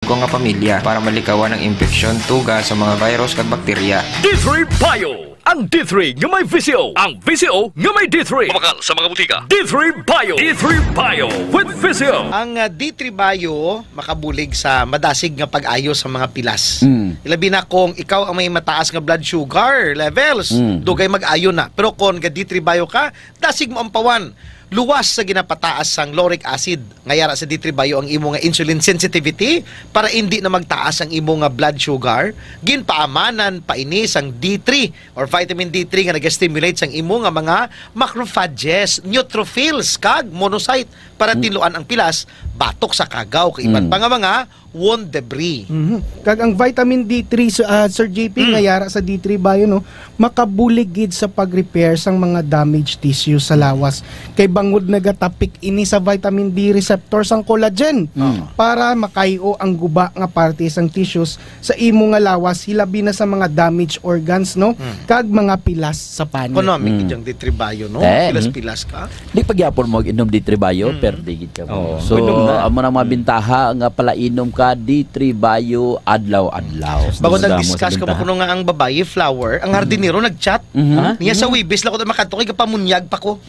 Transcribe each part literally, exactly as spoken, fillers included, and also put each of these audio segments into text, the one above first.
ko nga pamilya para malikawan ang impeksyon, tuga sa mga virus kag bakterya. D three Bio, ang D three nga may V C O, ang V C O nga may D three. Mabakal sa mga butika. D three Bio, D three Bio with V C O. Ang, ah, D three Bio makabulig sa madasig nga pag-ayo sa mga pilas. Mm. Ilabi na kung ikaw ang may mataas nga blood sugar levels, Mm. dugay mag-ayo na. Pero kung ga D three Bio ka, dasig mo ampawan. Luwas sa ginapataas sang lauric acid nga yara sa D three Bio ang imo nga insulin sensitivity para indi na magtaas ang imo nga blood sugar. Ginpaamanan pa ini sang D three or vitamin D three nga naga-stimulate sang imo nga mga macrophages, neutrophils, kag monocyte para Mm. tinluan ang pilas batok sa kagaw kag iban Mm. pa nga mga wound debris. Mhm. Kag ang vitamin D three, Sir, ah, Sir J P, Mm. nga yara sa D three Bio, no, makabulig gid sa pag-repair sang mga damaged tissue sa lawas. Kay bangod nagatapik ini sa vitamin D receptor sang collagen Mm. para makayo ang guba nga parte sang tissues sa imo nga lawas, hilabi na sa mga damaged organs, no, Mm. kag mga pilas sa panit. Kuno, may Mm. kijang D three Bio, no? Ten. Pilas-pilas ka. Di pa gyapon mo inom D three Bio, Mm. perdi gid ka mo. Oo. So, Pwede na. amo na mga Mm. bintaha nga palainom ka D three Bio adlaw-adlaw. Bangod Damo sa nag-discuss ka bintaha. Kuno nga ang babayi, flower, ang hardinero nag-chat. Mhm. Ha? Niya sa Webes lang ko makadto kay gapamunyag pa ko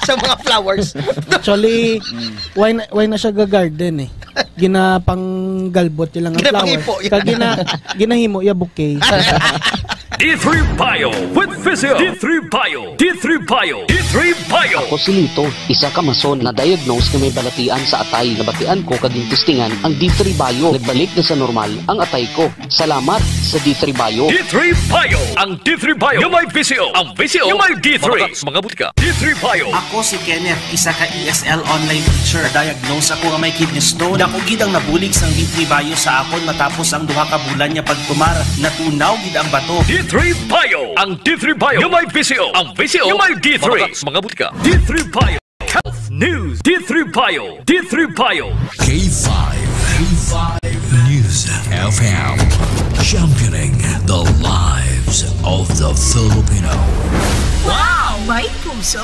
sa mga flowers. Actually, why na, why na siya ga-garden eh? Ginapanggalbot niya lang ang flower. Ginapangipo, yeah. Kag gina-, ginahimo ya bouquet. D three Bio with Physio. D three Bio. D three Bio. D three Bio. Ako si Lito, isa ka mason na diagnose nga may balatian sa atay. Nabatian ko kag gintistingan ang D three Bio. Nagbalik na sa normal ang atay ko. Salamat sa D three Bio. D three Bio. Ang D three Bio nga may V C O. Ang V C O nga may D three. Mabakal sa mga butika. D three Bio. Ako si Kenneth, isa ka E S L online teacher. Diagnose ako nga may kidney stone. Dako gid ang nabulig sang D three Bio sa akon matapos ang duha ka bulan nga pagtumar. Natunaw gid ang bato. D three Bio. Ang D three Bio nga may V C O. Ang V C O nga may D three. Mabakal sa mga butika. D three Bio. Health News. D three Bio. D three Bio. K five. K five News F M. Championing the lives of the Filipino. Wow! May puso!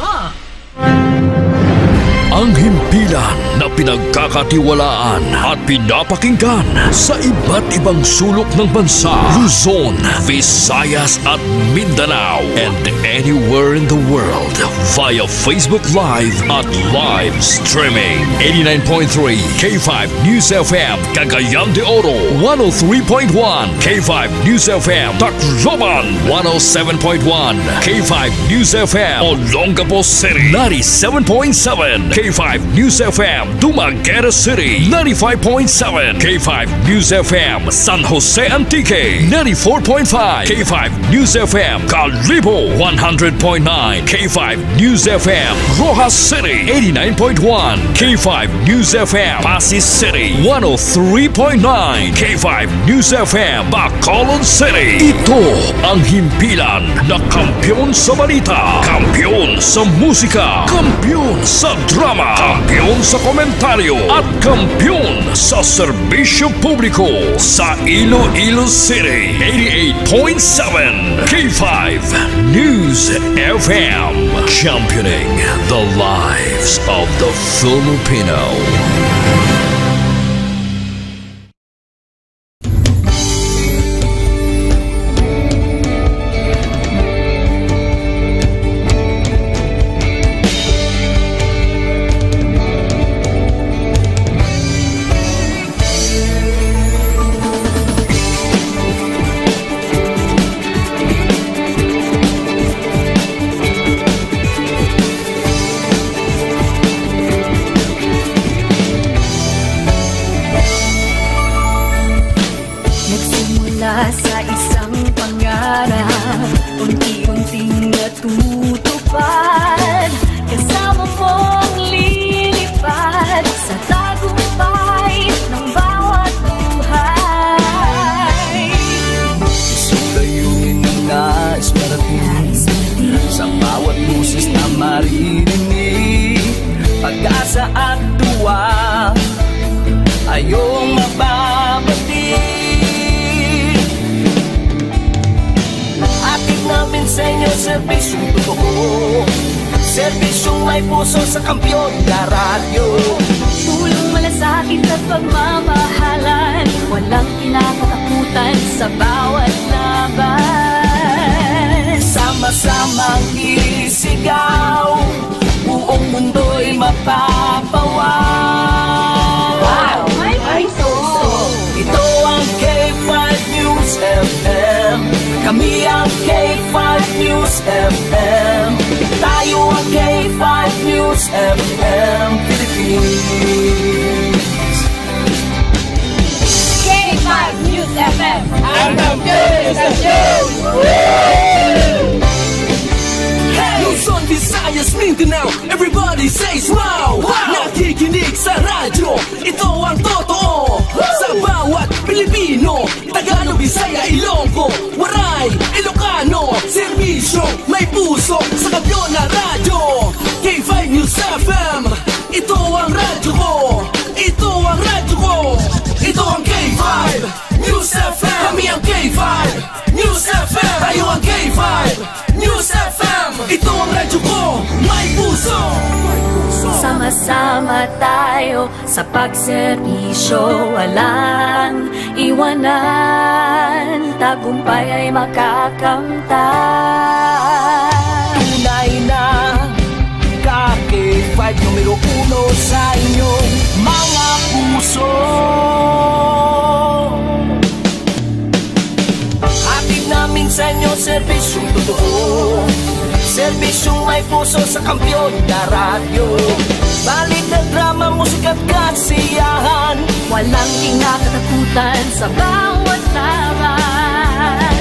Ang himpilan na pinagkakatiwalaan at pinapakinggan sa iba't ibang sulok ng bansa, Luzon, Visayas at Mindanao, and anywhere in the world via Facebook Live at live streaming. Eighty-nine point three K five News F M, Cagayan de Oro, one oh three point one K five News F M, Tacloban, one oh seven point one K five News F M, Olongapo City, ninety-seven point seven K five News F M, Dumaguete City, ninety-five point seven K five News F M, San Jose Antique, ninety-four point five K five News F M, Kalibo, one hundred point nine K five News F M, Roxas City, eighty-nine point one K five News F M, Passi City, one oh three point nine K five News F M, Bacolod City. Ito ang himpilan na kampiyon sa balita, kampiyon sa musika, kampiyon sa drama, kampiyon sa komentaryo, at kampiyon sa serbisyo publiko sa Iloilo City. Eighty-eight point seven K five News F M, championing the lives of the Filipino. Nagsimula sa isang pangarap, unti-unting natutupad. Kasama mong lilipad sa tagumpay ng bawat buhay. Isang layunin na nais marating, sa bawat boses na maririnig. Pag-asa at tuwa, ayong mababati. Hatid namin sa inyo serbisyong totoo, serbisyong may puso sa Kampiyon na Radyo. Tulong, malasakit at pagmamahalan. F M. Tayo ang K five News F M Philippines. K five News F M. Ang kampiyon ng istasyon! Luzon, Visayas, Mindanao, everybody say wow! Wow! Nakikinig sa radyo, ito ang totoo. Sa bawat Pilipino, Tagalog, Bisaya, Ilonggo, Waray, Ilocano, serbisyo, may puso, sa kampiyon na radyo. K five News F M, ito ang radyo ko. Ito ang radyo ko. Ito ang K five News F M. Kami ang K five News F M. Tayo ang K five News F M. Ito ang radyo ko. May puso. Sama-sama tayo sa pagserbisyo, walang iwanan, tagumpay ay makakamtan. Tunay na ka K five numero uno sa inyong mga puso. Hatid namin sa inyo serbisyong totoo, serbisyong may puso sa kampiyon na radyo. Balita, drama, musika at kasiyahan. Walang kinakatakutan sa bawat laban.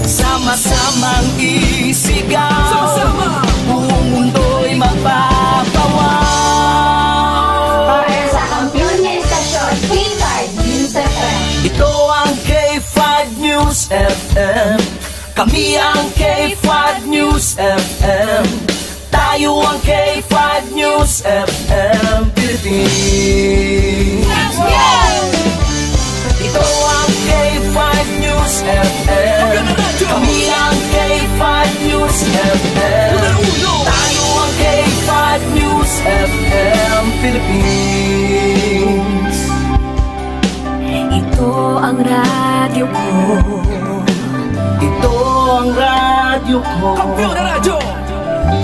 Sama-samang isigaw. Sama-sama. Buong mundo'y magpapawaw. Para sa kampiyon nga istasyon, K five News F M. Ito ang K five News F M. Kami ang K five News F M. Tayo ang K five News F M Philippines. Ito ang K five News F M. Kami ang K five News F M. Tayo ang K five News F M Philippines. Ito ang radyo ko. Ito ang radyo ko. Kampiyon na radyo!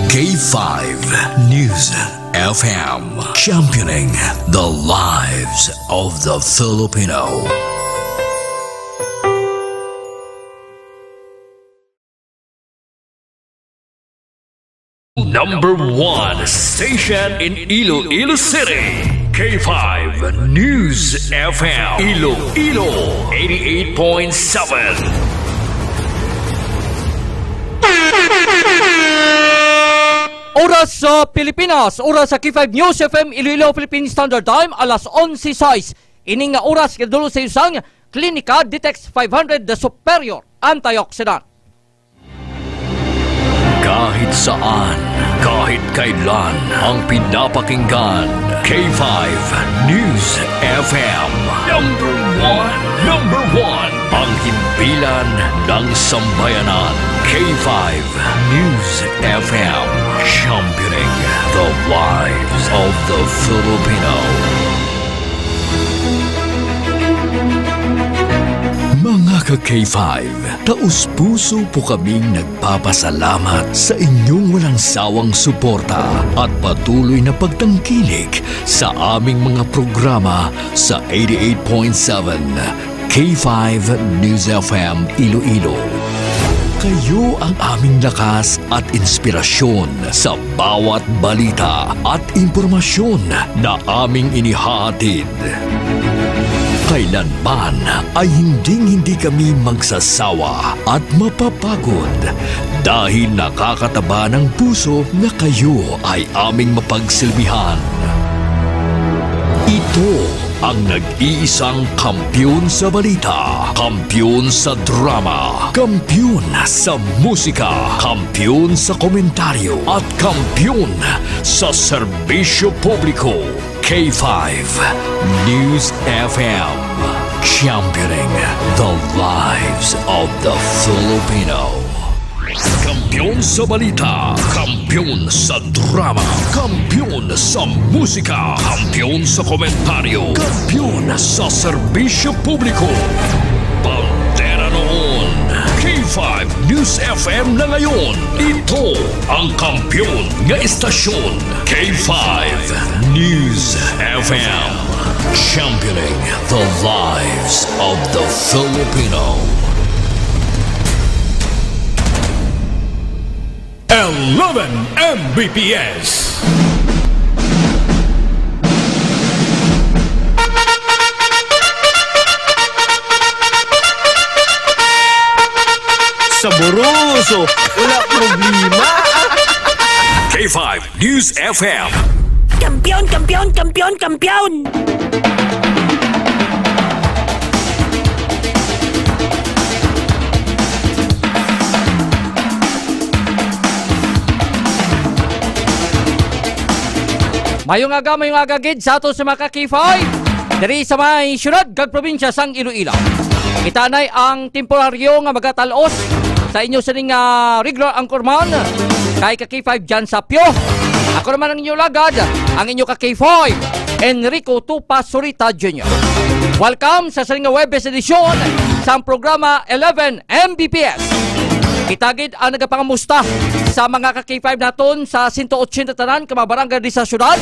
K five News F M, championing the lives of the Filipino. Number one station in Iloilo City, K five News F M, Iloilo, eighty-eight point seven. Oras sa Pilipinas, oras sa K five News F M Iloilo, Philippine Standard Time, alas onse sais. Ini nga oras, kadulot sa usang Klinika Detox five hundred, the superior antioxidant. Kahit saan, kahit kailan, ang pinapakinggan, K five News F M. Number one, number one, ang himpilan ng sambayanan, K five News F M, championing the lives of the Filipino. Mga ka-K five, taos-puso po kaming nagpapasalamat sa inyong walang sawang suporta at patuloy na pagtangkilik sa aming mga programa sa eighty-eight point seven K five News F M Iloilo. Kayo ang aming lakas at inspirasyon sa bawat balita at impormasyon na aming inihahatid. Kailanman ay hinding-hindi kami magsasawa at mapapagod dahil nakakataba ng puso na kayo ay aming mapagsilbihan. Ito ang nag-iisang kampiyon sa balita, kampiyon sa drama, kampiyon sa musika, kampiyon sa komentaryo, at kampiyon sa serbisyo publiko. K five News F M, championing the lives of the Filipino. Kampiyon sa balita, kampiyon sa drama, kampiyon sa musika, kampiyon sa komentaryo, kampiyon sa serbisyo publiko. Bandera noon, K five News F M na ngayon. Ito ang kampiyon nga istasyon, K five News F M. Championing the lives of the Filipino. Eleven M B P S. Saboroso, wala problema. K five News F M. Kampiyon, kampiyon, kampiyon, kampiyon! Mayong aga, mayong aga gid sa ato sa mga ka-K five diri sa may siyudad kag probinsya sang Iloilo. Kita nay ang temporaryo nga magatal-os sa inyo sining, ah, regular anchorman kay ka-K five Jan Sapio. Ako naman ang inyo lagad, ang inyo ka-K five, Enrico Tupa Surita Junior. Welcome sa sining nga Webes edisyon sang programa eleven M B P S. Kita gid ang nagapangamusta sa mga ka-K five naton sa sento ochenta tanan ka mga barangay di sa syudad,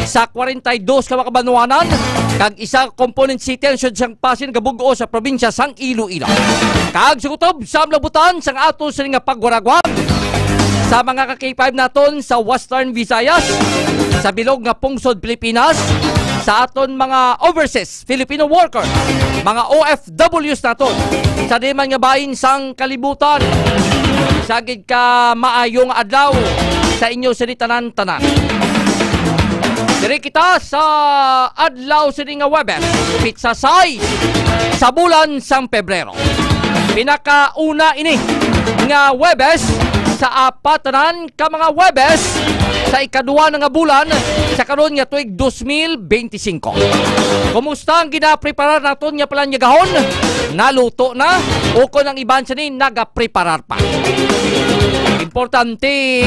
sa kwarenta y dos ka mga kabanwanan, kag isa ka component city ang siyudad sang Pasig nga bug-os sa probinsya sang Iloilo. Kag sa kutob sa malabutan sang ato sini nga pagwaragwag sa mga ka-K five naton sa Western Visayas, sa bilog nga pungsod Pilipinas, sa aton mga overseas Filipino worker, mga O F Ws naton, sa diman nga bahin sang kalibutan. Sagid ka maayong adlaw sa inyo sini tanan-tanan. Diri kita sa adlaw sini nga Webes, pitsa sais sa bulan sang Pebrero. Pinakauna ini nga Webes sa apat tanan ka mga Webes sa ikadua na nga bulan sa karon nga tuig dos mil benti singko. Kumusta ang ginapreparar naton nga palanyagahon? Naluto na o kon ang iban sini nagapreparar pa? Importante,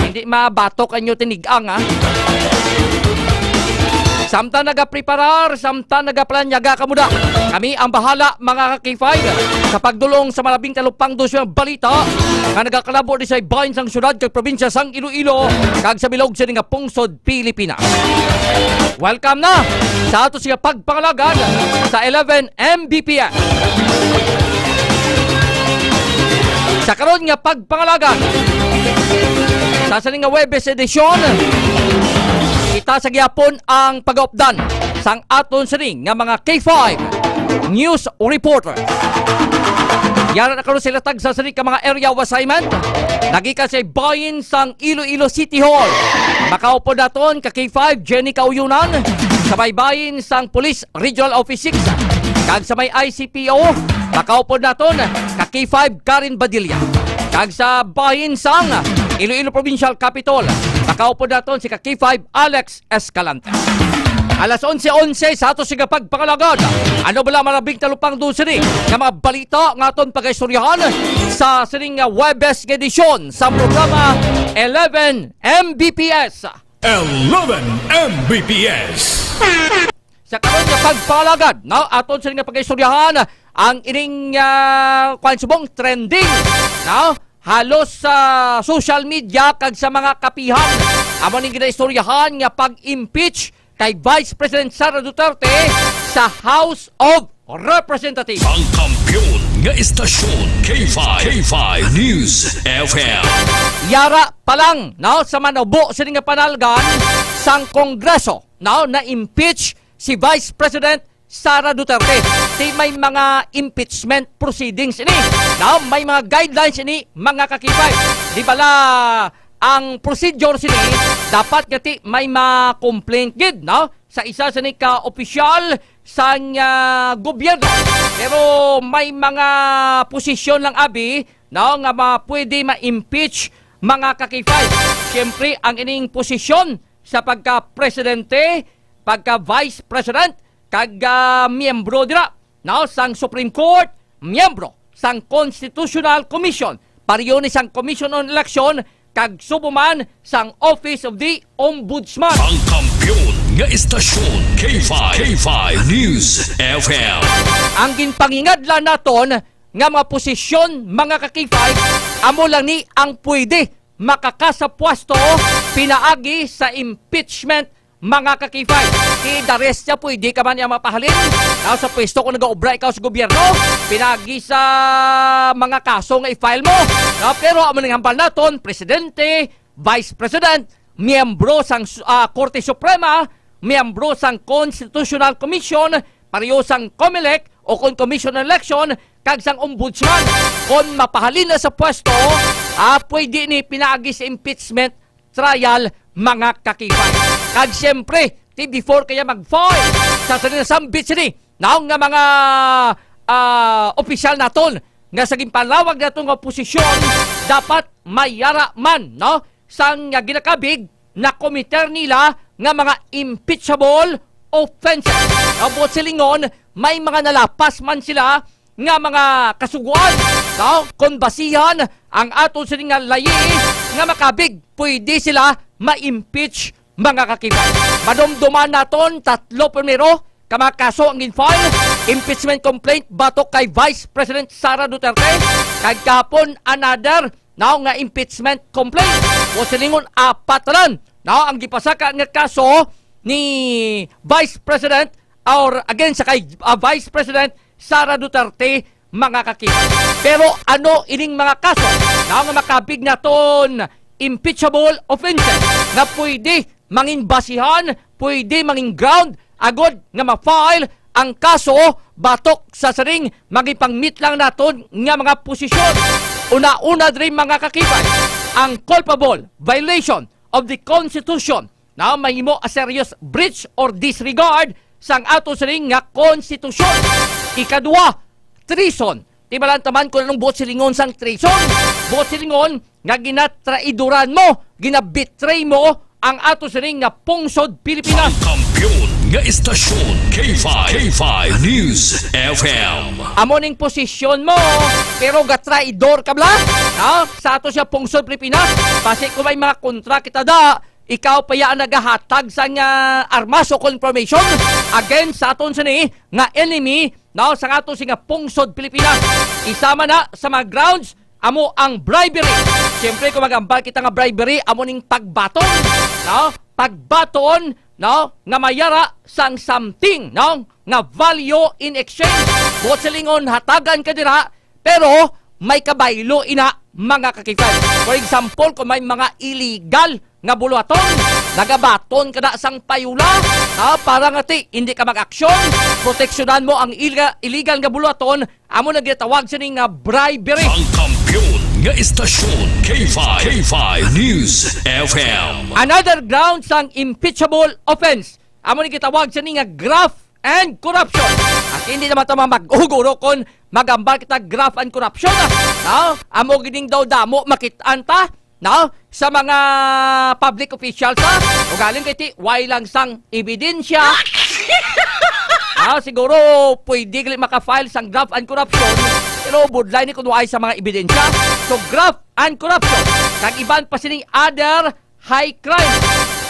hindi mabatok ang inyo tinig-ang, ha? Samtang nagapreparar, samtang nagapalanyaga kamo da, kami ang bahala, mga ka-K five, sa pagdulong sa malabing talupangdo sa mga balita nga nagakalabo di sa ibahin sang syudad kag probinsya sang Iloilo kag sa bilog sini nga pungsod Pilipinas. Welcome na sa ato siya pagpangalagad sa eleven M B P S. Sa karon nga pagpangalagad sa sini nga Webes edisyon, kita sa gihapon ang pag-updan sang aton sini nga mga K five news reporters. Yara na karon sila tag sa sini ka mga area of assignment. Nagikan sa bahin sang Iloilo City Hall. Makaupod naton ka K five Jenny Kauyunan, sa may bahin sang Police Regional Office six, kag sa may I C P O, makaupod naton ka K five Karen Badilla, kag sa bahin sang Iloilo Provincial Capitol, makaupod naton si ka K five Alex Escalante. Alas onse onse sa ato siga pagpangalagad. Ano bala malabing talupangdo sini nga mga balita nga aton pagaistoryahan sa sining nga Webes nga edisyon sa programa eleven M B P S? Eleven M B P S. Sa karon nga pagpangalagad, no, aton sini nga pagaistoryahan ang ining, ah, kwan subong trending, no? Halos sa social media kag sa mga kapihan, amo ning ginaistoryahan nga pag-impeach kay Vice President Sara Duterte sa House of Representatives. Ang kampiyon nga istasyon, K five, K five News F M. Yara pa lang, no, sa manubo sini nga panalgan sang Kongreso, no, na-impeach si Vice President Sara Duterte. Di may mga impeachment proceedings ini, no? May mga guidelines ini, mga ka-K five. Di bala ang procedure sini, dapat nga ti may ma-complaint gid, no? Sa isa sini ka opisyal sang, ah, gobyerno. Pero may mga posisyon lang abi, no, nga ma-, pwede ma-impeach, mga ka-K five. Siyempre, ang ining posisyon sa pagka-presidente, pagka-vice president, kag, ah, miyembro dira, no, sang Supreme Court, miyembro sang Constitutional Commission, pareho ni sang Commission on Election, kag subong man sang Office of the Ombudsman. Ang kampiyon nga istasyon, K five, K five News F M. Ang ginpangingadlan naton nga mga posisyon, mga ka-K five, amo lang ni ang pwede makakasapwasto pinaagi sa impeachment mga kakipay. Ti the rest niya, pwede ka man niya mapahalin. Now, sa pwesto kung nag-aobra ikaw sa gobyerno, pinagi sa mga kaso nga i-file mo. Now, pero amo ning hambal naton, presidente, vice president, miyembro sang, ah, Korte Suprema, miyembro sang Constitutional Commission, pareho sang COMELEC o kon Commission on Election, kag sang Ombudsman. Kon mapahalin na sa pwesto, ah, pwede ni pinaagi sa impeachment trial, mga kakipay. Kag siyempre, ti before kaya mag-file sa sini, nasambit sini, naong nga mga, ah, opisyal naton nga sa ginpanlawag naton nga posisyon, dapat may yara man, no? Sang nga ginakabig na committer nila nga mga impeachable offenses. Ang buot silingon, may mga nalapas man sila nga mga kasugoan, no? Kon basihan ang aton sini nga layi nga makabig, pwede sila ma-impeach, mga kakipay. Madumduman naton, tatlo primero ka mga kaso ang gin-file. Impeachment complaint batok kay Vice President Sara Duterte, kag kahapon another, no, nga impeachment complaint. Buot silingon, apat tanan, no, ang gipasaka nga kaso ni Vice President or against sa kay, ah, Vice President Sara Duterte, mga kakipay. Pero ano ining mga kaso na nga makabig naton impeachable offenses nga pwede mangin basihan, pwede mangin ground agod nga ma-file ang kaso batok sa sining magipangmit lang naton nga mga posisyon? Una-una diri, mga kakipay, ang culpable violation of the Constitution na mahimo a serious breach or disregard sang ato sining nga konstitusyon. Ikaduha, treason. Ti malantaman kung anong buot silingon sang treason. Buot silingon nga ginatraidoran mo, ginabetray mo ang ato sining nga pungsod Pilipinas. Ang kampiyon nga istasyon, K five, K five News F M. Amo ning posisyon mo, pero gatraidor ka bala, ha? Sa ato siya pungsod Pilipinas, basi kung may mga kontra kita da, ikaw pa ya ang nagahatag sang, ah, armas o confirmation against sa aton sini nga enemy, no, sa ato sini nga pungsod Pilipinas. Isa man na sa mga grounds, amo ang bribery. Siyempre, kung magambal kita nga bribery, amo ning pagbaton, no? Pagbaton, no, nga mayara sang something, no, nga value in exchange. Buot silingon, hatagan ka dira, pero may kabaylo ina, mga kakipay. For example, kung may mga illegal nga buluhaton, nagabaton ka na sang payola, ha, para nga ti hindi ka mag-aksyon, proteksyonan mo ang ila-, illegal nga buluhaton, amo na ginatawag sini nga bribery. Ang kampiyon nga istasyon, K five, K five News F M. Another ground sang impeachable offense, amo ni gitawag sini nga graft and corruption. At hindi naman tama mag-uguro kung magambal kita graft and corruption, ah. No? Amo gining daw damo makit-an ta, no? Sa mga public officials, ah. Ugaling kay ti, way lang sang ebidensya. Ah, siguro pwede gali maka-file sang graft and corruption, pero budlay ni kung way sa mga ebidensya. So, graft and corruption, kag iban pa sining other high crime,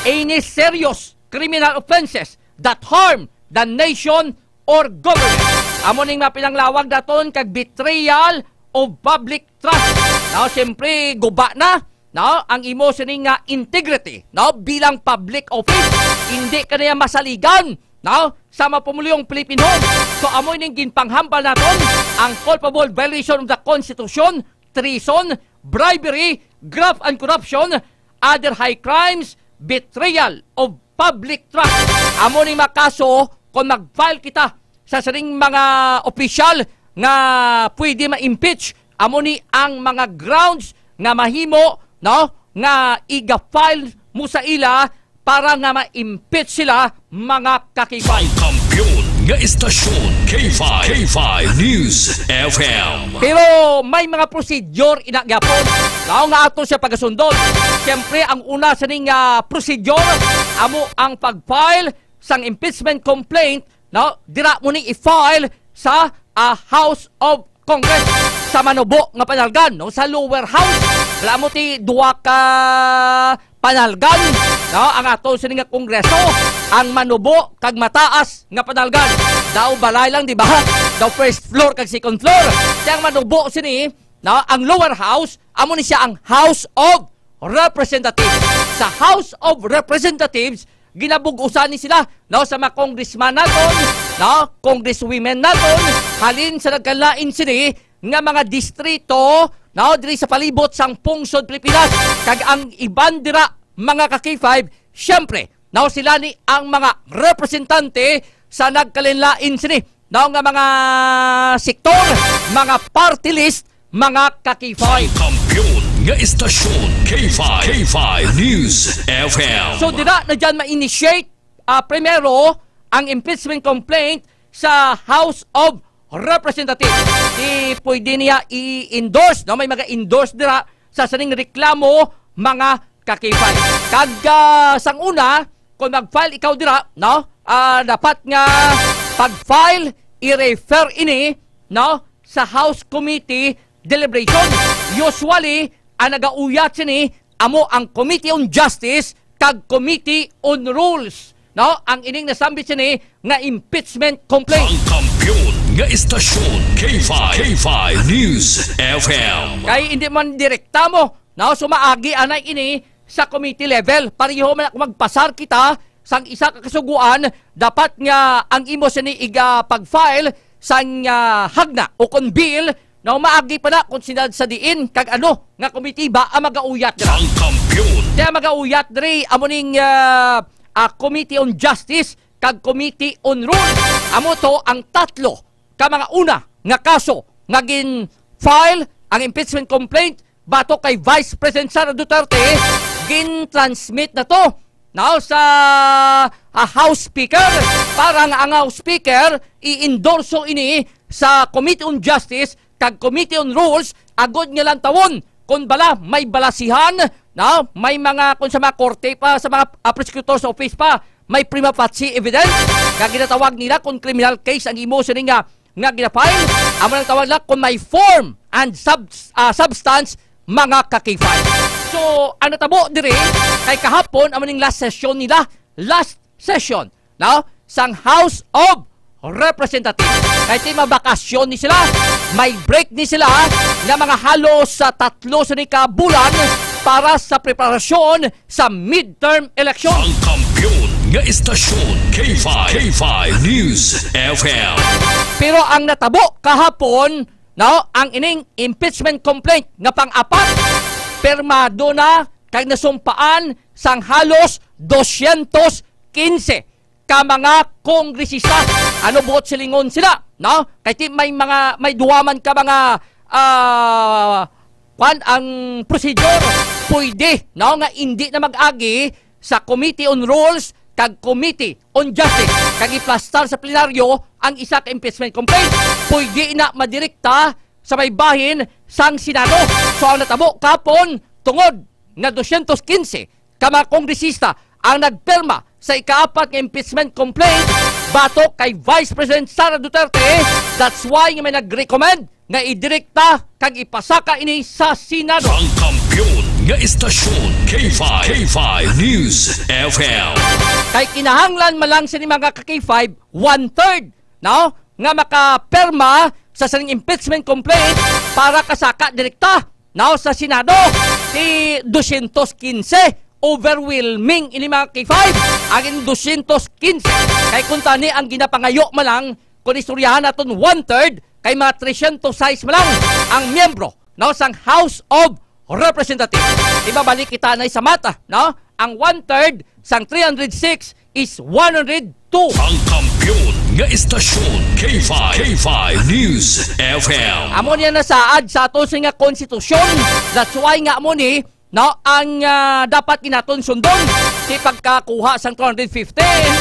any serious criminal offenses that harm the nation or government. Amo ning mga pinanglawag naton kag betrayal of public trust. Now, siyempre, guba na, no, ang imo sini nga integrity, no, bilang public office. Hindi ka na yan masaligan, no, sa mapumulyong Pilipino. So, amo ning ginpanghambal naton, ang culpable violation of the Constitution, treason, bribery, graft and corruption, other high crimes, betrayal of public trust. Amo ni mga kaso kung mag-file kita sa sining mga opisyal nga pwede ma-impeach. Amo ni ang mga grounds nga mahimo, no, nga iga-file mo sa ila para nga ma-impeach sila, mga kakibay. Ang kampiyon nga istasyon, K five, K five News F M. Pero may mga prosedure ina gyapon, no, nga ato siya pagasundon. Siyempre, ang una sining, ah, prosedure, amo ang pag-file sang impeachment complaint, no? Dira mo ni i-file sa, ah, House of Congress, sa manubo nga panalgan, no? Sa lower house. Wala mo ti duwa ka panalgan, no? Ang ato sini nga Kongreso, ang manubo kag mataas nga panalgan. Daw balay lang, di ba? Daw first floor kag second floor. Kaya ang manubo sini, no? Ang lower house, amo ni siya ang House of Representatives. Sa House of Representatives, ginabug-usan ni sila, no, sa mga congressman naton, no, congresswomen naton, halin sa nagkalain sini nga mga distrito, no, diri sa palibot sang pungsod Pilipinas. Kag ang iban dira, mga ka-K five, siyempre, no, sila ni ang mga representante sa nagkalain-lain sini, no, nga mga sektor, mga party list, mga ka-K five. Ang kampiyon nga istasyon, K five, K five News F M. So, dira na dyan ma-initiate, ah, primero ang impeachment complaint sa House of Representatives. Di pwede niya i-endorse, no? May mga endorse dira sa sining reklamo, mga ka-K five. Kag, ah, sang una, kung mag-file ikaw dira, no? Ah, dapat nga pag-file, i-refer ini, no, sa House Committee deliberation. Usually, ang nagauyat sini amo ang Committee on Justice kag Committee on Rules, no? Ang ining nasambit sini nga impeachment complaint. Ang kampiyon nga istasyon, K five, K five News F M. Kay hindi man direkta mo, no? So, maagi anay ini sa committee level. Pareho man kung magpasar kita sang isa ka kasugoan, dapat nga ang imo sini iga pag-file sang, ah, hagna o kon bill, no, maagi pa na kung sina sa diin kag ano nga komitiba ang magauyat dira. Ang kampiyon. Kaya magauyat diri amo ning, ah, ah, Committee on Justice kag Committee on Rules. Amo to ang tatlo ka mga una nga kaso nga gin-file ang impeachment complaint batok kay Vice President Sara Duterte, gin-transmit na to, no, sa, ah, House Speaker para nga ang House Speaker i-endorso ini sa Committee on Justice kag Committee on Rules, agod nga lantawon kung bala may balasihan, no, may mga, kung sa mga korte pa, sa mga, ah, prosecutor's office pa, may prima facie evidence nga ginatawag nila kung criminal case ang imo sini nga nga gina-file, amo nang tawag nila kung may form and subs-, ah, substance, mga ka-K five. So, ang natabo diri kay kahapon amo ning last session nila, last session, no, sang House of Representatives. Kay ti mabakasyon ni sila, may break ni sila nga mga halos sa tatlo sa ni ka bulan para sa preparasyon sa midterm election. Ang kampiyon nga istasyon, K five, K five News F M. Pero ang natabo kahapon, no, ang ining impeachment complaint nga pang-apat, pirmado na kag nasumpaan sang halos dosyentos kinse ka mga kongresista. Ano buot silingon sila, no? Kay ti may mga, may duwa man ka mga, ah, kwan, ang procedure, pwede, no, nga indi na mag-agi sa Committee on Rules kag Committee on Justice, kag iplastar sa plenaryo ang isa ka impeachment complaint. Pwede na madirekta sa may bahin sang Senado. So, ang natabo kapon, tungod nga dosyentos kinse ka mga kongresista ang nagpirma sa ikaapat nga impeachment complaint batok kay Vice President Sara Duterte. That's why nga may nag-recommend nga idirekta kag ipasaka ini sa Senado. Ang kampiyon nga istasyon, K five, K five News F M. Kay kinahanglan man lang sini, mga ka-K five, one-third, no, nga makapirma sa sining impeachment complaint para kasaka direkta, no, sa Senado. Ti dosyentos kinse, overwhelming ini, mga ka-K five, ang dosyentos kinse. Kay kung tani ang ginapangayo man lang, kung istoryahan naton, one-third, kay mga tresyentos sais man lang ang miyembro, no, sang House of Representatives. Ibabalik kita na sa mata, no? Ang one-third sang three hundred six is one hundred two. Ang kampiyon nga istasyon, K five, K five News F M. Amo niya nasaad sa ato sa nga konstitusyon. That's why nga amo ni, no, ang, ah, dapat ginaton sundon. Ti pagkakuha sang two hundred fifteen,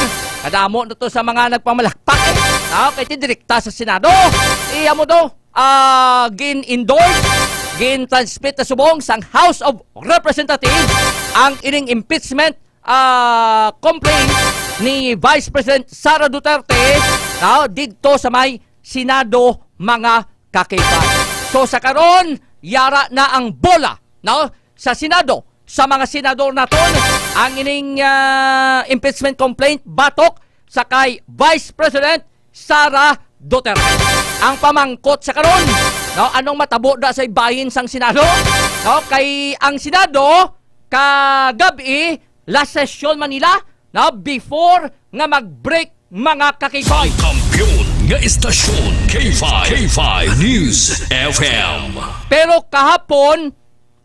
kadamo na to sa mga nagpamalakpak, eh. No, kay ti direkta sa Senado. Iya mo to, ah, gin-endorse, gin-transmit na subong sang House of Representatives ang ining impeachment, ah, complaint ni Vice President Sara Duterte, no, didto sa may Senado, mga ka-K five. So, sa karon, yara na ang bola, no, sa Senado, sa mga senador naton, ang ining, ah, impeachment complaint batok sa kay Vice President Sara Duterte. Ang pamangkot sa karon, no, anong matabo da sa bahin sang Senado? No, kay ang Senado, kagab-i, last session man nila, na before nga mag-break, mga ka-K five. Ang kampiyon nga istasyon, K five, K five News F M. Pero kahapon,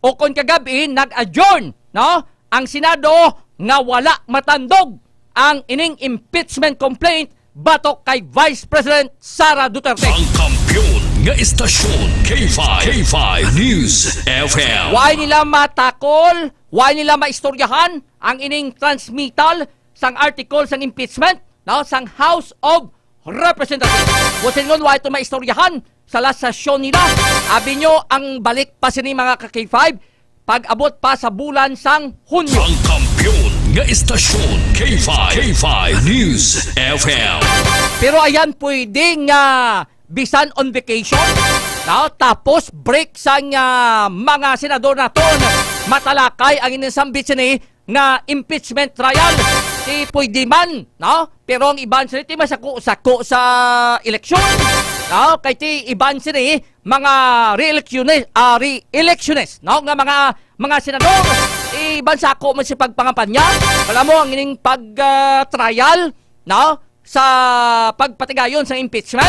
o kon kagabi, nag-adjourn, no, ang Senado nga wala matandog ang ining impeachment complaint batok kay Vice President Sara Duterte. Ang kampiyon nga istasyon, K five, K five News F M. Why nila matakol? Why nila maistoryahan ang ining transmittal sang article sang impeachment, no, sang House of Representatives? Buot silingon, why ito maistoryahan sa last session nila? Abi nyo, ang balik pa sini, mga ka-K five, pag-abot pa sa bulan sang Hunyo. Ang kampiyon nga istasyon, K five, K five News F M. Pero ayan, pwede nga bisan on vacation, no? Tapos break sang, ah, mga senador naton, matalakay ang inyong sambit sini nga impeachment trial. Ti pwede man, no? Pero ang iban sini ti masako-sako sa eleksyon, no? Kay ti iban sini mga re-electionist, ah, re-electionist, no? Nga mga, mga senador, iban sako man sa pagpangampanya. Alam mo, ang ining pag, ah, trial, no, sa pagpatigayon sa impeachment,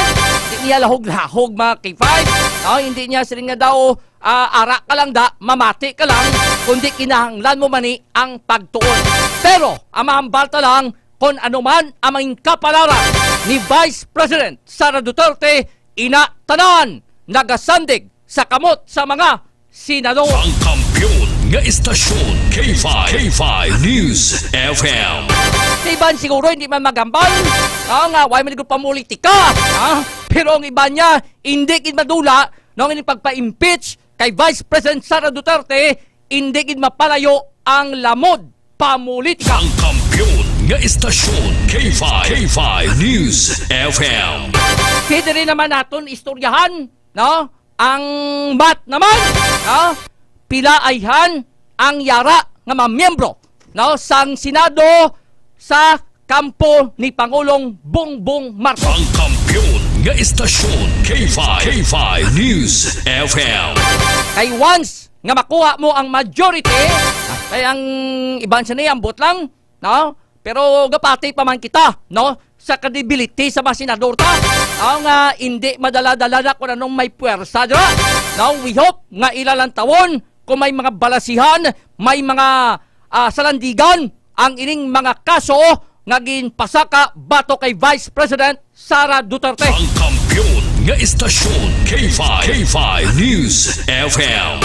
hindi niya lahog-lahog, mga K five. No, hindi niya siling nga daw, ah, ara ka lang da, mamati ka lang, kundi kinahanglan mo mani ang pagtuon. Pero ang mahambal ta lang, kung ano man ang mangin kapalaran ni Vice President Sara Duterte, ina tanan nagasandig sa kamot sa mga senador. Ang kampiyon nga istasyon, K five, K five News F M. Sa iban siguro hindi man magambal, ah, nga wala man gud pamulitika, ah, pero ang iban niya hindi gid madula, no, ang ining pagpa-impeach kay Vice President Sara Duterte, hindi gid mapalayo ang lamod pamulitika. Ang kampiyon nga istasyon, K five, K five News F M. Pwede rin naman naton istoryahan, no? Ang math naman, no? Pila ayhan ang yara nga mga miyembro, no, sang Senado sa kampo ni Pangulong Bongbong Marcos. Ang kampiyon nga istasyon, K five, K five News F M. Kay once nga makuha mo ang majority, kay ang iban sa niya, ambot lang, no? Pero gapati pa man kita, no, sa credibility sa mga senador ta, no, nga hindi madala-dala na kung anong may puwersa dira. No, we hope nga ila lang tawon kung may mga balasihan, may mga, ah, salandigan ang ining mga kaso nga ginpasaka batok kay Vice President Sara Duterte. Ang kampiyon nga istasyon, K five, K five News F M.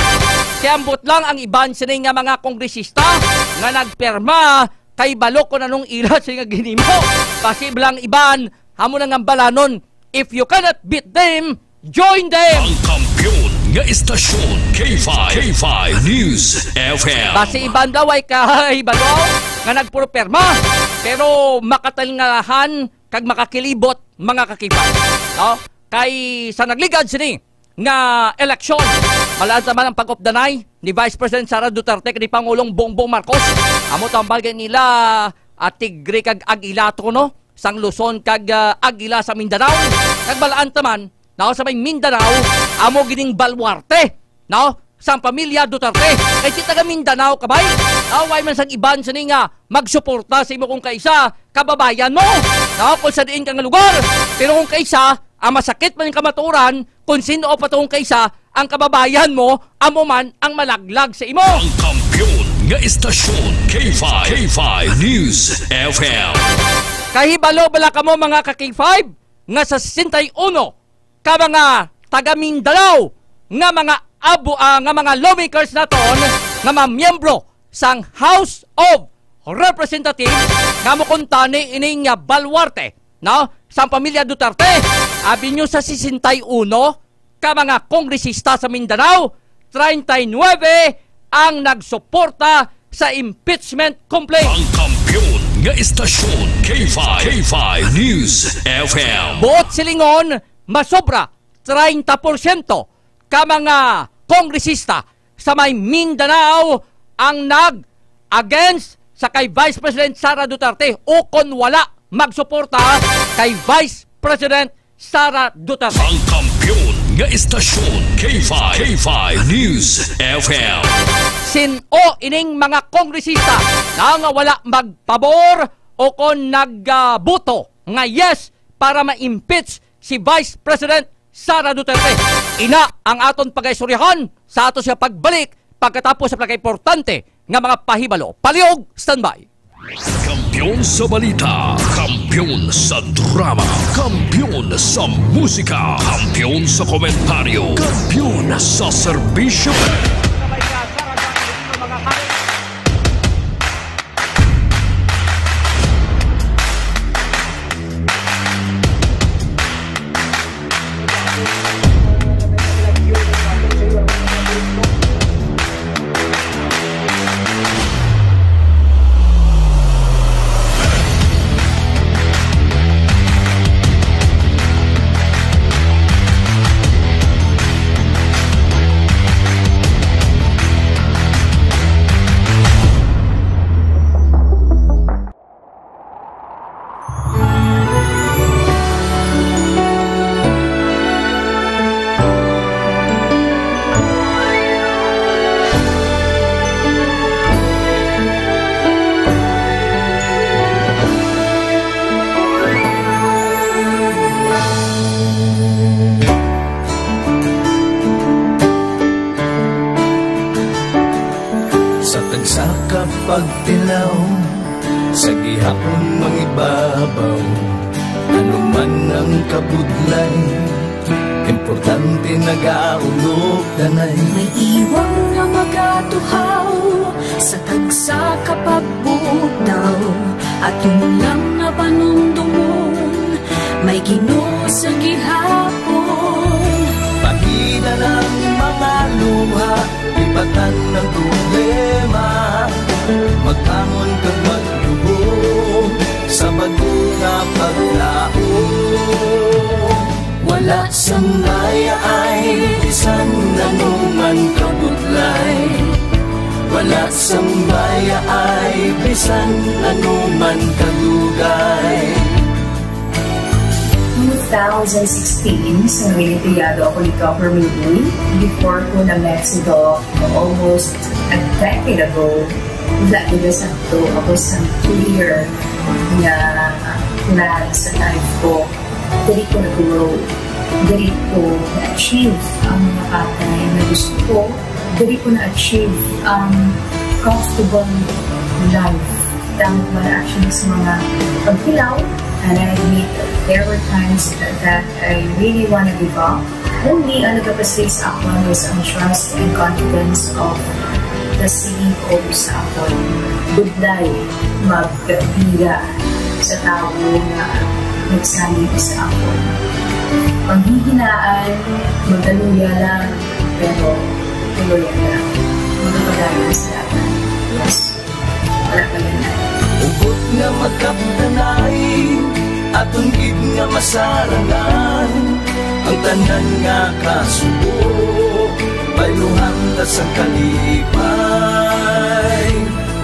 Kay ambot lang ang iban sini nga mga kongresista nga nagpirma kay balo kung anong ila sila nga ginhimo. Basi bala ang iban, amo na nga balanon, if you cannot beat them, join them. Ang kampiyon nga istasyon, K five, K five News F M. Basi iban daw ay kahibalo nga nagpurperma, pero makatalingalahan kag makakilibot, mga ka-K five, no? Kay sa nagligad sini nga eleksyon, balaan ta man ang pag-updanay ni Vice President Sara Duterte kay ni Pangulong Bongbong Marcos. Amo tambal kay nila, ah, tigre kag agila to, no? Sang Luzon kag, ah, agila sa Mindanao. Kag balaan ta man, no, sa may Mindanao, amo gining baluarte, no, sang pamilya Duterte. Kay ti taga Mindanao ka bay, no, way man sang iban sini nga magsuporta sa imo kung kaisa kababayan mo, no, kung sa diin ka nga lugar. Pero kung kaisa, ang masakit man ang kamatuoran, kung sin-o pa to kung kaisa ang kababayan mo, amo man ang malaglag sa imo. Ang kampiyon nga istasyon, K five, K five News F M. Kahibalo bala kamo, mga ka-K five, nga sa sesenta y uno ka mga taga Mindanao nga mga abo-, ah, nga mga lawmakers naton nga mga miyembro sang House of Representatives nga mo kuntani ining, ah, baluarte, no, sang pamilya Duterte? Abi nyo, sa sesenta y uno ka mga kongresista sa Mindanao, treinta y nueve ang nagsuporta sa impeachment complaint. Ang kampiyon nga istasyon, K five, K five News F M. Buot silingon, masobra treinta porsyento ka mga kongresista sa may Mindanao ang nag-against sa kay Vice President Sara Duterte, o kon wala magsuporta kay Vice President Sara Duterte. Ang kampiyon nga istasyon, K five, K five News F M. Sin-o ining mga kongresista na nga wala magpabor o kon nagboto nga yes para ma-impeach si Vice President Sara Duterte. Ina ang aton pagaistoryahan sa ato siya pagbalik pagkatapos sa pinakaimportante nga mga pahibalo. Palihog, standby. Kampiyon sa balita, kampiyon sa drama, kampiyon sa musika, kampiyon sa komentaryo, kampiyon sa serbisyo. Sa tagsa ka pagtilaw, sa gihapon mangibabaw, ano man ang kabudlay, importante nagaulog danay. May iwang nga magatuhaw sa tagsa ka pagbugtaw, aton lang nga panumdomon, may Ginoo sa gihapon. Pahina ang mga luha, lipatan ang problema, magbangon kag magluhod sa bag-o nga paglaom. Wala sang mayaay bisan ano man kabudlay. Wala sang mayaay bisan ano man kadugay. Two thousand sixteen, sa Reynoso ako ni Governor Uy, before ko na-met si Doc almost a decade ago, wala ko na sakto. Ako sa clear nga plan sa life ko. Diri ko nag-grow. Diri ko na-achieve ang mga bagay na gusto ko. Diri ko na-achieve ang comfortable life. Damo ko na-achieve sa mga pagtilaw. And I admit, there were times that I really wanna give up. Only ang nagapasig sa akon was ang trust and confidence of the C E O sa akon. Budlay magbira sa tawo nga nagsalig sa akon. Panghihinaan, magkaluya lang, pero tuloy lang. Magkapadayon sa laban. Yes. Wala pa yan. Hugot nga magkapdanay, aton gid nga masarangan ang tanan nga kasubo. Bayluhan ta sang kalipay,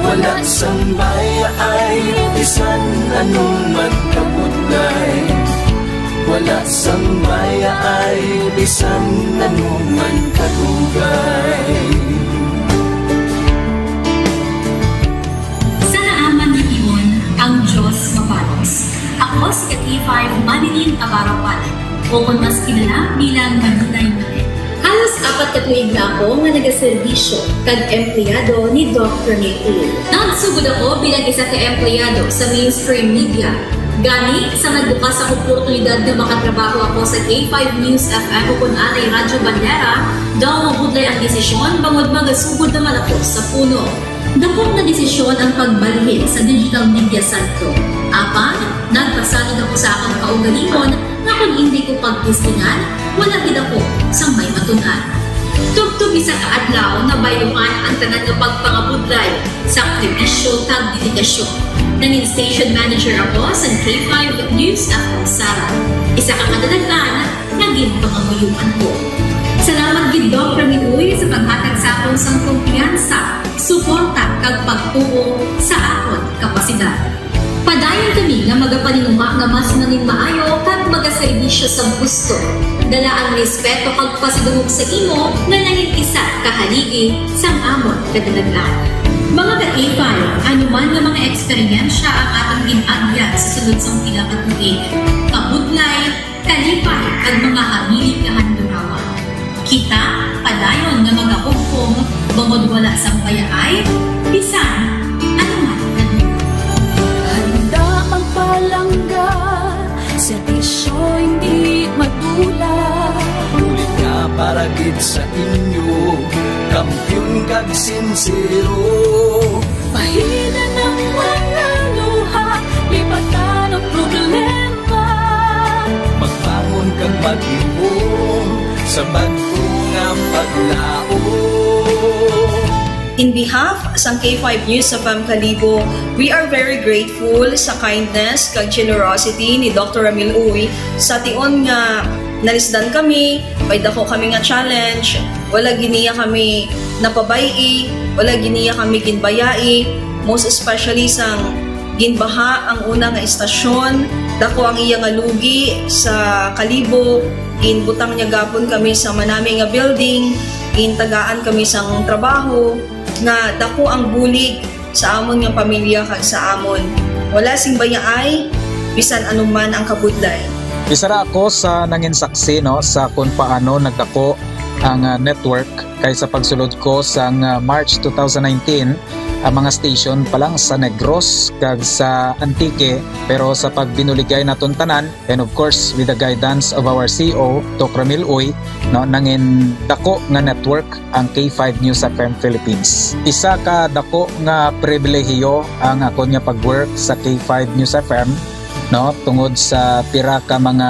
wala sang mayaay, bisan ano man kabudlay. Wala sang mayaay, bisan ano man kadugay. Sa naaman ni Timon, ang Diyos mapalos. Ako si K five Manilin Abarapan, o kon mas kilala bilang Manilay Manilin. Halos apat ka tuig na ako nga nagaserbisyo kag empleyado ni Doc Rene Uy. Nagsugod ako bilang isa ka empleyado sa mainstream media. Gani, sa nagbukas ang oportunidad nga makatrabaho ako sa K five News F M o kon anay Radyo Bandera, daw mabudlay ang desisyon bangod magasugod naman ako sa puno. Dako nga desisyon ang pagbalhin sa digital media side ko. Apan, nagpasalig ako sa akon kaugalingon nga kon indi ko pagtestingan, wala gid ako sang may matun-an. Tubtob isa ka adlaw, nabayluhan ang tanan nga pagpangabudlay, sakripisyo, kag dedikasyon. Nangin station manager ako sa K five News F M Sara. Isa ka kadalag-an nga ginpangamuyoan ko. Salamat gid, Doc Rene Uy, sa paghatag sa akon sang kumpiyansa, suporta, kag pagtuo sa akon kapasidad. Padayon kami nga magapaninguha nga mas manginmaayo kag magaserbisyo sa gusto. Dala ang respeto kag pasidungog sa imo nga nangin isa ka haligi sang amon kadalag-an. Mga ka-K five, ano man nga mga eksperyensya ang atong gin-agyan sa sulod sang pila ka tuig, kabudlay, kalipay, kag mga hamili nga handurawa. Kita padayon nga magahugpong bangod wala sang bayaay bisan ano man. Handa magpalangga, serbisyo hindi madula. Bulig nga para gid sa inyo, kampiyon kag sinsero. Bahinan ang mga luha, lipatan ang problema. Magbangon kag mag-inom sa bag-o nga paglaom. In behalf sang K five News F M Kalibo, we are very grateful sa kindness kag generosity ni Doctor Ramil Uy. Sa tion nga nalisdan kami, may dako kami nga challenge, wala gid niya kami napabay-i, wala gid niya kami ginbayai, most especially sang ginbaha ang una nga istasyon, dako ang iya nga lugi sa Kalibo, ginbutang niya gapon kami sa manami nga building, gintagaan kami sang trabaho, nga dako ang bulig sa amon nga pamilya kag sa amon. Wala sing bayaay, bisan ano man ang kabudlay. Isa ra ako sa nangin saksi, no, sa kung paano nagdako ang, ah, network, kay sa pagsulod ko sang, ah, March two thousand nineteen, ang mga station pa lang sa Negros kag sa Antique, pero sa pagbinuligay naton tanan, and of course, with the guidance of our C E O, Doc Ramil Uy, no, nangin dako nga network ang K five News F M Philippines. Isa ka dako nga pribilehiyo ang akon nga pag-work sa K five News F M, no, tungod sa pira ka mga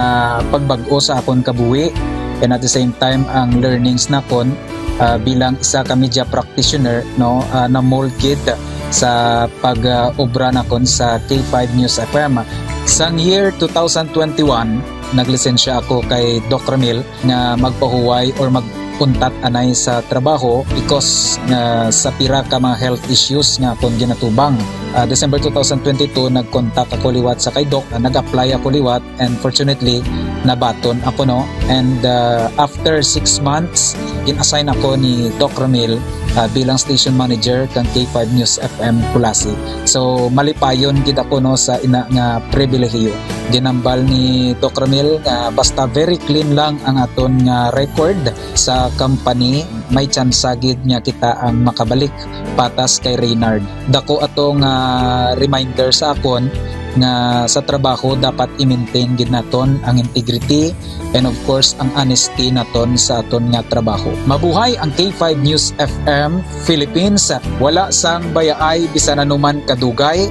pagbag-o sa akon kabuhi, and at the same time ang learnings nakon, ah, bilang isa ka media practitioner, no, ah, na-mold gid sa pag, ah, obra nakon sa K five News F M. Sang year two thousand twenty-one, naglisensya ako kay Doc Ramil nga magpahuway or mag-untat anay sa trabaho because nga sa pira ka mga health issues nga akon ginatubang. Ah, December two thousand twenty-two, nag-contact ako liwat sa kay Doc. Ah, nag-apply ako liwat and fortunately, nabaton ako, no? And, ah, after six months, gin-assign ako ni Doc Ramil, ah, bilang station manager kang K five News F M Culasi. So, malipayon gid ako, no, sa ina nga pribilehiyo. Ginambal ni Doc Ramil nga basta very clean lang ang aton nga record sa company, may tsansa gid nga kita ang makabalik patas kay Reynard. Dako ato nga reminder sa akon nga sa trabaho dapat i-maintain gid naton ang integrity and of course ang honesty naton sa aton nga trabaho. Mabuhay ang K five News F M Philippines. Wala sang bayaay bisan anuman kadugay,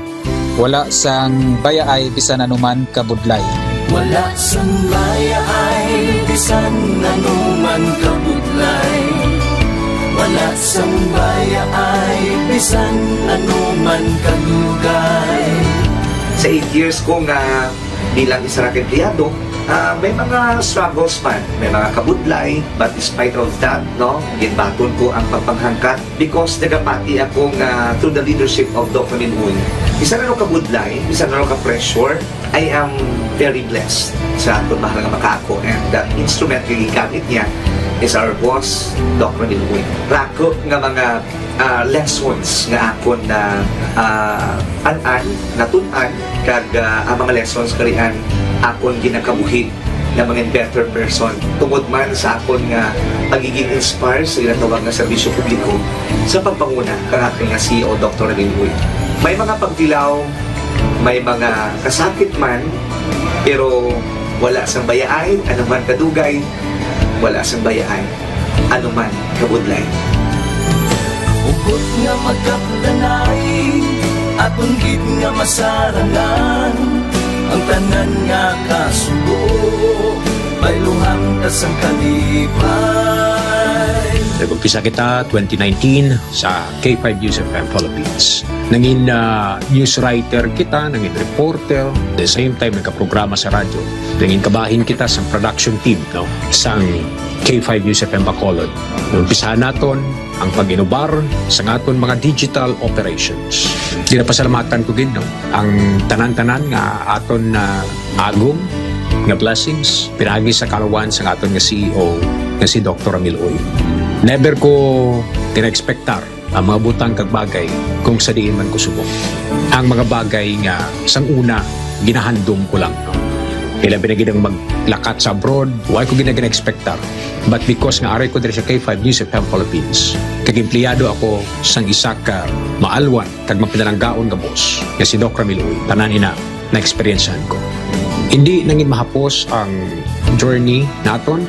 wala sang bayaay bisan anuman kabudlay. Wala sang bayaay bisan anuman kabudlay. Wala sang bayaay bisan anuman kadugay. Sa eight years ko nga bilang isa ra ka empleyado, ah, may mga struggles man, may mga kabudlay, but despite of that, no, ginbaton ko ang pagpanghangkat because nagapati ako nga through the leadership of Doc Ramil Uy, bisan ano kabudlay, bisan ano ka pressure, I am very blessed sa akon mahal nga makaako, and the instrument nga gigamit niya is our boss, Doc Ramil Uy. Rako nga mga, ah, lessons nga akon na, ah, an-an, natun-an, kag, ah, ang mga lessons karian akon ginakabuhi na mga better person tungod man sa akon nga pagiging inspire sa ginatawag nga serbisyo publiko sa pagpanguna kang akon nga C E O, Doctor Ramil Uy. May mga pagtilaw, may mga kasakit man, pero wala sang bayaay, anuman kadugay, wala sang bayaay, anuman kabudlay. Hugot nga magkapdanay, aton gid nga masarangan, ang tanan nga kasubo, bayluhan ta sang kalipay. Nag-umpisa kita twenty nineteen sa K five News F M Philippines. Nangin, ah, news writer kita, nangin reporter, the same time nagkaprograma sa radyo. Nangin kabahin kita sa production team, no, sang K five News F M Bacolod. Umpisahan naton ang pag-inubar sa aton mga digital operations. Ginapasalamatan ko gid, no, ang tanan-tanan nga aton na agom nga blessings pinaagi sa kalawan sa aton nga C E O nga si Doctor Ramil Uy. Never ko tinaekspektar ang mga butang kag bagay kung sa diin man ko subong. Ang mga bagay nga sang una, ginahandom ko lang. Ilabi na gid ang maglakat sa abroad, wa ko gid na gina-expectar. But because nga aray ko diri sa K five News F M Philippines, kag empleyado ako sang isa ka maalwan kag mapinalanggaon nga boss, nga si Doc Ramil Uy, tanan ina na-eksperyensyahan ko. Hindi nangin mahapos ang journey naton.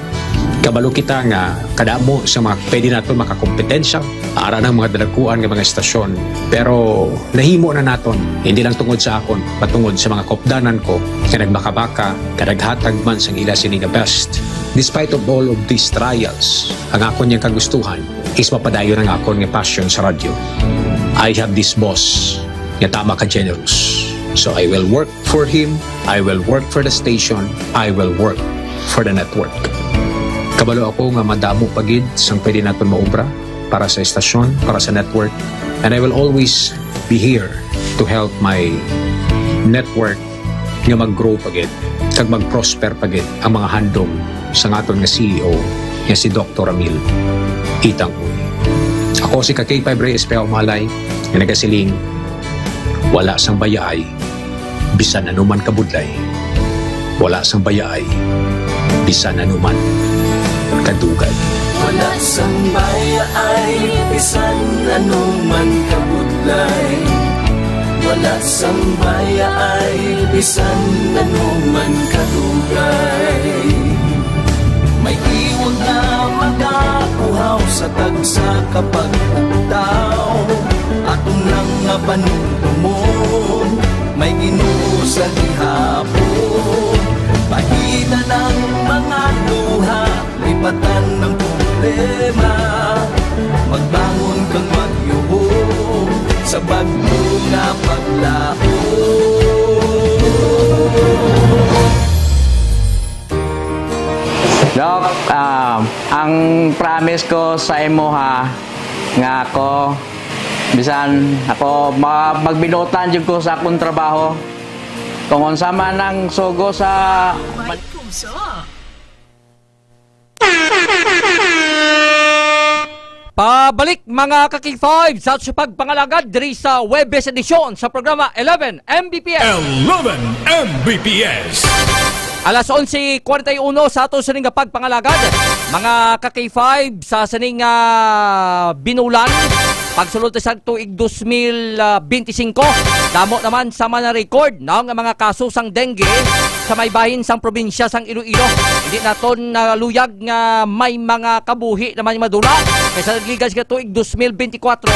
Kabalo kita nga kadamo sa mga pwede naton makakompetensya, ara ng mga dalakuan nga mga estasyon. Pero nahimo na naton, hindi lang tungod sa akon, patungod sa mga kopdanan ko nga nagbakabaka, nga naghatag man sang ila sini nga best. Despite of all of these trials, ang akon yang kagustuhan is mapadayon ang akon nga passion sa radyo. I have this boss nga tama ka generous. So I will work for him, I will work for the station, I will work for the network. Kabalo ako nga madamo pa gid sang pwede naton maobra para sa estasyon, para sa network, and I will always be here to help my network nga mag-grow pa gid kag mag-prosper pa gid ang mga handom sa aton nga C E O nga si Doctor Ramil Itang Uy. Ako si ka K five Reyes Peao Malay nga nagasiling, wala sang bayaay bisan anuman kabudlay, wala sang bayaay bisan anuman kadugay. Wala sang bayaay bisan anuman kabudlay, wala sang bayaay bisan anuman kadugay. May iwag na magakuhaw sa tagsa ka pagpugtaw. Aton lang nga panumdumon, may Ginoo sa gihapon. Pahitan ang mga luha, lipatan ang problema. Magbangon kag magyuhong sa bagyo nga paglaom. Doc, ah, ang promise ko sa imo ha, nga ako, bisan ako ma-, magbinutan jud ko sa akong trabaho. Kung unsa man ang sugo sa May puso. Pabalik, mga ka-K five, sa ato sa pagpangalagad diri sa Huwebes edisyon sa programa eleven M B P S. Eleven M B P S. Alas onse kwarenta y uno sa ato sining nga pagpangalagad, mga ka-K five, sa sining, ah, binulan, pagsulod sa tuig dos mil benti singko, damo naman sa mga record, no, nga mga kaso sang dengue sa may bahin sang probinsya sang Iloilo. Hindi naton naluyag nga may mga kabuhi naman madula. Kay sa nagligas nga tuig dos mil benti kwatro,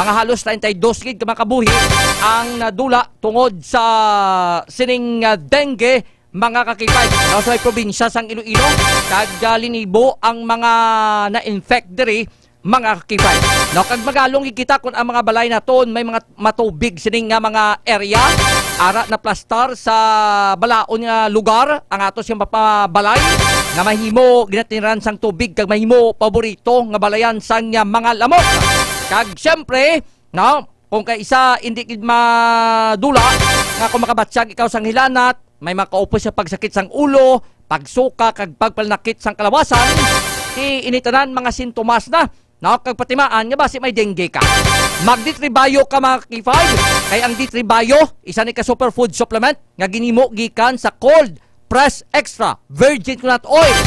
mga halos treinta y dos gid ka mga kabuhi ang nadula tungod sa sining, ah, dengue, mga ka-K five. Nasa may probinsya sang Iloilo, kag, ah, linibo ang mga na-infect diri, mga ka-K five. No, kag magalong gid kita kung ang mga balay naton may mga matubig sining nga mga area, ara naplastar sa balaod nga lugar ang ato siyang mapabalay nga mahimo ginatiniran sang tubig kag mahimo paborito nga balayan sang, ah, mga lamok. Kag siyempre, no, kung kay isa hindi gid madula nga kung makabatyag ikaw sang hilanat, may makaupos sa pagsakit sang ulo, pagsuka, kag pagpalanakit sang kalawasan, ti ini tanan mga sintomas na, no? Kag patimaan nga basi may dengue ka. Mag D three Bio ka, mga K five, kay ang D three Bio, isa ni ka superfood supplement nga ginimo gikan sa cold press extra virgin coconut oil,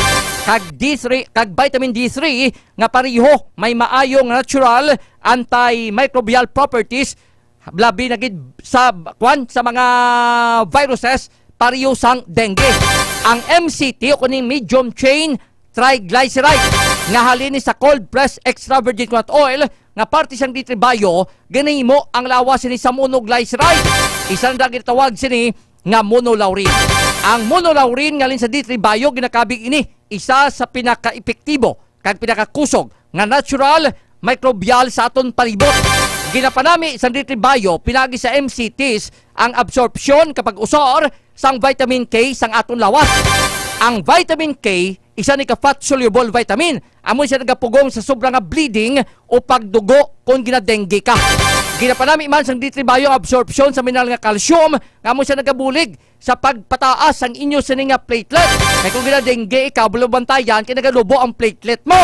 kag D three, kag vitamin D three nga pareho may maayo nga natural antimicrobial properties, labi na gid sa, kwan, sa mga viruses pareho sang dengue. Ang M C T o kuning medium chain triglyceride nga halin ni sa cold press extra virgin coconut oil nga parte sang D three Bio, ginahimo ang lawas sini sa monoglyceride. Isa na ginatawag sini nga monolaurin. Ang monolaurin nga halin sa D three Bio, ginakabig ini isa sa pinakaepektibo kag pinakakusog nga natural microbial sa aton palibot. Ginapanami sang D three Bio pinaagi sa M C Ts ang absorpsyon kapag usar sang vitamin K sang aton lawas. Ang vitamin K, isa ni ka fat-soluble vitamin. Amo siya nagapugong sa sobra nga bleeding o pagdugo kung ginadengue ka. Ginapanami man sang D three Bio ang absorpsyon sa mineral nga calcium, nga amo siya nagabulig sa pagpataas sang inyo sini nga platelet. Kay kung ginadengue ikaw, bulabantayan kay nagalubo ang platelet mo.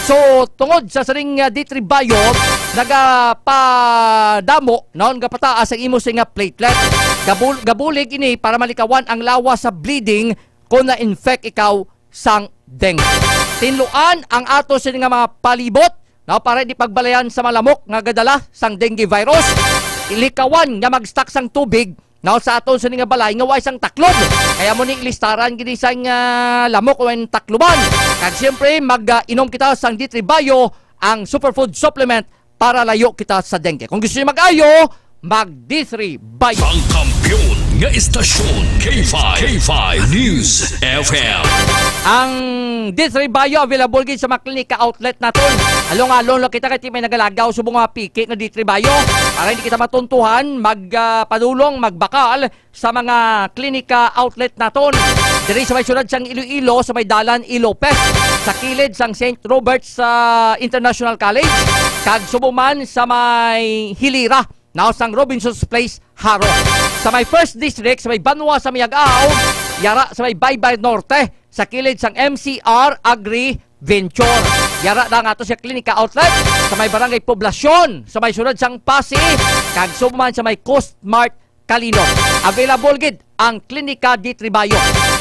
So, tungod sa sining, ah, D three Bio, nagapadamo, no, nagapataas ang imo sini nga platelet. Gabul-, gabulig ini para malikawan ang lawas sa bleeding kung na-infect ikaw sang dengue. Tinluan ang ato sini nga mga palibot, no, para di pagbalayan sa mga lamok nga gadala sang dengue virus. Ilikawan nga mag-stock sang tubig, no, sa aton sini nga balay nga way sang taklob. Kay amo ni ilistaran gid sang, ah, lamok o ang takloban. Kag siyempre, mag, ah, inom kita sang D three Bio, ang superfood supplement para layo kita sa dengue. Kung gusto niyo mag-ayo, mag D three Bio. Ang kampiyon nga istasyon, K five, K five News F M. Ang D three Bio available gid sa mga klinika outlet naton. Along-along lang kita kay may nagalagaw subong mga piki nga D three Bio. Para hindi kita matuntuhan, mag, ah, padulong, magbakal sa mga klinika outlet naton. Diri sa may siyudad sang Iloilo, sa may Dalan E. Lopez, sa kilid sang Saint Robert's, ah, International College, kag subong man sa may hilira, no, sang Robinson's Place, Jaro. Sa may First District, sa may banwa sa Miag-ao, yara sa may Baybay Norte, sa kilid sang M C R Agri Venture. Yara na nga to sa klinika outlet sa may Barangay Poblacion, sa may siyudad sang Passi, kag subong man sa may Coast Mart Calinog. Available gid ang Klinika di Tribayo.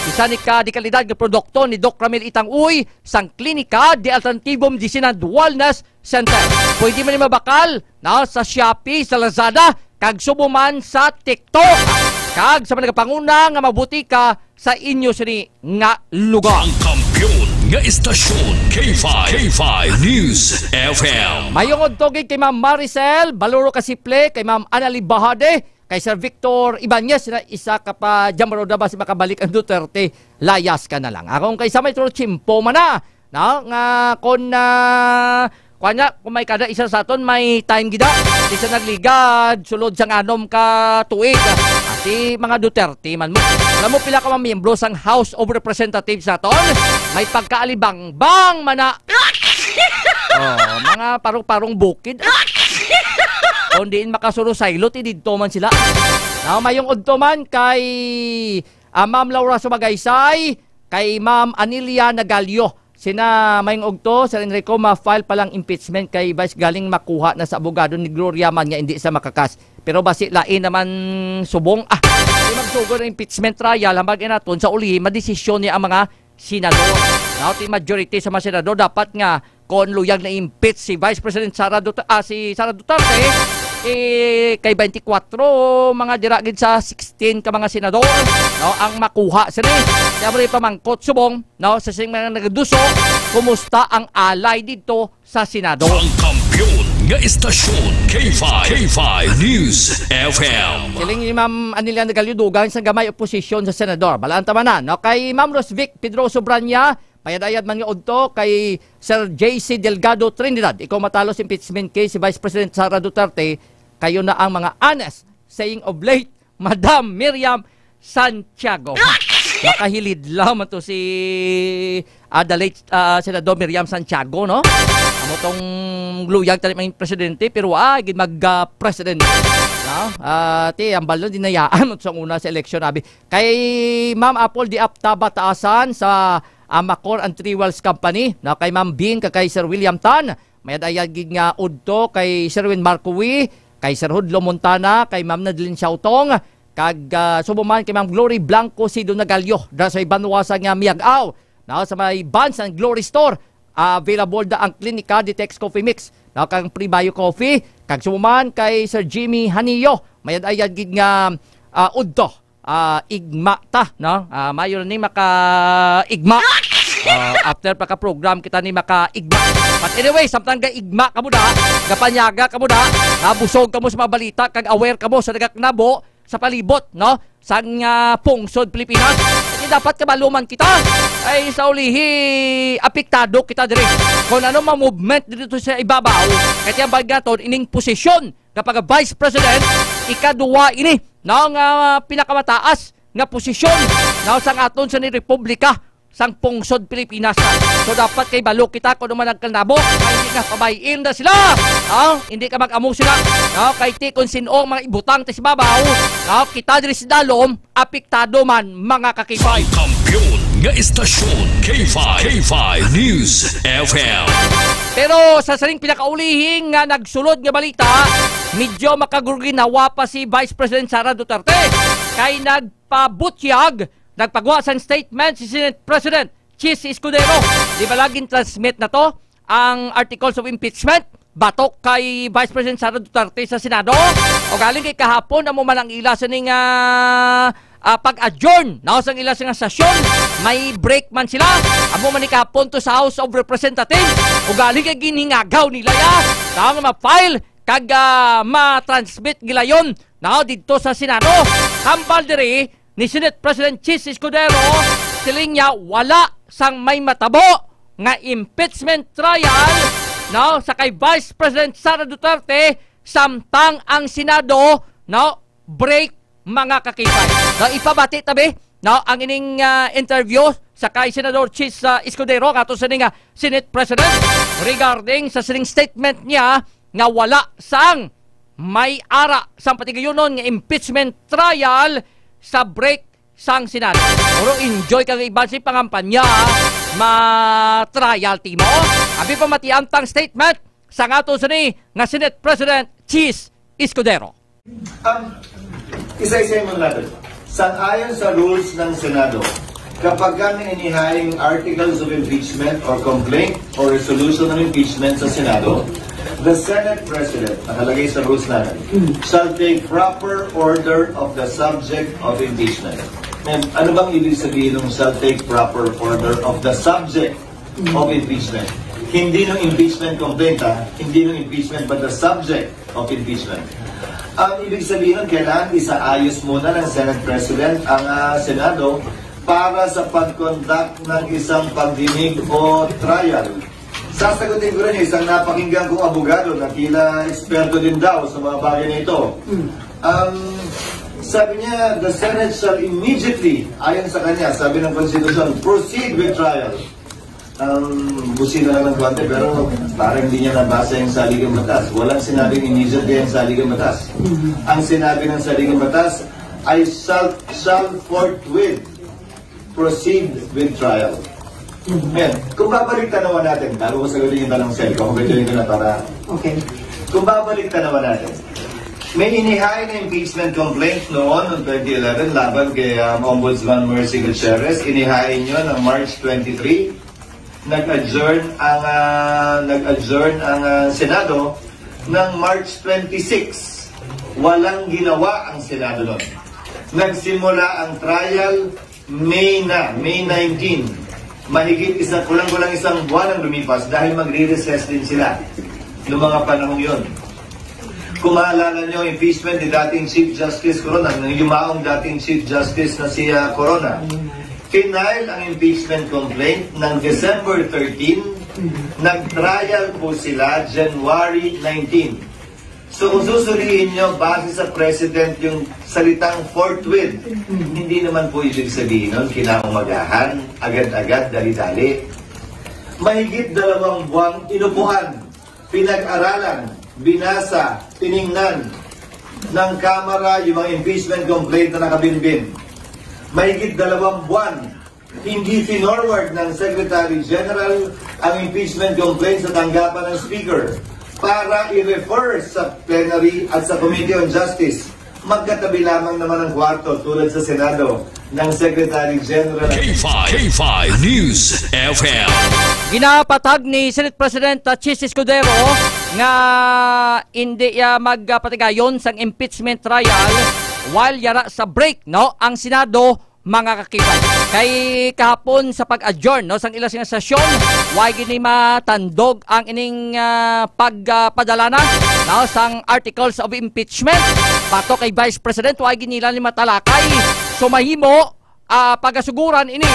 Isa ni ka di kalidad nga produkto ni Doc Ramil Itang Uy sang Klinika di Alternativo Medicine and Wellness Center. Pwede man ni mabakal na sa Shopee, sa Lazada, kag subong man sa TikTok. Kag sa mga nagapanguna nga mga butika sa inyo sini nga lugar. Ang kampiyon nga istasyon, K five, K five News F M. Mayong udto gid kay Ma'am Maricel Baluro Kasiple, kay Ma'am Annalie Bahade, kay Sir Victor Ibanez, na isa ka pa dyan, bro, na basi makabalik ang Duterte, layas ka na lang. Akong kay sa may tro chimpo man na, no? Nga kon, ah, kuwan niya, kung may kada isa sa aton, may time gida. Isa nagligad, sulod sang anom ka tuig. Ah, si mga Duterte man mo. Alam mo, pila ka mga miyembro sang House of Representatives naton? May pagkaalibangbang man na. Oh, mga parong-parong bukid. Kung diin makasuro saylot, ididto man sila. Now, mayong udto man kay, ah, Ma'am Laura Sumagaysay, kay Ma'am Anilia Nagalio. Sina mayong udto, Sir Enrico, ma-file pa lang impeachment kay Vice galing makuha na sa abogado ni Gloria man nga hindi sa makakas. Pero basi lain naman subong, ah, di magsugod ang impeachment trial, hambag naton sa uli, madesisyon ni ang mga senador. Now, ti majority sa mga senador, dapat nga kung luyag na impeach si Vice President Sara Duterte, ah, si Sara Duterte, eh, kay twenty-four, mga dira gid sa sixteen ka mga senador, no, ang makuha sini. Kaya mo rin pamangkot subong, no, sa sing mga nagduso, kumusta ang alay dito sa Senado? Ang kampiyon nga istasyon, K five, K five News F M. Siling ni Ma'am Aniliana Galio, dugang sa gamay oposisyon sa senador. Balaan ta man na, no? Kay Ma'am Rosvic Pedro Sobrania, mayad-ayad man nga udto kay Sir J C Delgado Trinidad. Ikaw matalo sa impeachment case si Vice President Sara Duterte, kayo na ang mga honest. Saying of late, Madam Miriam Santiago. Makahilid lang man to si, ah, the late, ah, Senador Miriam Santiago, no? Amo tong luyag tani maging presidente, pero ah, gid mag, ah, presidente. No? Ah, ti, ang balon, dinayaan mo sa una sa eleksyon, abi. Kay Ma'am Apple Diap Tabataasan sa, ah, Macor and Three Wells Company, no? Kay Ma'am Bing, kag kay Sir William Tan, mayad-ayad gid nga udto kay Sherwin Marcowi, kay Sir Hudlo Montana, kay Ma'am Nadlin Siautong, kag, ah, subong man kay Ma'am Glory Blanco Sido Nagalio, dira sa ibanwa sa nga Miag-aw, na sa may Vans and Glory Store. Ah, available da ang Klinika Detox Coffee Mix, na kang Pre-Bio Coffee, kag subong man kay Sir Jimmy Hanillo, mayad-ayad gid nga, ah, udto, ah, igma ta, no? Ah, mayo ni maka-igma. Ah, after pa ka program, kita ni maka-igma. But anyway, samtang ga-igma kamo da, gapanyaga kamo da, ah, busog kamo sa mga balita, kag aware kamo sa nagakanabo sa palibot, no? Sang, ah, pungsod Pilipinas. Kaya dapat kabalo man kita. Ay, sa ulihi, apektado kita diri. Kung ano mga movement dito sa ibabaw, kaya bag naton ining posisyon nga pagka-Vice President, ikaduwa ini, no, nga pinakamataas nga posisyon, no, sang aton sa ni Republika, sang pungsod Pilipinas. So, dapat kay balo kita kung ano man ang kanabo, kay hindi ka pabayin na sila, no? Hindi ka mag-amo sila, no? Kay ti kung sino ang mga ibutang ta sa babaw, no? Kita diri sa dalom, apektado man, mga kakibay. Ang kampiyon nga istasyon, K five, K five News F M. Pero sa sining pinakaulihi nga nagsulod nga balita, medyo makagurginawa pa si Vice President Sara Duterte kay nagpabutyag, nagpagwa sang statement si Senate President Chiz Escudero. Di ba lagi transmit na to ang articles of impeachment batok kay Vice President Sara Duterte sa Senado? O galing kay kahapon, amo man ang ila sining, ah, ah, pag-adjourn, no, sang ila sing sesyon, may break man sila. Amo man ni kahapon to sa House of Representatives. Ugali kay ginhingagaw nila ya, tama, ma-file kag, ah, ma-transmit gilayon, no, didto sa Senado. Hambal diri ni Senate President Chiz Escudero, siling niya wala sang may matabo nga impeachment trial, no, sa kay Vice President Sara Duterte, samtang ang Senado, no, break, mga kakipay. No, ipabati tabi, no, ang ining, ah, interview sa kay Senador Chiz, ah, Escudero, kato sa ning, ah, Senate President, regarding sa sining statement niya nga wala sang may ara sang patigayunon nga impeachment trial sa break sang Senado. Pero enjoy ka iban si pangampanya, ma-trial timo. Abi pa matiantang statement sa ato sini nga Senate President Chiz Escudero. Um, isa-isa mo natin. Sang-ayon sa rules ng Senado, kapag kami inihaing articles of impeachment or complaint or resolution ng impeachment sa Senado, the Senate President, nakalagay sa rules natin, shall take proper order of the subject of impeachment. And ano bang ibig sabihin ng shall take proper order of the subject of impeachment? Hindi ng impeachment complaint, ha? Hindi ng impeachment, but the subject of impeachment. Ang ibig sabihin, kailangan isaayos muna ng Senate President ang, ah, Senado para sa pag-conduct ng isang pagdinig o trial. Sasagutin ko rin isang napakinggan kong abogado na tila eksperto din daw sa mga bagay na ito. Um, sabi niya, the Senate shall immediately, ayon sa kanya, sabi ng Constitution, proceed with trial. Ang busina lang ng konti, pero parang hindi niya nabasa yung saligang batas. Walang sinabing immediately ang saligang batas. Ang sinabi ng saligang batas ay shall, shall forthwith proceed with trial. Ngayon, kung babalik tanawan natin, bago ko sagutin yung tanong, Sel, kung ko na para... Okay. Kung babalik tanawan natin, may inihain na impeachment complaint noon, noong twenty eleven, laban kay, um, Ombudsman Mercy Gutierrez. Inihain yun ng March twenty-three. Nag-adjourn ang, ah, nag-adjourn ang, ah, Senado ng March twenty-six. Walang ginawa ang Senado noon. Nagsimula ang trial May na, May nineteen. Mahigit isa, kulang-kulang isang buwan ang lumipas dahil magre-recess din sila noong mga panahong yon. Kung maalala nyo, impeachment ni dating Chief Justice Corona, ng yumaong dating Chief Justice na si, ah, Corona. Final ang impeachment complaint ng December thirteen, nag-trial po sila January nineteen. So kung susuriin nyo, base sa President yung salitang forthwith, hindi naman po ibig sabihin nun kinaumagahan, agad-agad, dali-dali. Mahigit dalawang buwang inupuan, pinag-aralan, binasa, tiningnan ng Kamara yung mga impeachment complaint na nakabinbin. Mahigit dalawang buwan, hindi finorward ng Secretary General ang impeachment complaint sa tanggapan ng Speaker para i-refer sa plenary at sa Committee on Justice. Magkatabi lamang naman ang kwarto tulad sa Senado ng Secretary General. K five, K five News F M. Ginapatag ni Senate President, uh, Chiz Escudero nga hindi, uh, magpatigayon sang impeachment trial while yara sa break, no, ang Senado, mga kakibay. Kay kahapon sa pag-adjourn, no, sang ila sing sesyon, way gini matandog ang ining, ah, pagpadala na, no, sang articles of impeachment batok kay Vice President, way gini nila ni matalakay. So mahimo, ah, pagasuguran ini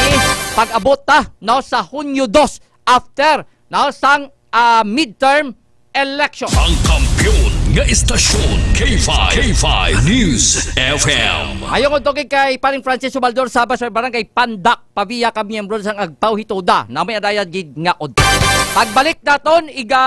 pag-abot ta, no, sa Hunyo dos after, no, sang, ah, midterm election. Ang kampiyon nga istasyon, K five, K five News F M. Ayong untog kay Paring Francis Ubaldor, sa Barangay Pandak, Pavia, ka miyembro sang Agpaw Hituda, na may adayad gid nga udto. Pagbalik naton, iga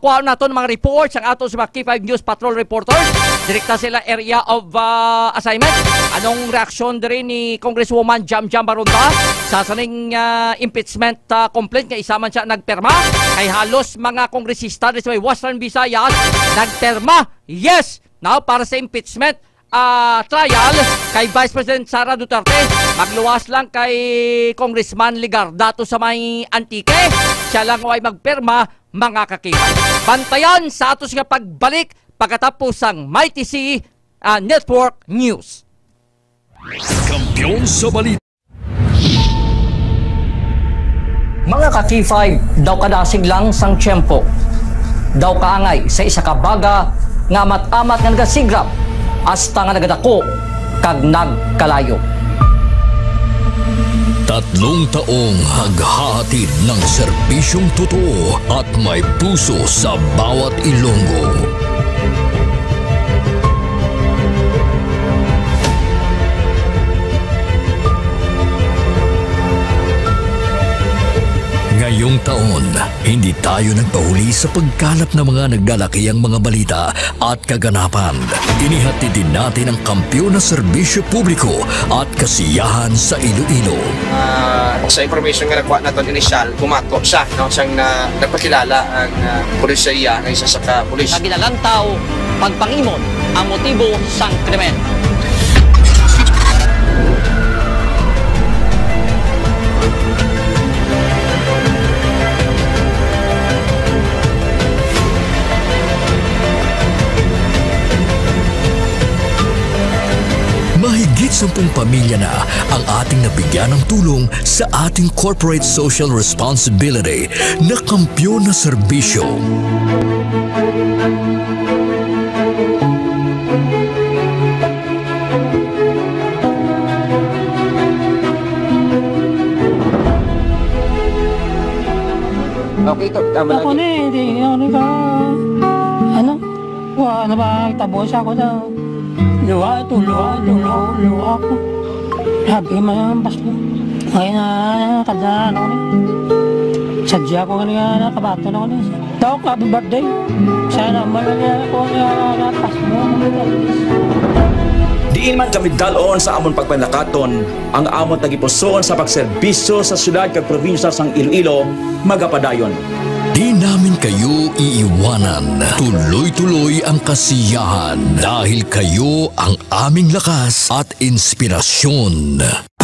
kuha naton mga reports ang ato sa mga K five News Patrol reporters. Direkta sila area of, ah, assignment. Anong reaksyon diri ni Congresswoman Jam Jam Baronda sa saning, ah, impeachment, ah, complaint nga isa man siya nagpirma? Kay halos mga kongresista diri sa may Western Visayas nagpirma. Yes! Now, para sa impeachment, ah, trial kay Vice President Sara Duterte. Magluwas lang kay Congressman Legarda to sa may Antique. Siya lang way magpirma, mga kakibay. Bantayan sa atos nga pagbalik pagkatapos sang Mighty C, ah, Network News. Kampiyon sa balita. Mga ka-K five, daw kadasig lang sang tiyempo, daw kaangay sa isa ka baga nga amat-amat nga nagasigrap hasta nga nagadako kag nagkalayo. Tatlong taong naghahatid ng serbisyong totoo at may puso sa bawat Ilonggo. Ngayong taon, hindi tayo nagpahuli sa pagkalap ng mga nagdalakiang mga balita at kaganapan. Inihatid din natin ang kampiyon na serbisyo publiko at kasiyahan sa Iloilo. Ah, sa information nga nakuha naton initial, bumato siya, no, siyang na, nagpakilala ang, ah, pulis sa iya, ang isa sa ka pulis. Sa ginalantaw, pagpangimot ang motibo sang krimen. Mahigit sampung pamilya na ang ating nabigyan ng tulong sa ating corporate social responsibility na kampiyon na serbisyo. Okay, ito, tama Ako lang. Ni, hindi, hindi ka, ano? Wa na ba, tabo siya ko daw. Luha, ito, luha, ito, luha, luha ko. Sabi man ang Pasko. Ngayon na, kada ano ni. Sadya ko nga nakabaton ako ni. Tawag ko, "Happy birthday." Sana man ang ako nga Pasko. Diin man kami dalon sa amon pagpanakaton, ang amon tagipusoon sa pagserbisyo sa siyudad kag probinsya sang Iloilo magapadayon. Di namin kayo iiwanan. Tuloy-tuloy ang kasiyahan dahil kayo ang aming lakas at inspirasyon. Lower,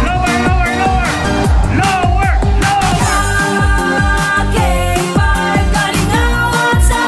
lower, lower! Lower, lower! K five Kalingawan sa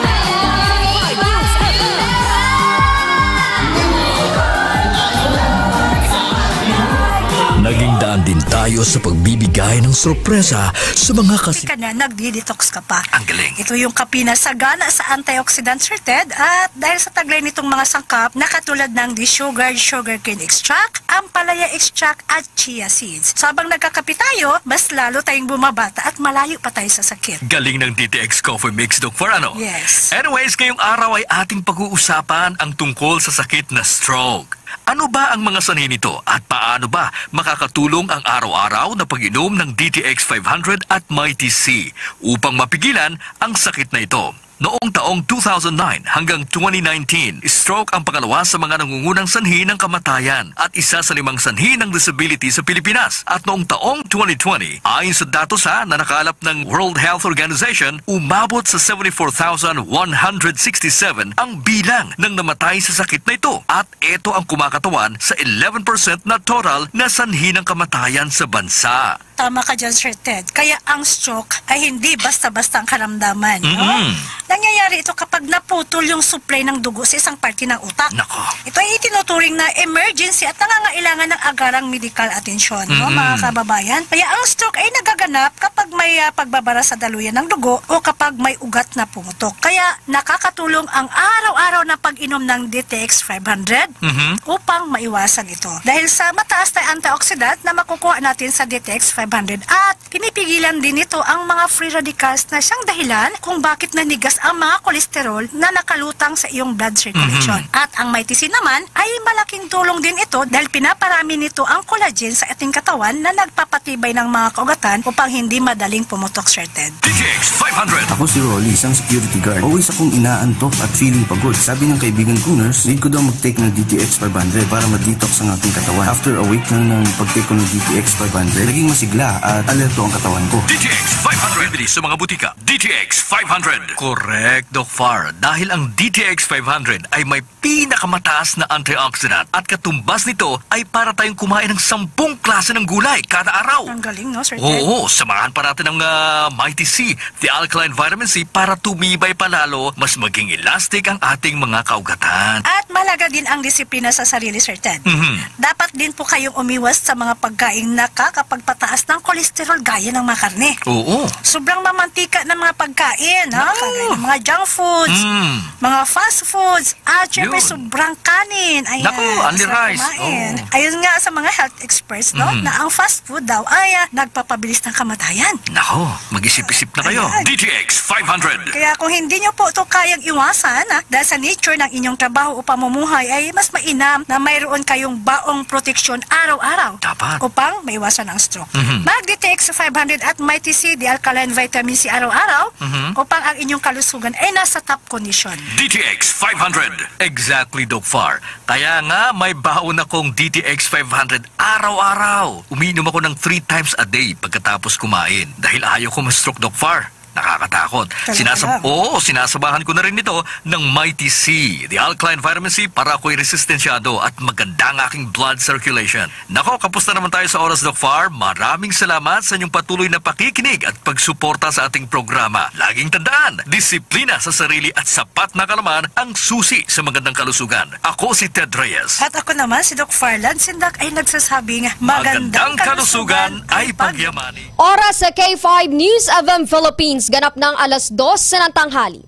Naging daan din tayo sa pagbibigay ng sorpresa sa mga kasi Ka na nagdi-detox ka pa. Ang galing. Ito yung kape na sagana sa antioxidant, Sir Ted, at dahil sa taglay nitong mga sangkap na katulad ng desugared sugarcane extract, ampalaya extract, at chia seeds. So, habang nagkakape tayo, mas lalo tayong bumabata at malayo pa tayo sa sakit. Galing ng D T X Coffee Mix, Doc, for ano? Yes. Anyways, ngayong araw ay ating pag-uusapan ang tungkol sa sakit na stroke. Ano ba ang mga sanhi nito at paano ba makakatulong ang araw-araw na pag-inom ng D T X five hundred at Mighty C upang mapigilan ang sakit na ito? Noong taong two thousand nine hanggang twenty nineteen, stroke ang pangalawa sa mga nangungunang sanhi ng kamatayan at isa sa limang sanhi ng disability sa Pilipinas. At noong taong twenty twenty, ayon sa datos, ha, na nakalap ng World Health Organization, umabot sa seventy-four thousand one hundred sixty-seven ang bilang ng namatay sa sakit na ito, at ito ang kumakatawan sa eleven percent na total na sanhi ng kamatayan sa bansa. Tama ka dyan, Sir Ted. Kaya ang stroke ay hindi basta-basta ang karamdaman, no? Mm-mm. Nangyayari ito kapag naputol yung supply ng dugo sa isang parte ng utak. Nako. Ito ay itinuturing na emergency at nangangailangan ng agarang medical atensyon, no, Mm-mm. mga kababayan? Kaya ang stroke ay nagaganap kapag may, ah, pagbabara sa daluyan ng dugo o kapag may ugat na pumutok. Kaya nakakatulong ang araw-araw na pag-inom ng D T X five hundred Mhm. upang maiwasan ito. Dahil sa mataas na antioxidant na makukuha natin sa D T X Hundred. At pinipigilan din nito ang mga free radicals na siyang dahilan kung bakit nanigas ang mga kolesterol na nakalutang sa iyong blood circulation. Mhm. At ang Mighty C naman ay malaking tulong din ito dahil pinaparami nito ang collagen sa ating katawan na nagpapatibay ng mga kaugatan upang hindi madaling pumutok, Sir Ted. D T X five hundred. Ako si Rolly, isang security guard. Always akong inaantok at feeling pagod. Sabi ng kaibigan kong nurse, need ko daw mag-take ng D T X five hundred para ma-detox ang aking katawan. After a week lang ng pag-take ko ng D T X five hundred, naging masigla at alerto ang katawan ko. D T X five hundred. Bibili sa mga butika. D T X five hundred. Correct, Doc Far. Dahil ang D T X five hundred ay may pinakamataas na antioxidant at katumbas nito ay para tayong kumain ng sampung klase ng gulay kada araw. Ang galing, no, Sir Ted? Oo, samahan pa natin ng, ah, Mighty C, the alkaline vitamin C, para tumibay pa lalo, mas maging elastic ang ating mga kaugatan. At mahalaga din ang disiplina sa sarili, Sir Ted. Mhm. Dapat din po kayong umiwas sa mga pagkaing nakakapagpataas ng kolesterol gaya ng mga karne. Oo. Sobrang mamantika ng mga pagkain, ha? Naku. Kagaya ng mga junk foods, Mm. mga fast foods, at syempre Yun. sobrang kanin. Ayan, Naku, only sarap rice. kumain. Oo. Ayun nga sa mga health experts, no, Mhm. na ang fast food daw ay, ah, nagpapabilis ng kamatayan. Nako, mag-isip-isip na kayo. Ayan. D T X five hundred. Kaya kung hindi nyo po ito kayang iwasan, ah, dahil sa nature ng inyong trabaho o pamumuhay, ay mas mainam na mayroon kayong baong proteksyon araw-araw Dapat. upang maiwasan ang stroke. Mhm. Mag-D T X five hundred at Mighty C, the alkaline vitamin C araw-araw Mhm. upang ang inyong kalusugan ay nasa top condition. D T X five hundred. Exactly, Doc Far. Kaya nga, may baon akong D T X five hundred araw-araw. Umiinom ako ng three times a day pagkatapos kumain dahil ayaw ko ma-stroke, Doc Far. Nakakatakot. Talaga? Sinasab-, oo, sinasabahan ko na rin ito ng Mighty C, the alkaline vitamin C, para ako'y resistensyado at maganda ang aking blood circulation. Nako, kapusta naman tayo sa oras, Doc Far? Maraming salamat sa inyong patuloy na pakikinig at pagsuporta sa ating programa. Laging tandaan, disiplina sa sarili at sapat na kaalaman ang susi sa magandang kalusugan. Ako si Ted Reyes. At ako naman, si Doc Farland Sindak, ay nagsasabing, Magandang kalusugan ay pagyamani. Oras sa K five News F M Philippines, ganap ng alas dos sa tanghali.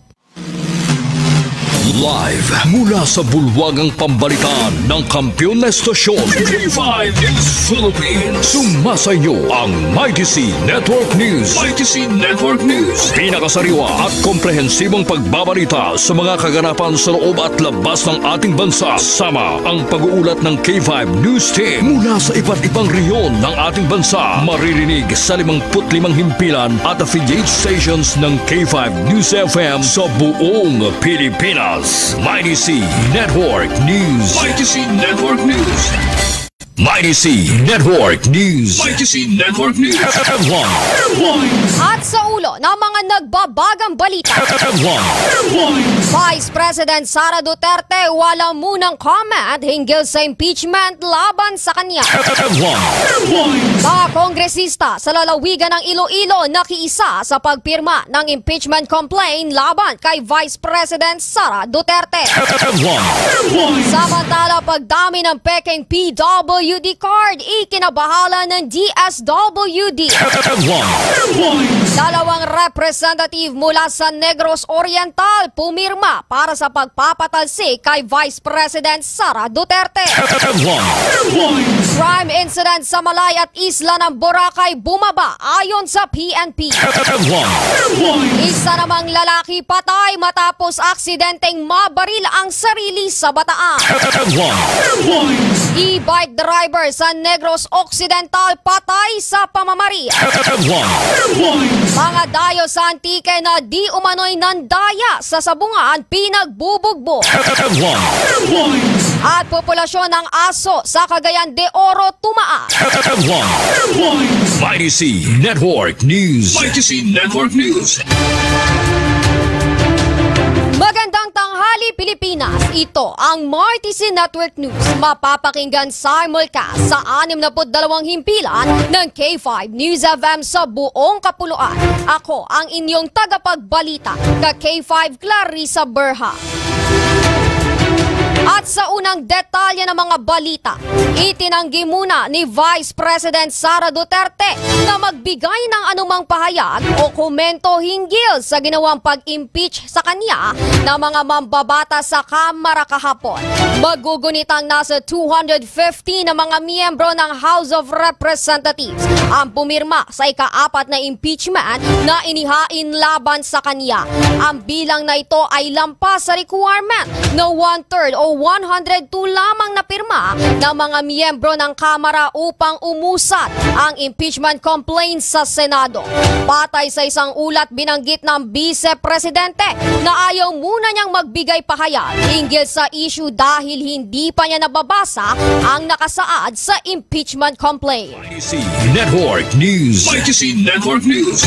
Live mula sa bulwagang pambalitaan ng kampiyon na estasyon, K five News Philippines. Sumasa inyo ang Mighty C Network News. Mighty C Network News. Pinakasariwa at komprehensibong pagbabalita sa mga kaganapan sa loob at labas ng ating bansa. Sama ang pag-uulat ng K five News Team mula sa iba't ibang rehiyon ng ating bansa. Maririnig sa limangput limang himpilan at affiliate stations ng K five News F M sa buong Pilipinas. Mighty C Network News. Mighty C Network News. Mighty C Network News. Mighty C Network News. Headlines. At sa ulo ng mga nagbabagang balita, Headlines. Vice President Sara Duterte wala munang comment hinggil sa impeachment laban sa kanya. Headlines. Mga kongresista sa lalawigan ng Iloilo nakiisa sa pagpirma ng impeachment complaint laban kay Vice President Sara Duterte. Headlines. Samantala, pagdami ng pekeng P W D card, ikinabahala ng D S W D. Headlines. Dalawang representative mula sa Negros Oriental pumirma para sa pagpapatalsik kay Vice President Sara Duterte. Headlines. Crime incident sa Malay at isla ng Boracay bumaba ayon sa P N P. Headlines. Isa namang lalaki patay matapos aksidenteng mabaril ang sarili sa bataan. Headlines. E-bike driver sa Negros Occidental patay sa pamamaril. Headlines. Mga dayo sa Antique na di umano'y nandaya sa sabungan pinagbubugbo. Headlines. At populasyon ng aso sa Cagayan de Oro tumaas. Headlines. Mighty C Network News. Mighty C Network News. Magandang tanghali, Pilipinas. Ito ang Mighty C Network News. Mapapakinggan simulcast sa anim na put dalawang himpilan ng K five News F M sa buong kapuluan. Ako ang inyong tagapagbalita, ka K five Clarissa Berha. At sa unang detalye ng mga balita, itinanggi muna ni Vice President Sara Duterte na magbigay ng anumang pahayag o komento hinggil sa ginawang pag-impeach sa kanya ng mga mambabata sa Kamara kahapon. Magugunit ang nasa two hundred fifty na mga miyembro ng House of Representatives ang pumirma sa ikaapat na impeachment na inihain laban sa kanya. Ang bilang na ito ay lampas sa requirement na one-third o one hundred two lamang na pirma ng mga miyembro ng Kamara upang umusad ang impeachment complaint sa Senado. Patay sa isang ulat, binanggit ng Bise Presidente na ayaw muna niyang magbigay pahayag hinggil sa issue dahil hindi pa niya nababasa ang nakasaad sa impeachment complaint. Y T C Network News. Y T C Network News.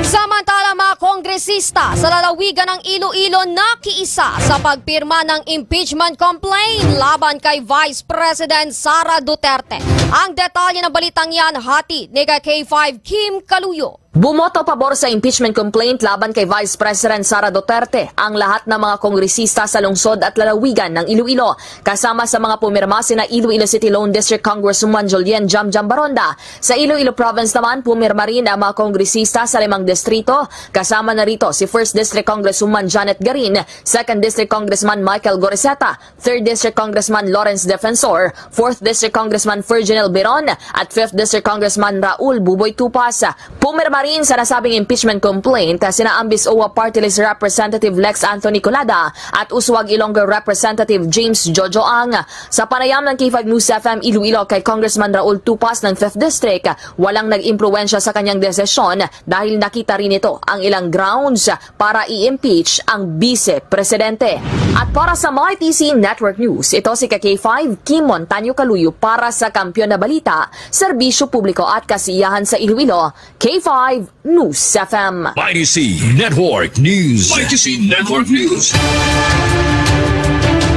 Samantala, mga kongresista sa lalawigan ng Iloilo nakiisa sa pagpirma ng impeachment complaint laban kay Vice President Sara Duterte. Ang detalye ng balitang yan, hatid ni K five Kim Kaluyo. Bumoto pabor sa impeachment complaint laban kay Vice President Sara Duterte ang lahat ng mga kongresista sa lungsod at lalawigan ng Iloilo, kasama sa mga pumirma sina Iloilo City Lone District Congresswoman Julian Jam Jam Baronda. Sa Iloilo Province naman, pumirma rin ang mga kongresista sa limang distrito, kasama na rito si First District Congresswoman Janet Garin, Second District Congressman Michael Goriseta, Third District Congressman Lawrence Defensor, Fourth District Congressman Virginel Biron, at Fifth District Congressman Raul Buboy Tupas. Pumirma rin sa nasabing impeachment complaint sina Ambis Owa Party List Representative Lex Anthony Colada at Usuag Ilonggo Representative James Jojo Ang. Sa panayam ng K five News F M Iloilo kay Congressman Raul Tupas ng Fifth District, walang nag-impluwensya sa kanyang desisyon dahil nakita rin nito ang ilang grounds para i-impeach ang Bise Presidente. At para sa Y T C Network News, ito si K five Kim Montaño Kaluyo para sa Kampiyon na Balita, Serbisyo Publiko at Kasiyahan sa Iloilo, K five News F M. Y T C Network News. Y T C Network News.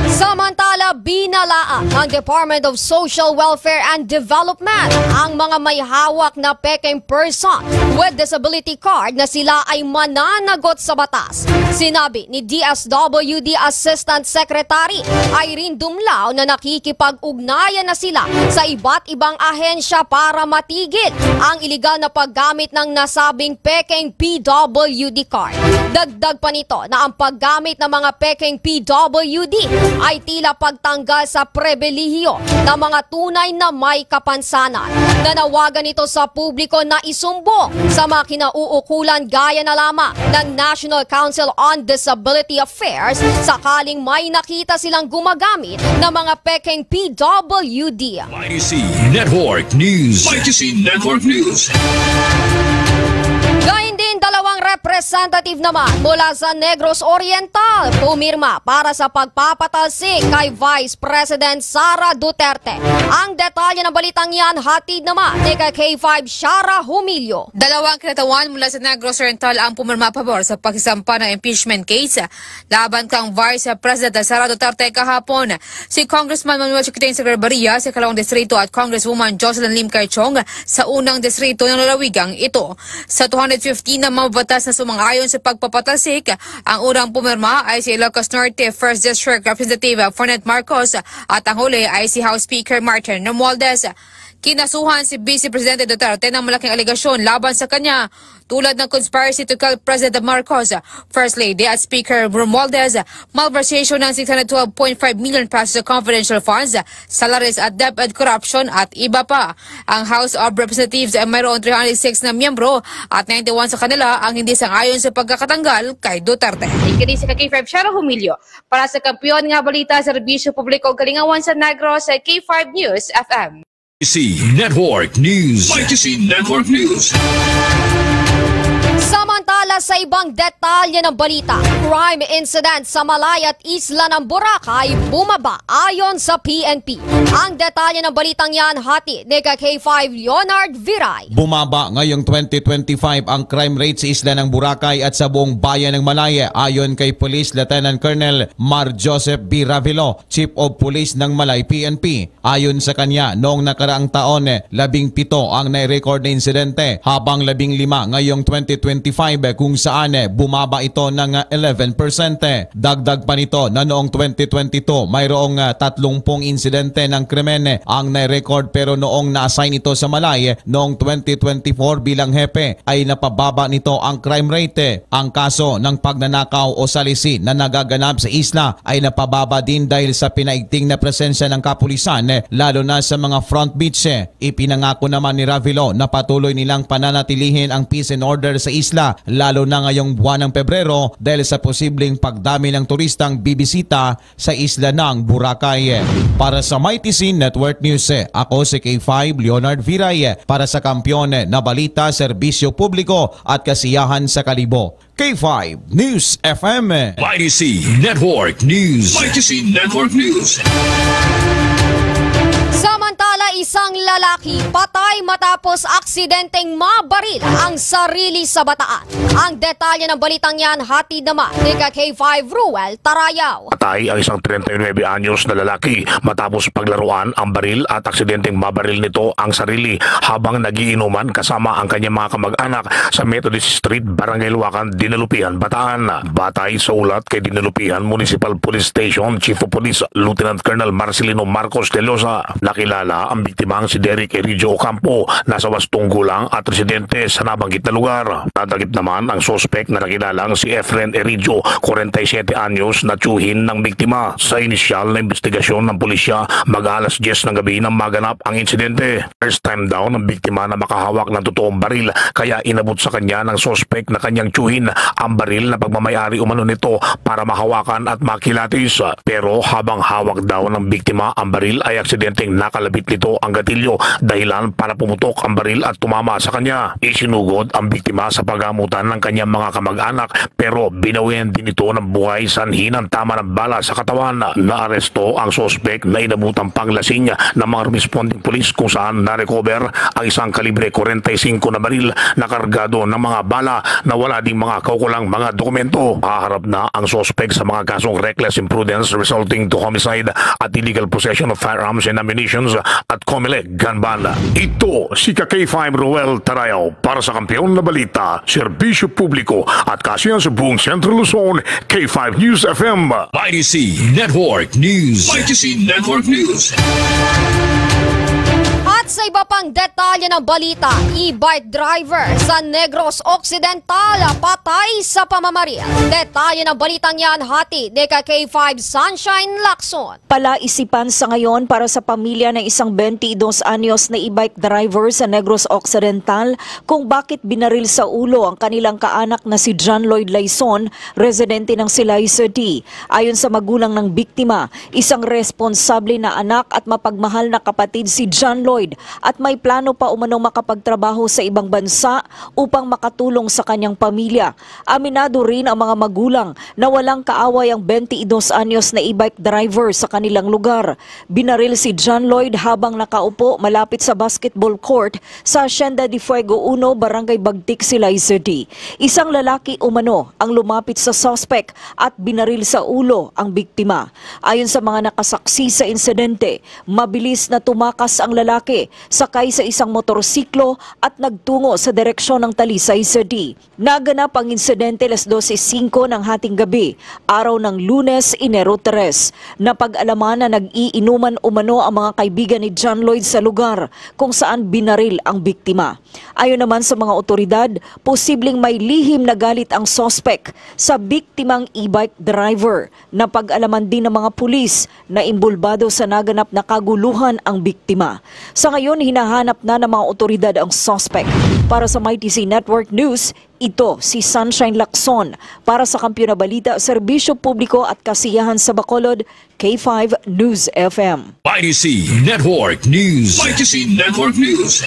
Samantala, binalaan ng Department of Social Welfare and Development ang mga may hawak na pekeng person with disability card na sila ay mananagot sa batas. Sinabi ni D S W D Assistant Secretary Irene Dumlao na nakikipag-ugnayan na sila sa iba't ibang ahensya para matigil ang iligal na paggamit ng nasabing pekeng P W D card. Dagdag pa nito na ang paggamit ng mga pekeng P W D ay tila pagtanggal sa pribilehiyo ng mga tunay na may kapansanan. Nanawagan ito sa publiko na isumbong sa mga kinauukulan gaya na lamang ng National Council on Disability Affairs sakaling may nakita silang gumagamit ng mga pekeng P W D. Y T C Network News. Y T C Network News. Gayun din, dalawang representative naman mula sa Negros Oriental pumirma para sa pagpapatalsik kay Vice President Sara Duterte. Ang detalye ng balitang yan hatid naman ni K five Shara Humilio. Dalawang kinatawan mula sa Negros Oriental ang pumirma pabor sa pagsasampa ng impeachment case laban kang Vice President Sara Duterte kahapon. Si Congressman Manuel Chiquitin Echeverria sa ikalawang distrito at Congresswoman Jocelyn Lim Caichong sa unang distrito ng lalawigang ito. Sa two hundred fifteen na mabatas na sumang-ayon sa pagpapatalsik, ang unang pumirma ay si Ilocos Norte First District Representative Fernet Marcos at ang huli ay si House Speaker Martin Romualdez. Kinasuhan si Vice Presidente Duterte ng malaking alegasyon laban sa kanya, tulad ng conspiracy to kill President Marcos, First Lady at Speaker Romualdez, malversation ng six hundred twelve point five million pesos sa confidential funds, salaries at DepEd corruption at iba pa. Ang House of Representatives ay mayroong three hundred six na miyembro at ninety-one sa kanila ang hindi sang-ayon sa pagkakatanggal kay Duterte. Kini si K five Shara Humilio para sa Kampiyon nga Balita, Serbisyo Publiko, Kalingawan sa Negros, sa K five News F M. Y T C Network News. Y T C Network News. Samantala, sa ibang detalye ng balita, crime incident sa Malay at Isla ng Boracay bumaba ayon sa P N P. Ang detalye ng balitang yan hatid ni K five Leonard Viray. Bumaba ngayong twenty twenty-five ang crime rate sa Isla ng Boracay at sa buong bayan ng Malay, ayon kay Police Lieutenant Colonel Mar Joseph B. Ravelo, Chief of Police ng Malay P N P. Ayon sa kanya, noong nakaraang taon, labing pito ang nai-record na insidente, habang labing lima ngayong twenty twenty-five, kung Taan, eh, bumaba ito ng, ah, eleven percent. Dagdag pa nito na noong twenty twenty-two, mayroong, ah, tatlong pung insidente ng krimen, eh, ang na-record, pero noong na-assign ito sa Malay, eh, noong twenty twenty-four bilang hepe, ay napababa nito ang crime rate. Ang kaso ng pagnanakaw o salisi na nagaganap sa isla ay napababa din dahil sa pinaigting na presensya ng kapulisan, eh, lalo na sa mga front beach, eh. Ipinangako naman ni Ravilo na patuloy nilang pananatilihin ang peace and order sa isla, lalo na ngayong buwan ng Pebrero, dahil sa posibleng pagdami ng turistang bibisita sa isla ng Boracay. Para sa Mighty C Network News, eh, ako si K five Leonard Viray, eh, para sa Kampiyon, eh, na Balita, Serbisyo Publiko at Kasiyahan sa Kalibo. K five News F M. Mighty C Network News. Mighty C Network News. Samantala, isang lalaki patay matapos aksidenteng mabaril ang sarili sa bataan. Ang detalye ng balitang yan, hatid naman ni ka K five Ruel Tarayaw. Patay ang isang treinta y nueve anyos na lalaki matapos paglaruan ang baril at aksidenteng mabaril nito ang sarili habang nagiinuman kasama ang kanyang mga kamag-anak sa Methodist Street, Barangay Luwakan, Dinalupihan, Bataan. Batay sa ulat kay Dinalupihan Municipal Police Station Chief of Police Lieutenant Colonel Marcelino Marcos de Losa, nakilala ang biktimang si Derek Eridio Ocampo, nasa wastong gulang at residente sa nabanggit na lugar. Nadakip naman ang suspek na nakilalang si Efren Eridio, kwarenta y siyete anyos, na tiyuhin ng biktima. Sa inisyal na investigasyon ng pulisya, mag-alas diyes ng gabi nang maganap ang insidente. First time daw ng biktima na makahawak ng totoong baril, kaya inabot sa kanya ng suspek na kanyang tiyuhin ang baril na pagmamayari umano nito para mahawakan at makilatis. Pero habang hawak daw ng biktima ang baril, ay aksidenteng nakalabit nito ang gatilyo, dahilan para pumutok ang baril at tumama sa kanya. Isinugod ang biktima sa pagamutan ng kanyang mga kamag-anak, pero binawian din ito ng buhay sanhi ng tama ng bala sa katawan. Naaresto ang suspek na inabutang panglasing ng mga responding pulis, kung saan na-recover ang isang kalibre kwarenta y singko na baril na kargado ng mga bala na wala ding mga kaukulang mga dokumento. Haharap na ang suspek sa mga kasong reckless imprudence resulting to homicide at illegal possession of firearms and ammunitions at COMELEC gun ban. Ito si ka K five Roel Tarayaw para sa Kampiyon na Balita, Serbisyo Publiko at Kasiyahan sa buong Central Luzon, K five News F M. Mighty C Network News. Mighty C Network News. At sa iba pang detalye ng balita, e-bike driver sa Negros Occidental patay sa pamamaril. Detalye ng balitang yan, hatid ni ka K five Sunshine Lacson. Palaisipan sa ngayon para sa pamilya ng isang twenty-dos anyos na e-bike driver sa Negros Occidental kung bakit binaril sa ulo ang kanilang kaanak na si John Lloyd Laison, residente ng Silay City. Ayon sa magulang ng biktima, isang responsable na anak at mapagmahal na kapatid si John Lloyd at may plano pa umanong makapagtrabaho sa ibang bansa upang makatulong sa kanyang pamilya. Aminado rin ang mga magulang na walang kaaway ang twenty-dos anyos na e-bike driver sa kanilang lugar. Binaril si John Lloyd habang nakaupo malapit sa basketball court sa Hacienda de Fuego Uno, Barangay Bagtik, Silay City. Isang lalaki umano ang lumapit sa suspek at binaril sa ulo ang biktima. Ayon sa mga nakasaksi sa insidente, mabilis na tumakas ang lalaki sakay sa isang motorsiklo at nagtungo sa direksyon ng Talisay City. Naganap ang insidente alas dose singko ng hating gabi, araw ng Lunes, Enero tres. Napag-alaman na nag-iinuman umano ang mga kaibigan ni John Lloyd sa lugar kung saan binaril ang biktima. Ayon naman sa mga otoridad, posibleng may lihim na galit ang suspek sa biktimang e-bike driver. Napag-alaman din ng mga pulis na imbulbado sa naganap na kaguluhan ang biktima. Sa ngayon, hinahanap na ng mga otoridad ang suspek. Para sa Mighty C Network News, ito si Sunshine Lacson. Para sa Kampiyon na Balita, Serbisyo Publiko at Kasiyahan sa Bacolod, K five News F M. Mighty C Network News. Mighty C Network News.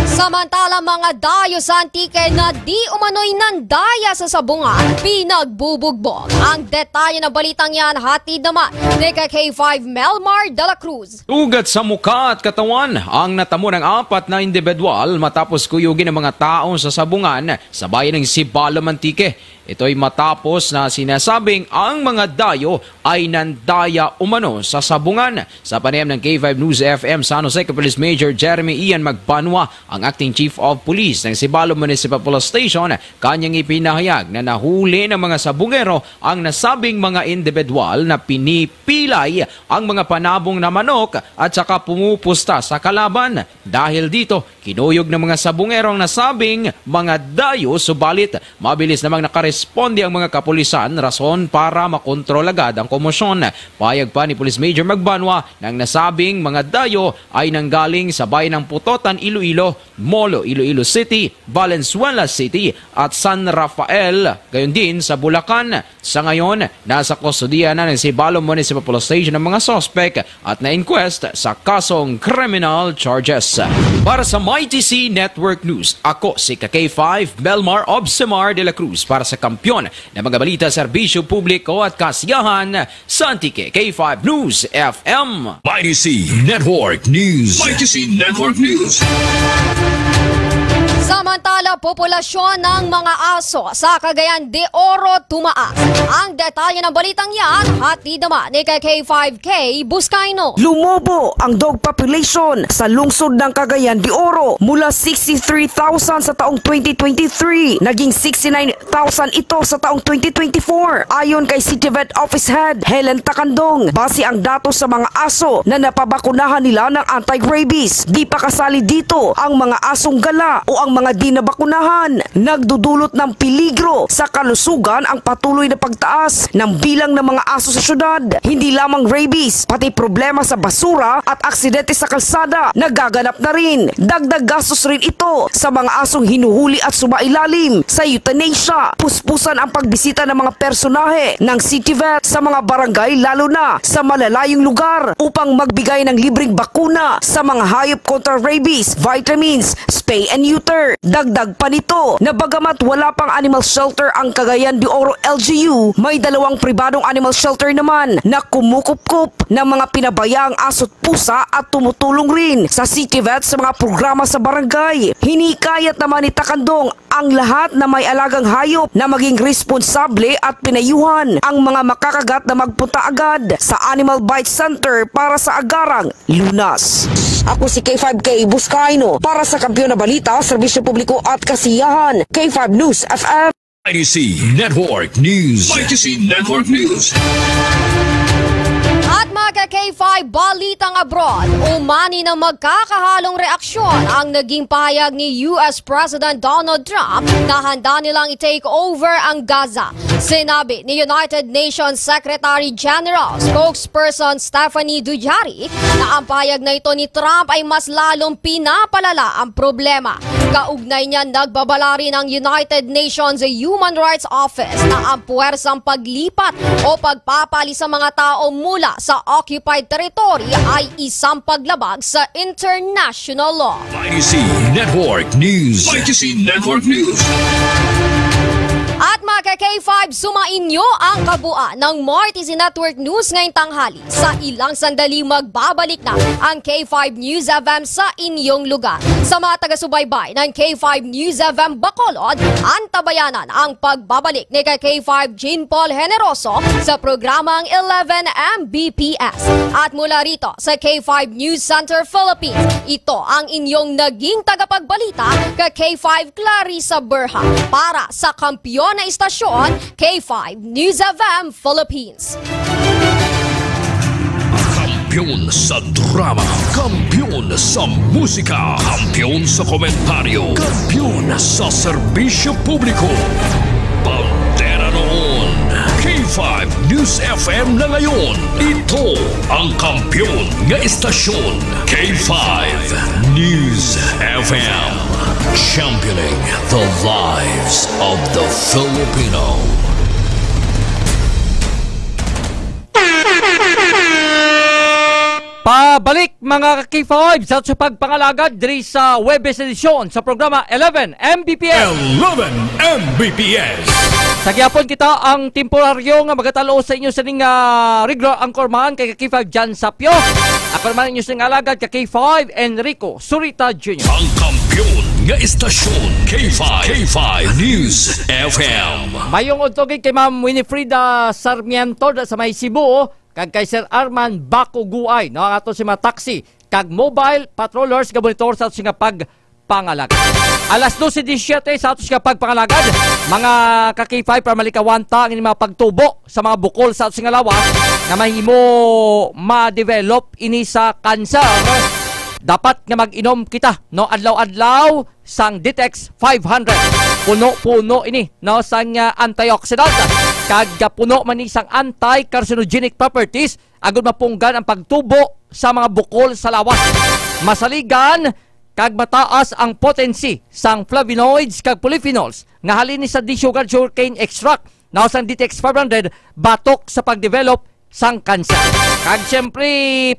Samantala, mga dayo sa Antique na di umano'y nandaya sa sabungan, pinagbubugbog. Ang detalye ng balitang yan, hatid naman ni ka K five Melmar de la Cruz. Ugat sa mukha at katawan ang natamo ng apat na individual matapos kuyugin ng mga tao sa sabungan sa bayan ng Sibalom, Antique. Ito'y matapos na sinasabing ang mga dayo ay nandaya umano sa sabungan. Sa panayam ng K five News F M San Jose kay Police Major Jeremy Ian Magbanwa, ang Acting Chief of Police ng Sibalom Municipal Police Station, kanyang ipinahayag na nahuli ng mga sabungero ang nasabing mga individual na pinipilay ang mga panabong na manok at saka pumupusta sa kalaban. Dahil dito, kinuyog ng mga sabungero ang nasabing mga dayo, subalit mabilis namang nakaresponde ang mga kapulisan, rason para makontrol agad ang komosyon. Payag pa ni Police Major Magbanwa, nang nasabing mga dayo ay nanggaling sa bayan ng Pototan, Iloilo, Molo, Iloilo City, Valenzuela City, at San Rafael, gayon din sa Bulacan. Sa ngayon, nasa kustodiya na ng Sibalom Municipal Police Station ang mga suspek at na-inquest sa kasong criminal charges. Para sa Mighty C Network News, ako si ka K five, Melmar Obsemar de la Cruz, para sa Kampiyon ng mga balita, serbisyo publiko at kasiyahan sa Antique, K five News F M. Mighty C Network News. Mighty C Network News. Samantala, populasyon ng mga aso sa Cagayan de Oro tumaas. Ang detalye ng balitang yan, hatid naman ni ka K five K Buscaino. Lumobo ang dog population sa lungsod ng Cagayan de Oro mula sixty-three thousand sa taong twenty twenty-three, naging sixty-nine thousand ito sa taong twenty twenty-four, ayon kay City Vet Office Head Helen Tacandong. Base ang datos sa mga aso na napabakunahan nila ng anti-rabies, di pa kasali dito ang mga asong gala o ang mga di nabakunahan. Nagdudulot ng peligro sa kalusugan ang patuloy na pagtaas ng bilang ng mga aso sa syudad. Hindi lamang rabies, pati problema sa basura at aksidente sa kalsada nagaganap na rin. Dagdag gastos rin ito sa mga asong hinuhuli at sumailalim sa euthanasia. Puspusan ang pagbisita ng mga personahe ng City Vet sa mga barangay, lalo na sa malalayong lugar, upang magbigay ng libreng bakuna sa mga hayop kontra rabies, vitamins, spay and neuter. Dagdag pa nito na bagamat wala pang animal shelter ang Cagayan de Oro L G U, may dalawang pribadong animal shelter naman na kumukupkop ng mga pinabayaang aso't pusa at tumutulong rin sa City Vet sa mga programa sa barangay. Hinikayat naman ni Tacandong ang lahat na may alagang hayop na maging responsable at pinayuhan ang mga makakagat na magpunta agad sa Animal Bite Center para sa agarang lunas. Ako si K five K Buscaino para sa Kampiyon na Balita, Serbisyo Publiko at Kasiyahan, K five News F M. Mighty C Network News. Mighty C Network News. At mga ka K five, balitang abroad, umani na magkakahalong reaksyon ang naging pahayag ni U S President Donald Trump na handa nilang i-take over ang Gaza. Sinabi ni United Nations Secretary General Spokesperson Stephanie Dujarric na ang pahayag na ito ni Trump ay mas lalong pinapalala ang problema. Kaugnay niya, nagbabala rin ang United Nations Human Rights Office na ang puwersang paglipat o pagpapaalis sa mga tao mula sa occupied territory ay isang paglabag sa international law. Mighty C Network News. Mighty C Network News. At mga ka K five, sumainyo ang kabuuan ng Mighty C Network News ngayong tanghali. Sa ilang sandali, magbabalik na ang K five News F M sa inyong lugar. Sa mga taga-subaybay ng K five News F M Bacolod, antabayanan ang pagbabalik ni ka K five Jean Paul Generoso sa programang eleven M B P S. At mula rito sa K five News Center Philippines, ito ang inyong naging tagapagbalita, ka K five Clarissa Berha, para sa kampiyon na istasyon, K five News F M Philippines. Kampiyon sa drama, kampiyon sa musika, kampiyon sa komentaryo, kampiyon sa serbisyo publiko. Bandera noon, K five News F M na ngayon. Ito ang kampiyon nga istasyon, K five News F M. Championing the lives of the Filipino. Pabalik, mga ka K five, sa, sa pagpangalagad diri sa Huwebes edisyon sa programa eleven M B P S. Eleven M B P S. Sa gihapon kita ang temporaryo nga magatalo sa inyo sining, ah, regular anchorman kay ka K five Jan Sapio. Ako naman inyo sing alagad ka K five Enrico Surita Junior. Ang kampiyon nga istasyon, K five, K five News F M. Mayong udto gid kay Ma'am Winifrida Sarmiento da sa may Cebu, kag kay Sir Arman Bakuguay, no, ang ato si mga taxi kag mobile patrollers nga monitor sa ato nga pagpangalagad. Alas dose disisiete sa ato nga pagpangalagad, mga ka-K five, para malikawan ta ang ining mga pagtubo sa mga bukol sa ato nga lawas nga mahimo ma-develop ini sa cancer. Dapat nga mag-inom kita, no, adlaw-adlaw sang Ditex five hundred. Puno-puno ini, no, sang, ah, antioxidant, kag, ah, puno man ni sang anti-carcinogenic properties, agud mapunggan ang pagtubo sa mga bukol sa lawas. Masaligan kag mataas ang potency sang flavonoids kag polyphenols nga halin ni sa desugared sugarcane extract, no, sang Ditex five hundred, batok sa pagdevelop sang kanser. Kag siyempre,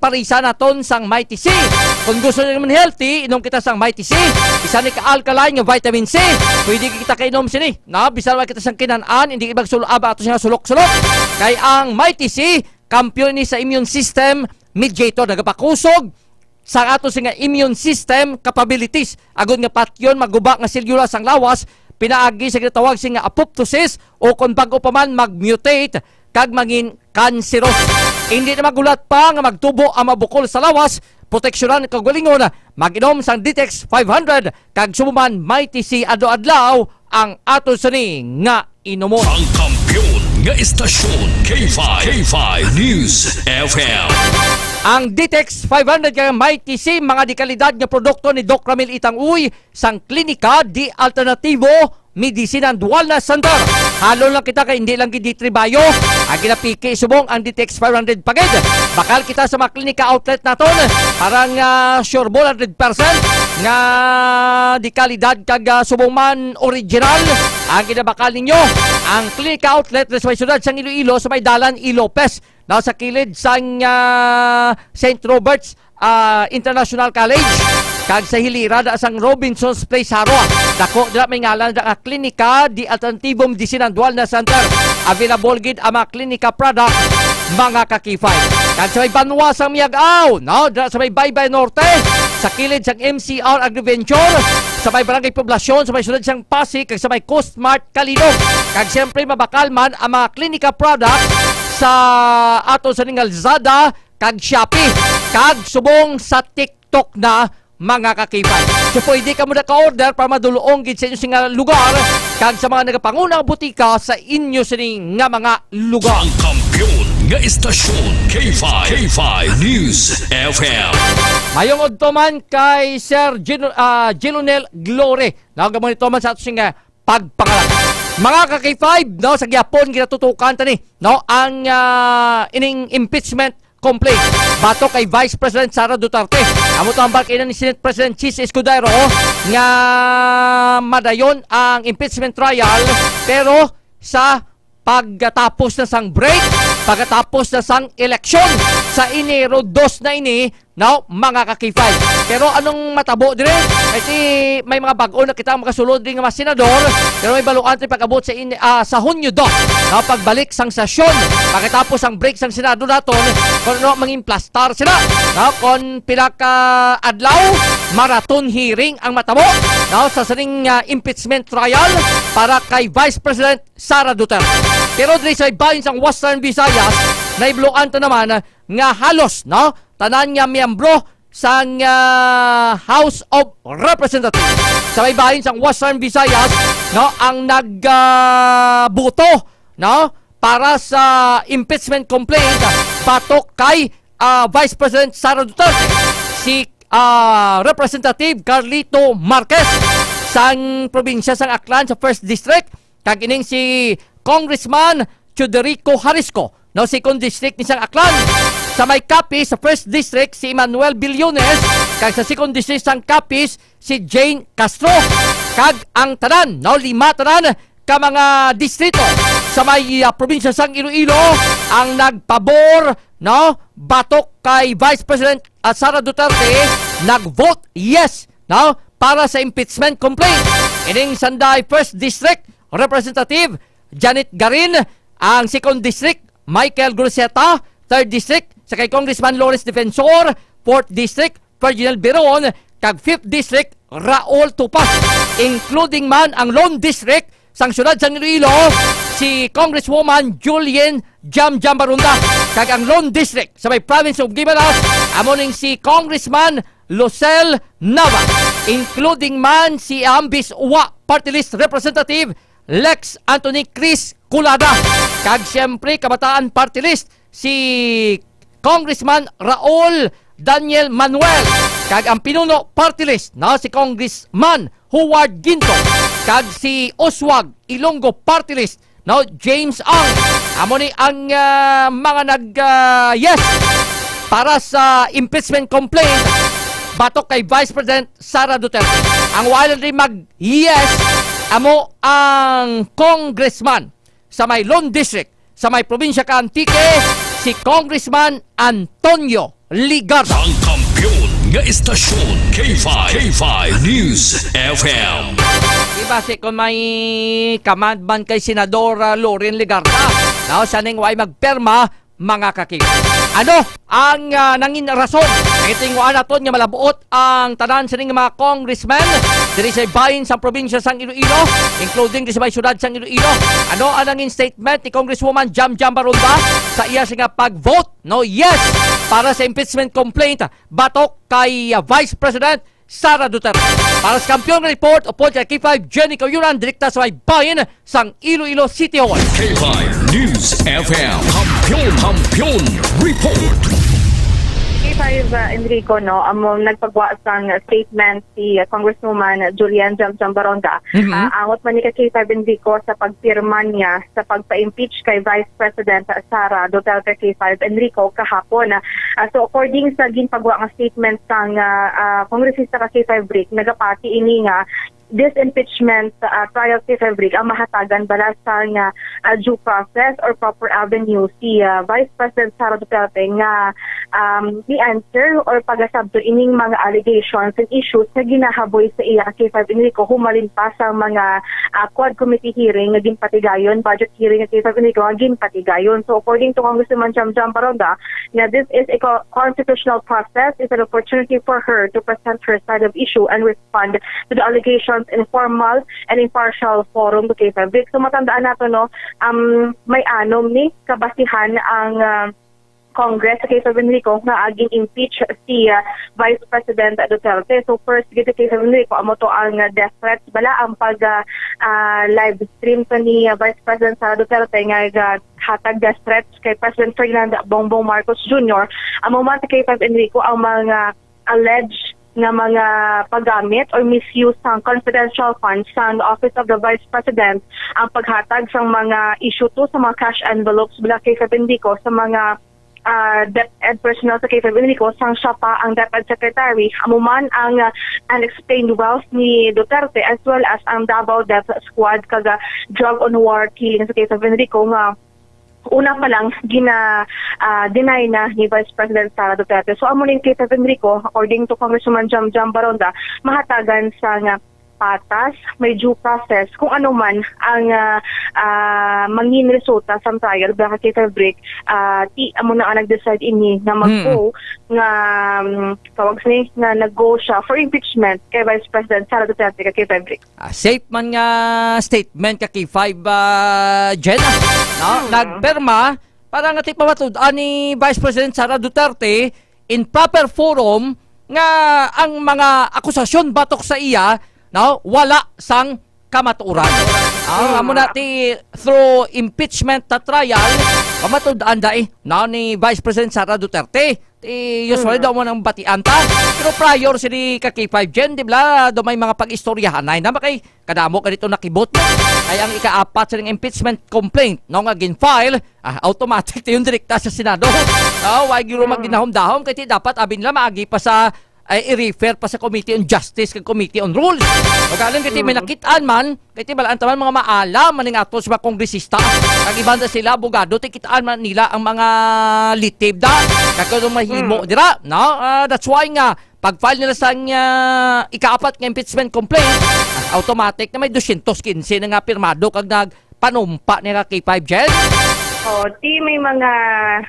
parisa naton sang Mighty C. Kung gusto niyo man healthy, inom kita sang Mighty C. Isa ni ka-alkaline nga vitamin C. Pwede kita kainom sini, no? Bisan wala kita sang kinan-an, hindi ibag sul-, aba ato siya sulok-sulok. Kay ang Mighty C, kampiyon ni sa immune system mediator, nagapakusog sa ato sing immune system capabilities, agud nga patyon maguba nga selyula sang lawas pinaagi sa ginatawag sing apoptosis, o kon bag-o pa man mag-mutate kag mangin kanseros. Hindi na magulat pa nga magtubo ang mga bukol sa lawas, proteksyonan ang kaugalingon, mag-inom sang Ditex five hundred kag subo man Mighty C adlaw-adlaw ang ato sini nga inumon. Ang kampiyon nga istasyon, K five, K five News F M. Ang Ditex five hundred kag Mighty C, mga dekalidad nga produkto ni Doc Ramil Itang Uy sang Klinika di Alternativo Medicine and Wellness Center. Halon lang kita kay hindi lang gid di tribayo ang ginapiki subong ang Ditex five hundred pa gid. Bakal kita sa mga klinika outlet naton para nga sure ball hundred percent nga dekalidad kag, ah, subong man original ang ginabakal ninyo. Ang klinika outlet sa may siyudad sang Iloilo, sa may Dalan E. Lopez, na sa kilid sang, ah, Saint Robert's, ah, International College, kag sa hilira da sang Robinson's Place, Jaro. Dako dira may ngalan da nga Klinika di Alternativo Medicine and Wellness Center. Available gid ang mga klinika product, mga ka-K five. Kag sa may banwa sang Miag-ao, no, dira sa may Baybay Norte, sa kilid sang M C R Agriventure, sa may Barangay Poblacion, sa may siyudad sang Pasig, kag sa may Coast Mart Calinog. Kag siyempre, mabakal man ang mga klinika product sa ato sa ning Lazada kag Shopee, kag subong sa TikTok na, mga ka-K five. So, pwede kamo na ka-order para madulong gid sa inyo sing lugar kag sa mga nagapangunang butika sa inyo sini nga mga lugar. Ang kampiyon nga istasyon, K five, K five News F M. Mayong udto man kay Sir Gino-, ah, Gilonel Glory. Nagamonitor man sa ato sing, ah, pagpangalagad. Mga ka-K five, no, sa gihapon ginatutukan ta ni, no, ang, ah, ining impeachment complaint batok kay Vice President Sara Duterte. Amo to ang bakina ni Senate President Chiz Escudero nga madayon ang impeachment trial, pero sa pagkatapos na sang break, pagkatapos na sang eleksyon sa Enero dos na ini, no, mga ka-K five. Pero anong matabo dire? Kasi may mga bag-o na kita makasulod din nga mga senador, pero may baluan tayo pag-abot sa in-, ah, sa Hunyo dos, no, pagbalik sang sesyon, pagkatapos ang break sang Senado naton, kung ano, mangimplastar sila, no, kung pila ka adlaw, marathon hearing ang matabo, no, sa sining, ah, impeachment trial para kay Vice President Sara Duterte. Pero diri sa bahin sang Western Visayas, naibloan ta naman nga halos, no, tanan nga miyembro sang, ah, House of Representatives sa may bahin sang Western Visayas, no, ang nag, ah, boto, no, para sa impeachment complaint batok kay, ah, Vice President Sara Duterte, si, ah, Representative Carlito Marquez sang probinsya sang Aklan sa First District, kag ining si Congressman Teodorico Jarisco, no, Second District ni sang Aklan. Sa may Capiz, sa First District, si Emmanuel Billones, kag sa Second District sang Capiz, si Jane Castro. Kag ang tanan, no, lima tanan ka mga distrito sa may, ah, probinsya sang Iloilo ang nagpabor, no, batok kay Vice President, ah, Sara Duterte, nag-vote yes, no, para sa impeachment complaint. Ining sanday First District Representative Janet Garin, ang Second District Michael Groseta, Third District sa kay Congressman Lawrence Defensor, Fourth District Ferdinand Veron, kag Fifth District Raul Tupas, including man ang Lone District sang siyudad sang Iloilo, si Congresswoman Julian Jam Jam Baronda, kag ang Lone District sa may province of Guimaras, amo ning si Congressman Lucel Nava, including man si Ambis Wa Party List Representative Lex Anthony Chris Culada, kag siyempre Kabataan Party List si Congressman Raul Daniel Manuel, kag ang Pinuno Party List na si Congressman Howard Ginto, kag si Oswag Ilonggo Party List na James Ang. Amo ni ang, ah, mga nag, ah, yes para sa impeachment complaint batok kay Vice President Sara Duterte. Ang wala rin mag yes amo ang congressman sa may Lone District, sa may probinsya ka Antique, si Congressman Antonio Legarda. Ang kampiyon nga istasyon, K five, K five News F M. Diba si kung may command man kay Senadora Loren Legarda, now siya ning way magperma, mga kakig. Ano ang, ah, nangin rason? Itingwaan naton nga malabuot ang tanan sining mga congressmen diri sa bahin sang probinsya sang Iloilo, including diri sa may syudad sang Iloilo. Ano ang nangin statement ni Congresswoman Jam Jam Baronda sa iya nga pag-vote no yes para sa impeachment complaint batok kay, ah, Vice President Sara Duterte? Para sa Kampiyon Report, upod kay K five Jenny Kauyunan, direkta sa may bahin sang Iloilo City Hall. K five News F M, Kampiyon, Kampiyon Report. K five, uh, Enrico, no, amo nagpagwa sang statement si, uh, Congresswoman Julian Jam Jam Baronda. Mhm. Uh, angot man ni ka K five Enrico sa pagpirma niya sa pagpa-impeach kay Vice President Sara Duterte, K five Enrico, kahapon. Uh, so, according sa ginpagwa nga statement sang, uh, uh, kongresista ka K five Rick, nagapati ini nga this impeachment, uh, trial, K five Rick, ang mahatagan bala sang, uh, uh, due process or proper avenue si, uh, Vice President Sara Duterte nga, um, ni-answer or pagasabton ining mga allegations and issues nga ginahaboy sa iya, K five Enrico, humalin pa sa mga, uh, Quad Committee hearing nga ginpatigayon, budget hearing nga, K five Enrico, nga ginpatigayon. So, according to Congresswoman Jam Jam Baronda, nga this is a co-, constitutional process, is an opportunity for her to present her side of issue and respond to the allegations in formal and impartial forum, K five Rick. So, matandaan nato, no, um, may anom ni kabasihan ang, ah, Congress, K five Enrico, nga agin impeach si, ah, Vice President Duterte. So, first gid, K five Enrico, amo to ang, ah, death threats bala, ang pag, ah, ah, live stream to ni, ah, Vice President Sara Duterte nga, ah, hatag death threats kay President Ferdinand Bongbong Marcos Junior. Amo man, K five Enrico, ang mga alleged nga mga paggamit or misuse sang confidential funds sang Office of the Vice President, ang paghatag sang mga issue to sa mga cash envelopes bala, K five Enrico, sa mga, ah, DepEd personnel sa K five Enrico, sang siya pa ang DepEd Secretary. Amo man ang, ah, unexplained wealth ni Duterte as well as ang Davao Death Squad kag, ah, drug on war killing sa K five Enrico nga una pa lang gina, ah, deny na ni Vice President Sara Duterte. So, amo ning K five Enrico, according to Congresswoman Jam Jam Baronda, mahatagan sa nga patas, may due process, kung ano man ang, ah, ah, mangin resulta sa trial, baka K five Rick, ah, ti amo na ang nag-decide ini nga mag-go, nga, um, tawag sini, nga nag-go siya for impeachment kay Vice President Sara Duterte ka K five Rick. Ah, safe man nga statement ka K five, ah, Jen, ah, no? Mm. Nagpirma para nga ti pamatud-an ni Vice President Sara Duterte in proper forum nga ang mga akusasyon batok sa iya, no, wala sang kamatuoran. Ah, amo na ti through impeachment ta trial, pamatud-an dai, no, ni Vice President Sara Duterte. Ti usually daw mo nang batian ta. Pero prior sini ka K five Jen, di ba? Daw may mga pag-istoryahan na, na kay kadamo ka dito nakibot. Ay ang ikaapat sa impeachment complaint, no, nga gin-file, ah, automatic ti yung direkta sa Senado. Oh, why gyud magginahom-dahom? Kay ti dapat abi nila maagi pa sa, ay, i-refer pa sa Committee on Justice kag Committee on Rules. Magaling kay ti may nakitaan man, kay ti balaan taman mga maalam man ning ato sa mga kongresista. Ang iban na sila, abogado, ti kitaan man nila ang mga litib da. Kag kung mahimo dira, no? Ah, that's why nga, pag-file nila sa, ah, ikaapat nga impeachment complaint, automatic na may dosyentos kinse na nga pirmado kag nagpanumpa nila kay five Jen. Oh, di may mga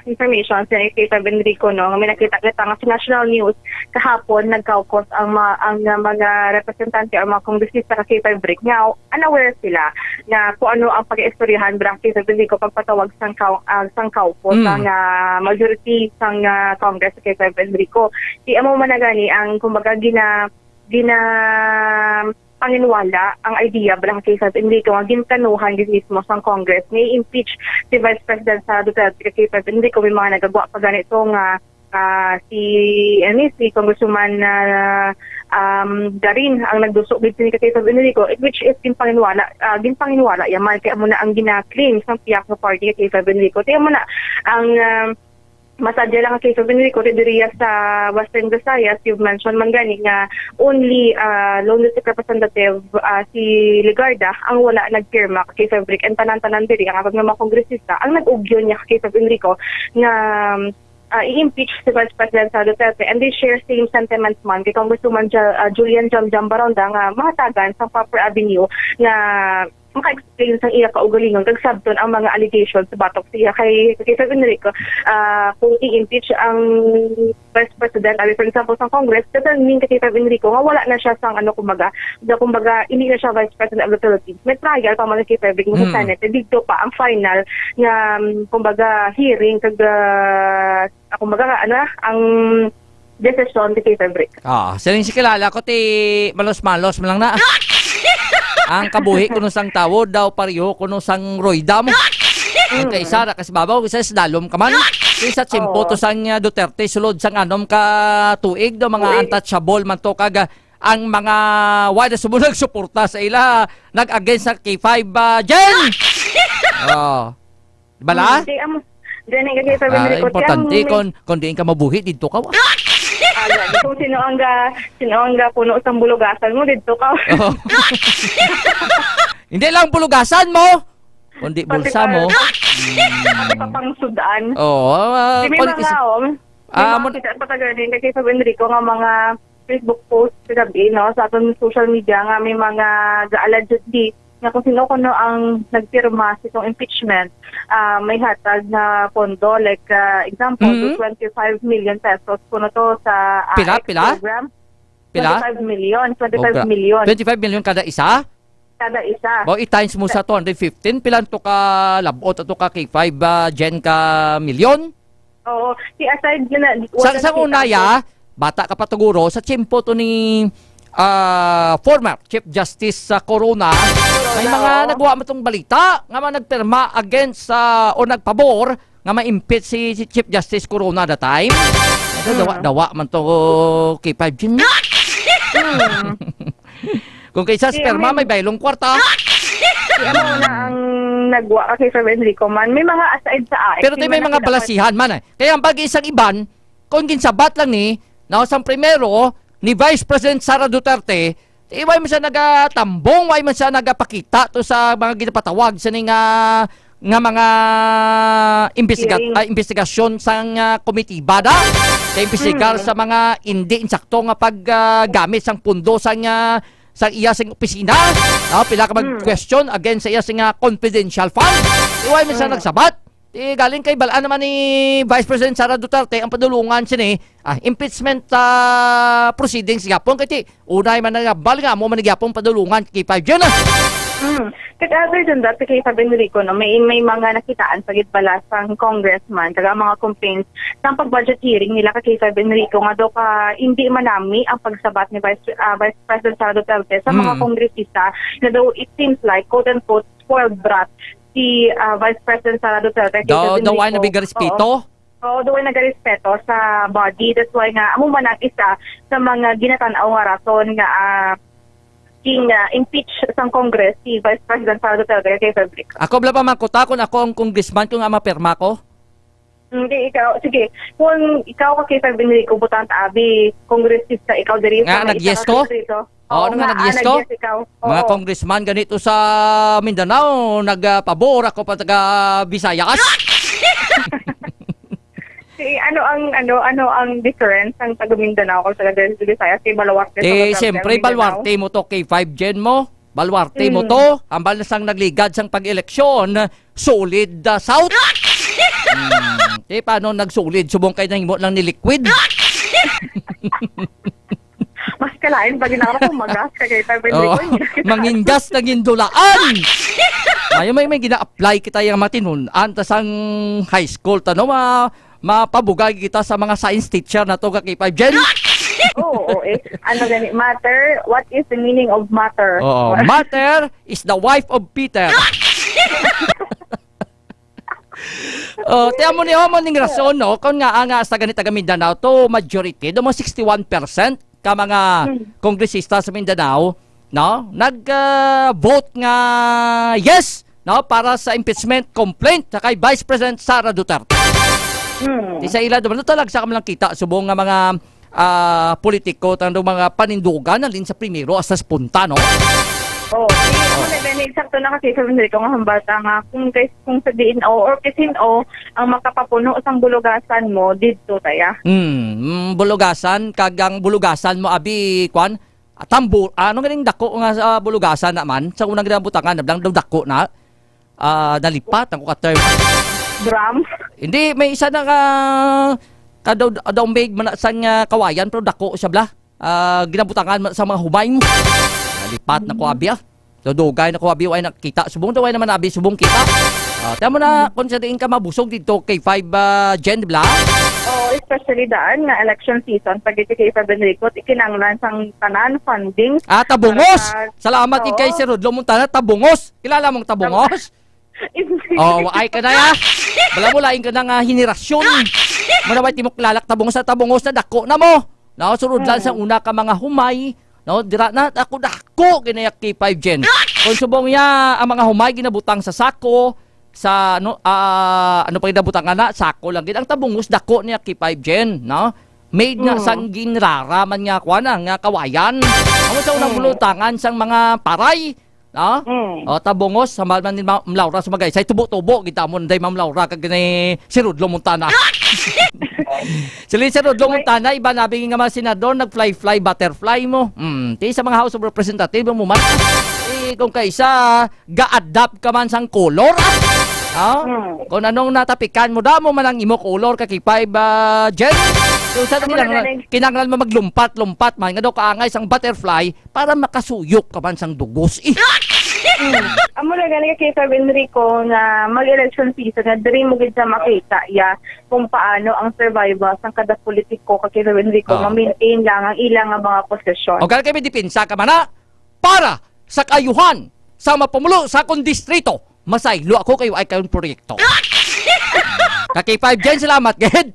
information sa K five Enrico, no, nga may nakita kita nga sa national news kahapon, nagkaukos ang mga, ang, uh, mga representante o mga kongresista sa K five Enrico nga unaware sila nga kung ano ang pag-iistoryahan ba ang K five Enrico pagpatawag sang kau-, ah, sang kaupo Mm. sang, ah, majority sang, ah, Congress sa K five Enrico. Di amo man na gani ang, kumbaga, gina-, gina-, panginwala ang idea bala kay Sir Enrico nga gintanuhan gid mismo sang Congress nga i-impeach si Vice President Sara Duterte kay Sir Enrico. May mga nagagwa pa ganito nga, ah, si, ano, si Congresswoman, ah, um, Garin ang nagduso gid sini kay Sir Enrico, which is ginpanginwala, ah, ginpanginwala yaman kay amo na ang gina-claim sang pihak nga party kay Sir Enrico. Kaya mo na ang, um, masadya lang ang K five Enrico, diriya sa Western Visayas, you've mentioned man gani nga only, ah, lone district representative, ah, si Legarda ang wala nagpirma kay K five Enrico, and tanan-tanan diri ang aton nga mga kongresista ang nag-ugyon niya kay K five Enrico nga, ah, i-impeach si Vice President Sara Duterte, and they share same sentiments man kay Congresswoman Ja-, ah, Julian Jam Jam Baronda nga mahatagan sang proper avenue nga maka-explain sang iya kaugalingon kag sabton ang mga allegations batok siya kay, kay Sir Enrico. Ah, kung i-impeach ang Vice President, abi, for example, sa Congress, doesn't mean kay Sir Enrico nga wala na siya sang, ano, kumbaga, na, kumbaga, hindi na siya Vice President of the Philippines. May trial pa man kay Sir Enrico sa Mm. Senate. Dito pa ang final nga, um, kumbaga, hearing kag, ah, kumbaga, ano, ang desisyon ti K five Enrico. Ah, siling si kilala ko ti malos-malos man lang na. Ang kabuhi kuno sang tawo daw pareho kuno sang royda mo. Ang Mm. kaisa ra kas babaw, isa sa dalom ka man. Isa tsimpo Oo. to sang, ah, Duterte sulod sang anom ka tuig daw, mga Tuig. untouchable man to kag, ah, ang mga wala sumunod suporta sa ila nag-against sa K five, ah, Jen. Oh. Bala? Hmm, di, amo, gani kasi sabi Ah, ni Rico, importante ang kung, kung diin ka mabuhi, didto ka, wa. Ah, gani. Kung sino ang ga-, sino ang ga puno sa bulugasan mo, didto ka. Oh. Hindi lang bulugasan mo, kundi Pati bulsa pa, mo. Pati pa pang sudan. Oo, ah, Di may kung mga, is-, oh, may ah, mga mon- kita pa taga din, kay Sir Enrico, nga mga Facebook post kagabi, no, sa aton social media nga may mga ga-, allegedly nga kung sino kuno ang nagpirma sa itong impeachment, ah, may hatag na pondo, like, ah, example, Mhm. twenty-five million pesos kuno to sa Pila, A I X pila? program. Pila? Twenty-five million, twenty-five Obra. million. Twenty-five million kada isa? Kada isa. Ba, i-times mo sa two hundred fifteen, pila to ka labot ato ka K five, ah, Jen, ka milyon? Oo. Si aside na, Sa, sa una, ya, bata ka pa tuguro, sa tiyempo to ni, ah, former Chief Justice sa Corona, may Corona, mga oo. nagwa mo tong balita nga mga nagpirma against, ah, o nagpabor nga ma-impeach si, si Chief Justice Corona that time. Ano, Mm. dawa-dawa man to, K five Jim? Mm. Kung kay sa Kaya sperma, may may baylong kwarta. Kaya mo na ang nagwa ka kay Sir Enrico man. May mga aside sa A I, Pero may tayo may mga mga nakita ko. balasihan man eh. Kaya ang pag-isang iban, kung ginsabat lang ni, na sang primero, ni Vice President Sara Duterte, di, way man siya nagatambong, way man siya nagapakita to sa mga ginapatawag sa ni nga, nga mga imbestiga-, Hearing. ah, investigasyon sang, ah, komitiba da. Sa imbestigar Mm. sa mga hindi insakto nga pag, ah, gamit sang pundo sang, ah, sa iya sing opisina. Ah, pila ka mag-, Mm. question against sa iya sing, ah, confidential fund. Di, way man siya Mm. nagsabat. Di, galing kay balaan naman ni Vice President Sara Duterte ang padulungan sini, ah, impeachment, ah, proceedings gapon. Kay ti, unay man nagabal nga, amo man gyapon padulungan kay five yun, ah. Mm. Kag other than that, kay sabi ni Rico, no, may, may mga nakitaan sa gitbala sang congressman, kag ang mga complaints sa pag-budget hearing nila kay sabi ni Rico nga daw ka, hindi manami ang pagsabat ni Vice, ah, Vice President Sara Duterte sa mga Mm. kongresista na daw it seems like, quote-unquote, spoiled brat si, ah, Vice President Sara Duterte kay Daw, President daw ay Rico. Nabigarespeto? Oo. Oo, daw ay nagarespeto sa body. That's why nga, amo man ang isa sa mga ginatanaw nga rason nga, ah, king, ah, impeach sang Congress si Vice President Sara Duterte kay Frederick. Ako bala pa man kuta kung ako ang congressman kung ang mapirma ko? Hindi, ikaw. Sige, kung ikaw ka kay Fred Enrico, butang ta abi, kongresista ikaw diri Nga, sa mga nag-yes isa ka ko? distrito. Oo, Oo, nga, nga, nag-yes ah, ko? nag-yes ikaw. Mga Oo. congressman ganito sa Mindanao, nagpabor ako pa taga Visayas. Si, ano ang, ano, ano ang difference ng taga Mindanao kung taga Visayas? Kay baluarte sa Eh, Northern siyempre, Mindanao? baluarte mo to kay five Gen mo. Baluarte mo Mm. to, hambal na sang nagligad sang pag-eleksyon, solid, ah, South. Mm, eh, paano nagsolid? Subong kay nahimo lang ni liquid. Mas kalain pa gid ako kung magas ka kay Five Oo, Enrico. Mangin gas na gindulaan. Ayo, may, may gina-apply kita yung matinunan ta sang high school, ta, no? Ma-, mapabugay kita sa mga science teacher na to, ka K five Jen. Oo, oo, eh. Ano gani, matter? What is the meaning of matter? Oo, matter is the wife of Peter. Oh, ti amo ni, amo ning rason, no? Kung nga, ah, nga sa gani taga Mindanao to, majority, do mga sixty-one percent ka mga Hmm. kongresista sa Mindanao, no? Nag, ah, vote nga yes, no, para sa impeachment complaint sa kay Vice President Sara Duterte. Hmm. Di sa ila, do, talag sa kami lang kita, subong nga mga, ah, politiko, tang mga panindugan, nalin sa primero hasta sa punta, no? Oh, sige, amo na gani, eksakto na kasi sa Enrico nga hambal ta nga kung kay, kung sa diin o or kisin o ang makapapuno sang bulugasan mo didto taya. Hmm, mm, bulugasan, kag ang bulugasan mo, abi, kwan, ah, tambo, ano ganing dako nga, ah, bulugasan naman? Sa unang ginabutangan, nablang daw dako na. Ah, nalipat ang kuka term. Drum? Hindi, may isa na ka, ka daw, daw may mana sang, ah, kawayan, pero dako siya, bla. Ah, ginabutangan man sa mga humay mo. Nalipat na ko, abi, ah. So, dugay na ko, abi, way nakita. Subong daw, way naman, abi, subong kita. Ah, tama na, kung sa diin ka mabusog dito, K five, ah, Jen, bla? Oo, especially daan nga election season, pag iti kay Fabian Rico, ikinanglan sang tanan funding Ah, tabungos! para sa Salamat gid kay Oo. Sir Rodlo Montana, tabungos! Kilala mong tabungos? Hindi. Oh, ay ka na, ya. Bala mo, lain ka na nga henerasyon. Muna ba, timok lalak tabungos na tabungos na dako na mo? No, sulod lang sa Mm. una ka mga humay. No, dira na, ako dako, ginayak K five Jen. Kung subong ya, ang mga humay ginabutang sa sako, sa, ano, ah, ano pa ginabutang na, sako lang gid. Ang tabungos, dako niya K five Jen, no? Made na Mm. sang ginrara man nga, kuwan na, nga kawayan. Amo sa unang Mm. bulutangan sang mga paray, no? Mm. O, tabungos, sa mal-, man ni Ma-, Ma'am Laura, sumagay. Say tubo-tubo, kita mo, day Ma'am Laura, kag ni si Rudlo Montana. Sila si Rudlo Montana, iba na bing nga mga senador, nag-fly-fly, butterfly mo. Mm, ti sa mga House of Representative, mo man. Eh, kung kaisa, ga-adapt ka man sang color, ah. Ah? Hmm. Kung anong natapikan mo, damo man ang imo color, ka K five, ah, Jen. Kung sa Amo na kinahanglan, gani. Kinahanglan mo maglumpat-lumpat man, nga daw kaangay sang butterfly, para makasuyok ka man sang dugos, eh. Hmm. Amo na gani ka K five Enrico nga mag-election season nga diri mo gid sa makita, ya, kung paano ang survival sang kada politiko ka K five Enrico, Oh. ma-maintain lang ang ilang nga mga posisyon. O, gani kay may depensa ka man, ah, para sa kaayuhan sa mga pumulo sa akong distrito. Masaylo ako kay wa ay kayong proyekto. Ka K five Jen, salamat gid.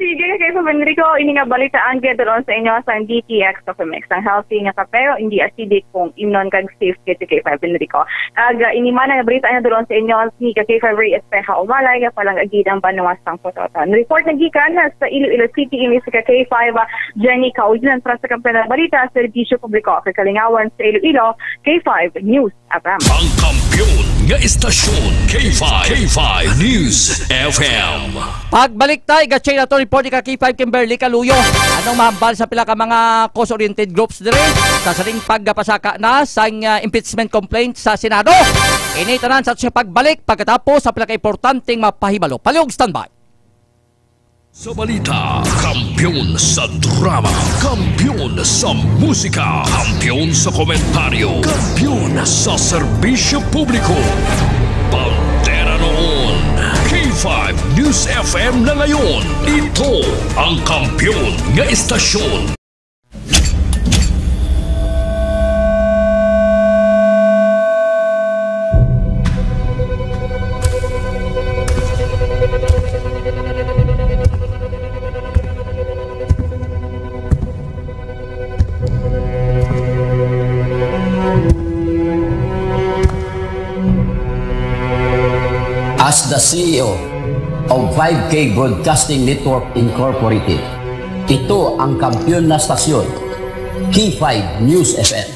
Sige, kay Sir Enrico, ini nga balitaan kay dulon sa inyo sang D T X Coffee Mix. Ang healthy nga kape, hindi acidic, kung imnon kag safe kay K five Enrico. Kag, ah, ini man nga balita nga dulon sa inyo ni ka K five Ray Espeja Umalay, nga palang agid ang banwa sang Pototan. Report na gikan sa Iloilo City, ini si ka K five, ah, Jenny Kaulinan para sa Kampiyon nga Balita, Serbisyo Publiko, kag Kalingawan sa Iloilo, K five News F M. Ang kampiyon nga istasyon, K five, K five News F M. Pagbalik tay, ga-check na to report ni ka K five Kimberly Caluyo. Anong mahambal sa pila ka mga cause-oriented groups diri? Sa sining pagpasaka na sang, ah, impeachment complaint sa Senado. Ini tanan sa siya pagbalik pagkatapos sa pila ka importanteng mapahibalo. Palihog standby. Sa balita, kampiyon sa drama, kampiyon sa musika, kampiyon sa komentaryo, kampiyon sa serbisyo publiko. Bandera noon, K five News F M na ngayon. Ito ang kampiyon nga istasyon. As the C E O of five K Broadcasting Network Incorporated, ito ang kampiyon na stasyon, K five News F M.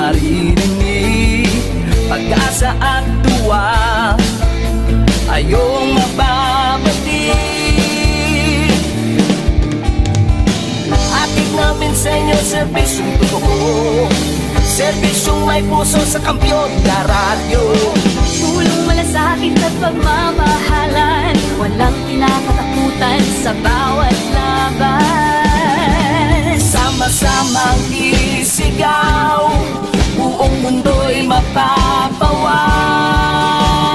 Naririnig, pag-asa at tuwa, ayong mababati. Hatid namin sa inyo serbisyong totoo, serbisyong may puso sa Kampiyon na Radyo. Tulong, malasakit at pagmamahalan, walang kinakatakutan sa bawat laban. Sama-samang isigaw, buong mundo'y mapapawaw.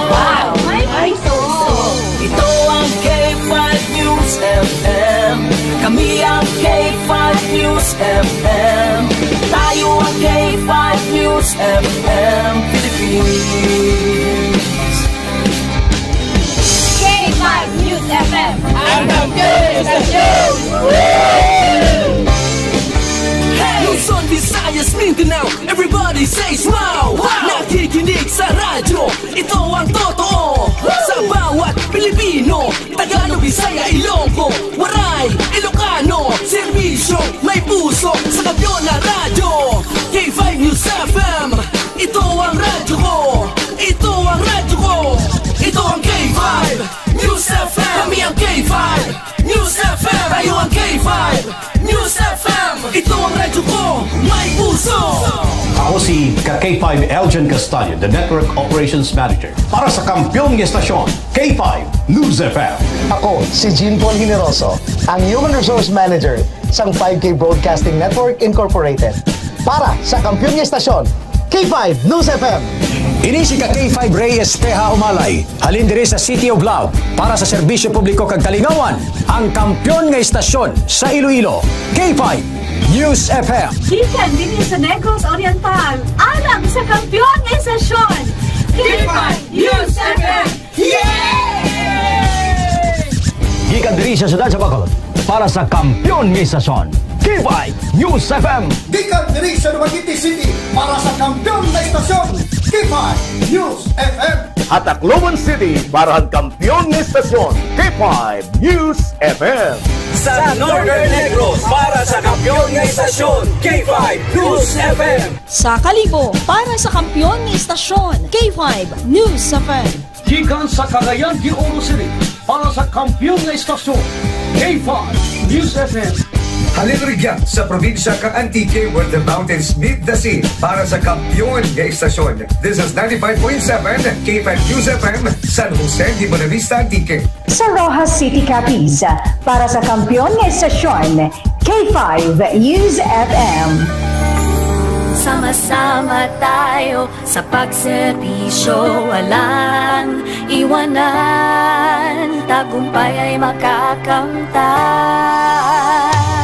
Wow! May puso! Ito ang K five News F M. Kami ang K five News F M. Tayo ang K five News F M Philippines. K five News F M. Ang kampiyon na istasyon! Luzon, Visayas, Mindanao, everybody says wow! Wow! Nakikinig sa radyo, ito ang totoo. Sa bawat Pilipino, Tagalog, Bisaya, Ilonggo, Waray, Ilocano, serbisyo, may puso, sa kampiyon na radyo. K five News F M, ito ang radyo ko. Ito ang radyo ko. Ito ang K five News F M. Kami ang K five News F M. Tayo ang K five News F M. Ito ang radyo ko. May puso. Ako si ka K five Elgin Castaño, the Network Operations Manager para sa kampiyon nga estasyon, K five News F M. Ako si Jean Paul Generoso, ang Human Resource Manager sang five K Broadcasting Network Incorporated. Para sa kampiyon nga estasyon, K five News F M. Ini si ka K five Ray Esteja Umalay, halin diri sa City of Love, para sa serbisyo publiko kag kalingawan, ang kampiyon nga estasyon sa Iloilo, K five News F M. Gikan dinhi sa Negros Oriental, alang sa kampiyon nga estasyon, K five News F M. Yay! Gikan diri sa siyudad sa Bacolod, para sa kampiyon nga estasyon, K five News F M. Gikan diri sa Dumaguete City, para sa kampiyon nga estasyon, K five News F M. Ha Tacloban City, para sa kampiyon nga estasyon, K five News F M. Sa Northern Negros, para sa kampiyon nga estasyon, K five News F M. Sa Kalibo, para sa kampiyon nga estasyon, K five News F M. Gikan sa Cagayan de Oro City, para sa kampiyon nga estasyon, K five News F M. Halin rugya sa probinsya kang Antique, where the mountains meet the sea, para sa kampiyon nga estasyon. This is ninety-five point seven K five News F M, San Jose de Buenavista, Antique. Sa Roxas City, Capiz, para sa kampiyon nga estasyon, K five News F M. Sama-sama tayo sa pagserbisyo, walang iwanan, tagumpay ay makakamtan.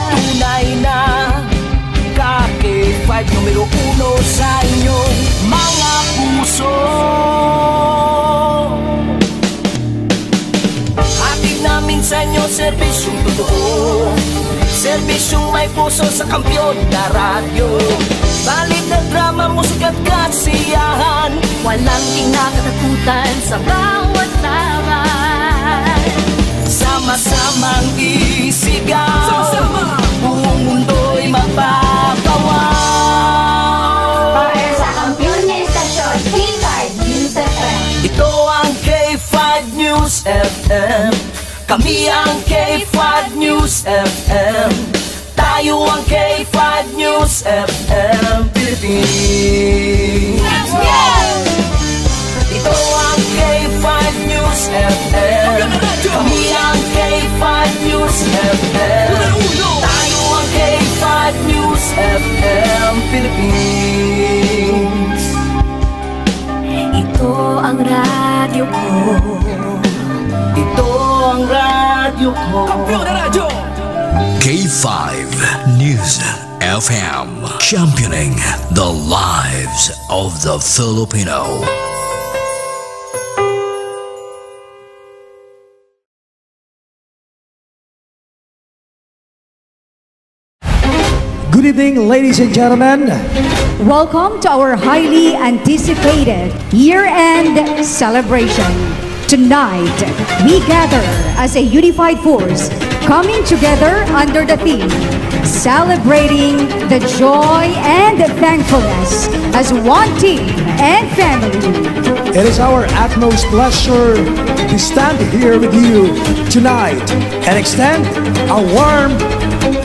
Tunay na ka K five numero uno sa inyong mga puso. Hatid namin sa inyo serbisyong totoo, serbisyong may puso sa kampiyon na radyo. Balita, drama, musika at kasiyahan, walang kinakatakutan sa bawat laban. Sama-samang isigaw, sama-sama, buong mundo'y mapapawaw. Para sa kampiyon nga estasyon, K five News F M. Ito ang K five News F M. Kami ang K five News F M. Tayo ang K five News F M Philippines. Ito ang K five News F M. Kami ang K five News F M. Tayo ang K five News F M Philippines. Ito ang radyo ko. Ito ang radyo ko. Kampiyon na radyo. K five News F M, championing the lives of the Filipino. Good evening, ladies and gentlemen. Welcome to our highly anticipated year-end celebration. Tonight, we gather as a unified force Coming together under the theme, celebrating the joy and the thankfulness as one team and family. It is our utmost pleasure to stand here with you tonight and extend a warm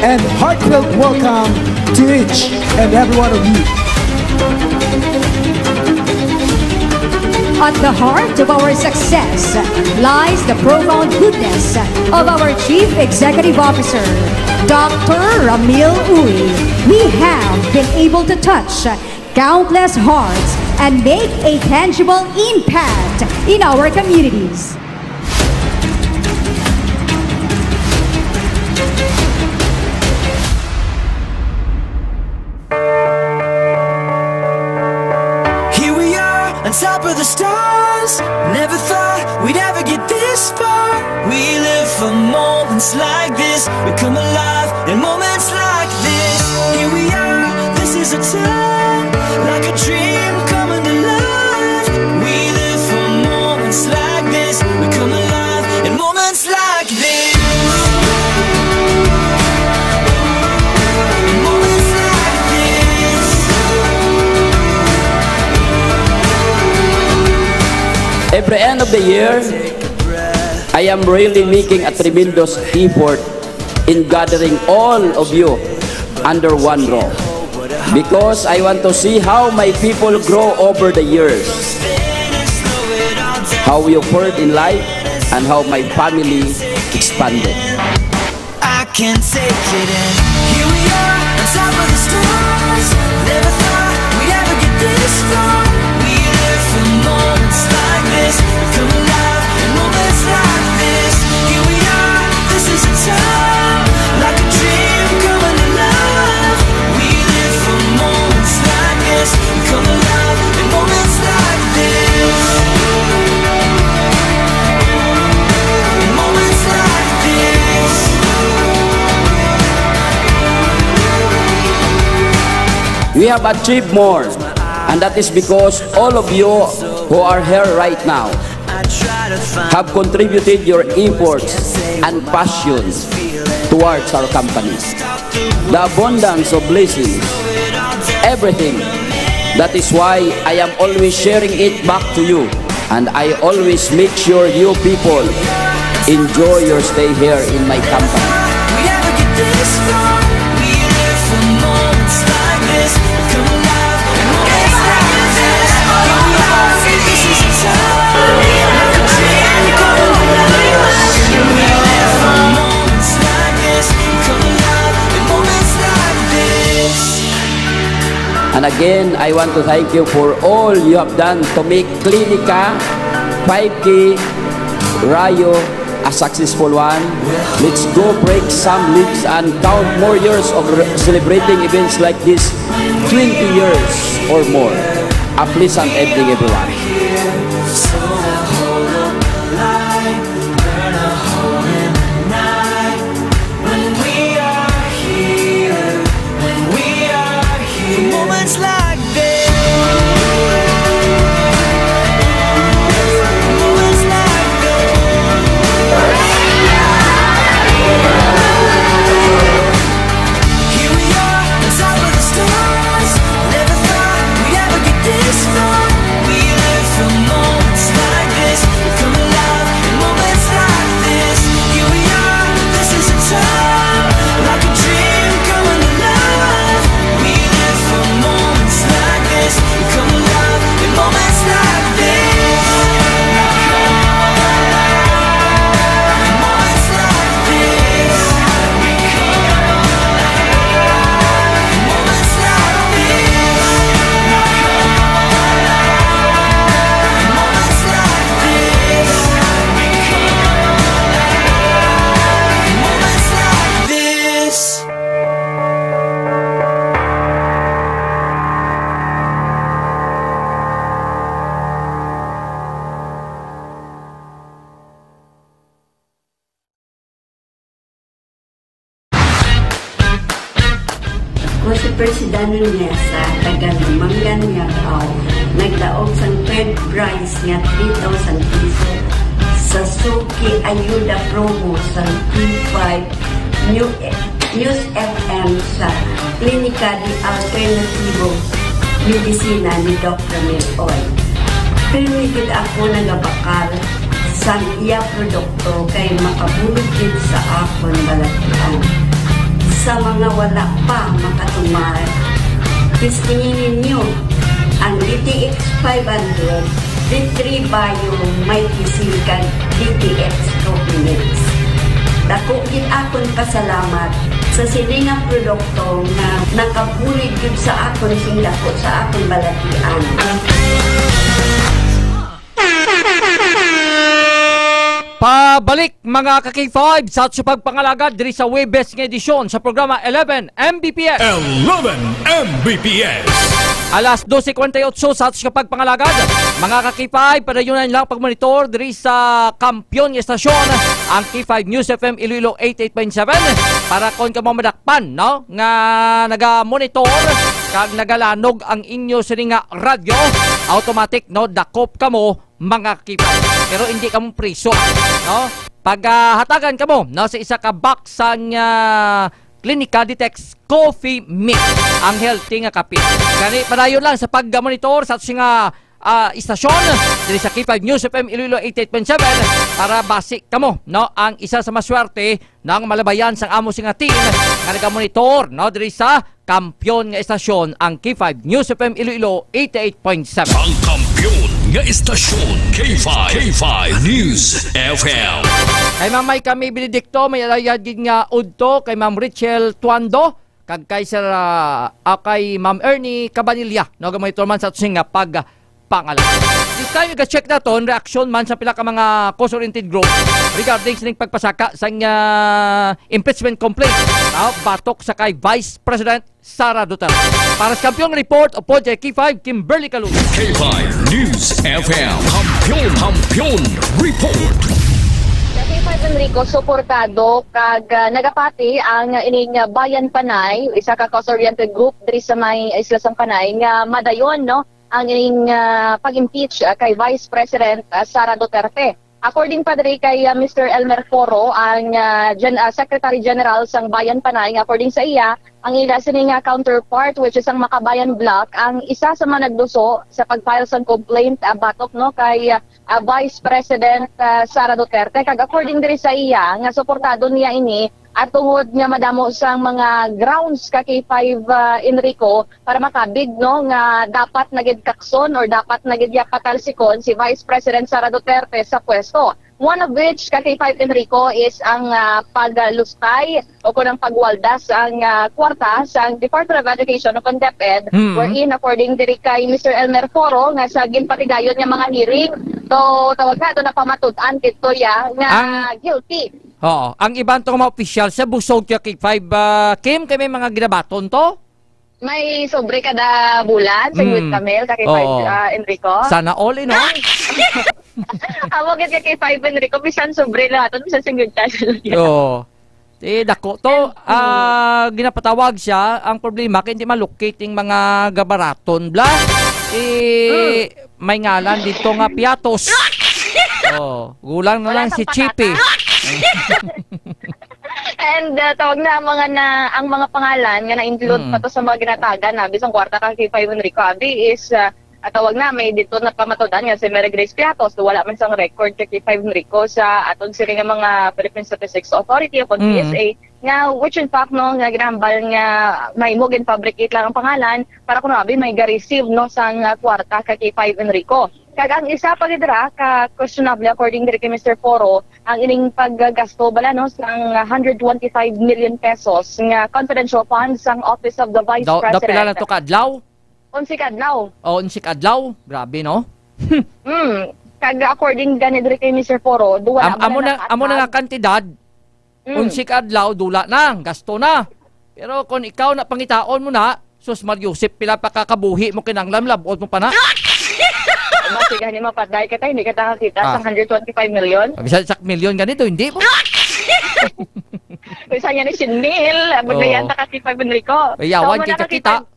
and heartfelt welcome to each and every one of you. At the heart of our success lies the profound goodness of our Chief Executive Officer, Doctor Ramil Uy. We have been able to touch countless hearts and make a tangible impact in our communities. Here we are on top of the stars. Never thought we'd ever get this far. We live for moments like this. We come alive in moments like this. Here we are, this is a time, like a dream coming to life. We live for moments like this. We come alive in moments like this. Moments like this. Every end of the year, I am really making a tremendous effort in gathering all of you under one roof because I want to see how my people grow over the years, how we offered in life, and how my family expanded. I can't take it, and here we are on top of the stars. Never thought we'd ever get this far. We live for moments like this. We come alive in moments like this. Here we are. This is a time, like a dream coming alive. We live for moments like this. We come alive in moments like this. In moments like this. We have achieved more, and that is because all of you who are here right now have contributed your efforts and passion towards our company. The abundance of blessings, everything. That is why I am always sharing it back to you. And I always make sure you people enjoy your stay here in my company. We never get this far. We live for moments like this. Come alive in moments like this. Come alive. This is a time. We live for moments like this. Come alive in moments like this. And again, I want to thank you for all you have done to make Clinica five K Rayo a successful one. Let's go break some leaves and count more years of re-, celebrating events like this. Twenty years or more. A pleasant evening, everyone. When we are here, when we are here. Moments like this. Moments like this. Here we are, on top of the stars. Never thought we'd ever get this far. We live for moments like this. We come alive in moments like this. Here we are, this is a time, like a dream coming alive. We live for moments like this. We come alive in moments like this. In moments like this. We come alive in moments like this. Ako si Percy Dano Niesa, taga Lumangan, Miagao. Nagdaog sang third prize nga three thousand pesos sa suki ayuda promo sa T five New News F M sa Klinika de Alternativo Medicina ni Doktor Mil Oy. Pirmi gid ako nagabakal sang iya produkto kay makabulig gid sa akon balatian. Sa mga wala pa makatumar, testingi ninyo ang D T X five hundred, D three Bio, may kisil kag D T X Coffee Mix. Dako gid akon pasalamat sa sini nga produkto nga nakabulig gid sa akon sing dako sa akon balatian. Pabalik, mga ka-K five, sa ato sa pagpangalagad diri sa Webes nga edisyon sa programa eleven M B P S. Eleven M B P S. Alas dose kwarenta y ocho sa ato sa pagpangalagad. Mga ka-K five, padayunan lang pagmonitor diri sa kampiyon nga estasyon, ang K five News F M Iloilo eighty-eight point seven, para kon kamo madakpan, no, nga naga-monitor kag nagalanog ang inyo sini nga radyo, automatic, no, dakop kamo, mga ka-K five. Pero hindi kamo priso, no? Pag ah, hatagan kamo, no, sa isa ka box sang ah, Klinika Detox Coffee Mix, ang healthy nga kape. Gani, padayon lang sa pag-monitor sa ato nga ah, istasyon diri sa K five News F M Iloilo eighty-eight point seven para basi kamo, no, ang isa sa maswerte nga malabayan sang amo sing nga team nga nagamonitor, no, diri sa kampiyon nga istasyon, ang K five News F M Iloilo eighty-eight point seven. Ang kampiyon nga istasyon, K five, K five News F M. Kay Ma'am May kami Benedicto, may alayad gid nga udto kay Ma'am Rachel Tuando, kag kay Sir, ah, ah, kay Ma'am Ernie Cabanilla, no, gamay man sa ato sing nga pagpangalan. This time, i-check naton reaksyon man sa pila ka mga cause-oriented group regarding sining pagpasaka sang ah, impeachment complaint, ah, batok sa kay Vice President Sara Duterte. Para sa Kampiyon Report, upod kay K five, Kimberly Calul. K five News F M, Kampiyon, Kampiyon Report. Sa K five Enrico, suportado kag ah, nagapati ang ining ah, Bayan Panay, isa ka cause-oriented group diri sa may isla sang Panay nga madayon, no, ang ining ah, pag-impeach ah, kay Vice President ah, Sara Duterte. According pa diri kay ah, Mister Elmer Foro, ang ah, Gen- ah, Secretary General sang Bayan Panay, nga according sa iya, ang ila sini nga counterpart, which is ang Makabayan Bloc, ang isa sa mga nagduso sa pag-file sang complaint ah, batok, no, kay ah, ah, Vice President ah, Sara Duterte. Kag according diri sa iya, nga suportado niya ini at tungod nga madamo sang mga grounds ka K five ah, Enrico para makabig, no, nga dapat na gid kakson or dapat na gid iya patalsikon si Vice President Sara Duterte sa pwesto. One of which ka K five Enrico is ang ah, paglustay o kung ang pagwaldas ang ah, kwarta sa Department of Education o kung DepEd, Mm. wherein according diri kay Mister Elmer Foro nga sa ginpatigayon nga mga hearing, so tawag na ito napamatud-an dito ya nga Ang- guilty. Oo, ang iban tong mga opisyal sa busog kay K five, ah, Kim, kay may mga ginabaton to? May sobre kada bulan sa Mm. Youth Camel, ka K five Oo. ah, Enrico. Sana all, eh, no? Amo gid ka K five Enrico, bisan sobre lang aton, bisan singkwenta lang. Oo. Eh, dako to. Ah, ginapatawag siya. Ang problema, kay hindi malukit yung mga gabaraton, bla. Eh, may ngalan dito nga piatos. Oh, gulang na Wala lang si sang Chippy. patata. And uh, tawag na ang mga na ang mga pangalan nga na-include Mm. pa to sa mga ginatagan na bisang kwarta ka K five Enrico abi is uh, at tawag na may dito na pamatudan nga si Mary Grace Piatos, wala man sang record ka K five Enrico sa atong sini nga mga Philippine Statistics Authority o Mm. P S A, nga which in fact, no, nga ginahambal nga may mo gin-fabricate lang ang pangalan para kuno abi may ga-receive, no, sang uh, kwarta ka K five Enrico. Kag ang isa pa gid ra ka questionable, according diri kay Mister Foro, ang ining paggasto bala, no, sang one hundred twenty-five million pesos nga confidential funds sang Office of the Vice Daw, daw President. Pila na to ka adlaw? Onse ka adlaw. O, onse ka adlaw? Grabe, no? Hmm. Kag according gani diri kay Mister Foro, duwa Am, amo na, amo na nga kantidad, Mm. onse ka adlaw, dula na, gasto na. Pero kung ikaw na pangitaon mo na, sus, Mar Yosep, pila pa ka kabuhi mo kinahanglan, labot mo pa na? Basi gani mapaday ka tayo, hindi ka nakakita Ah. sa one hundred twenty-five million. Bisan sak milyon ganito, hindi mo. Kung saan yan ni Shinmil, Oo. magdayan ta ka K five Enrico. Ay, yawan, So, kita, nakakita- kita.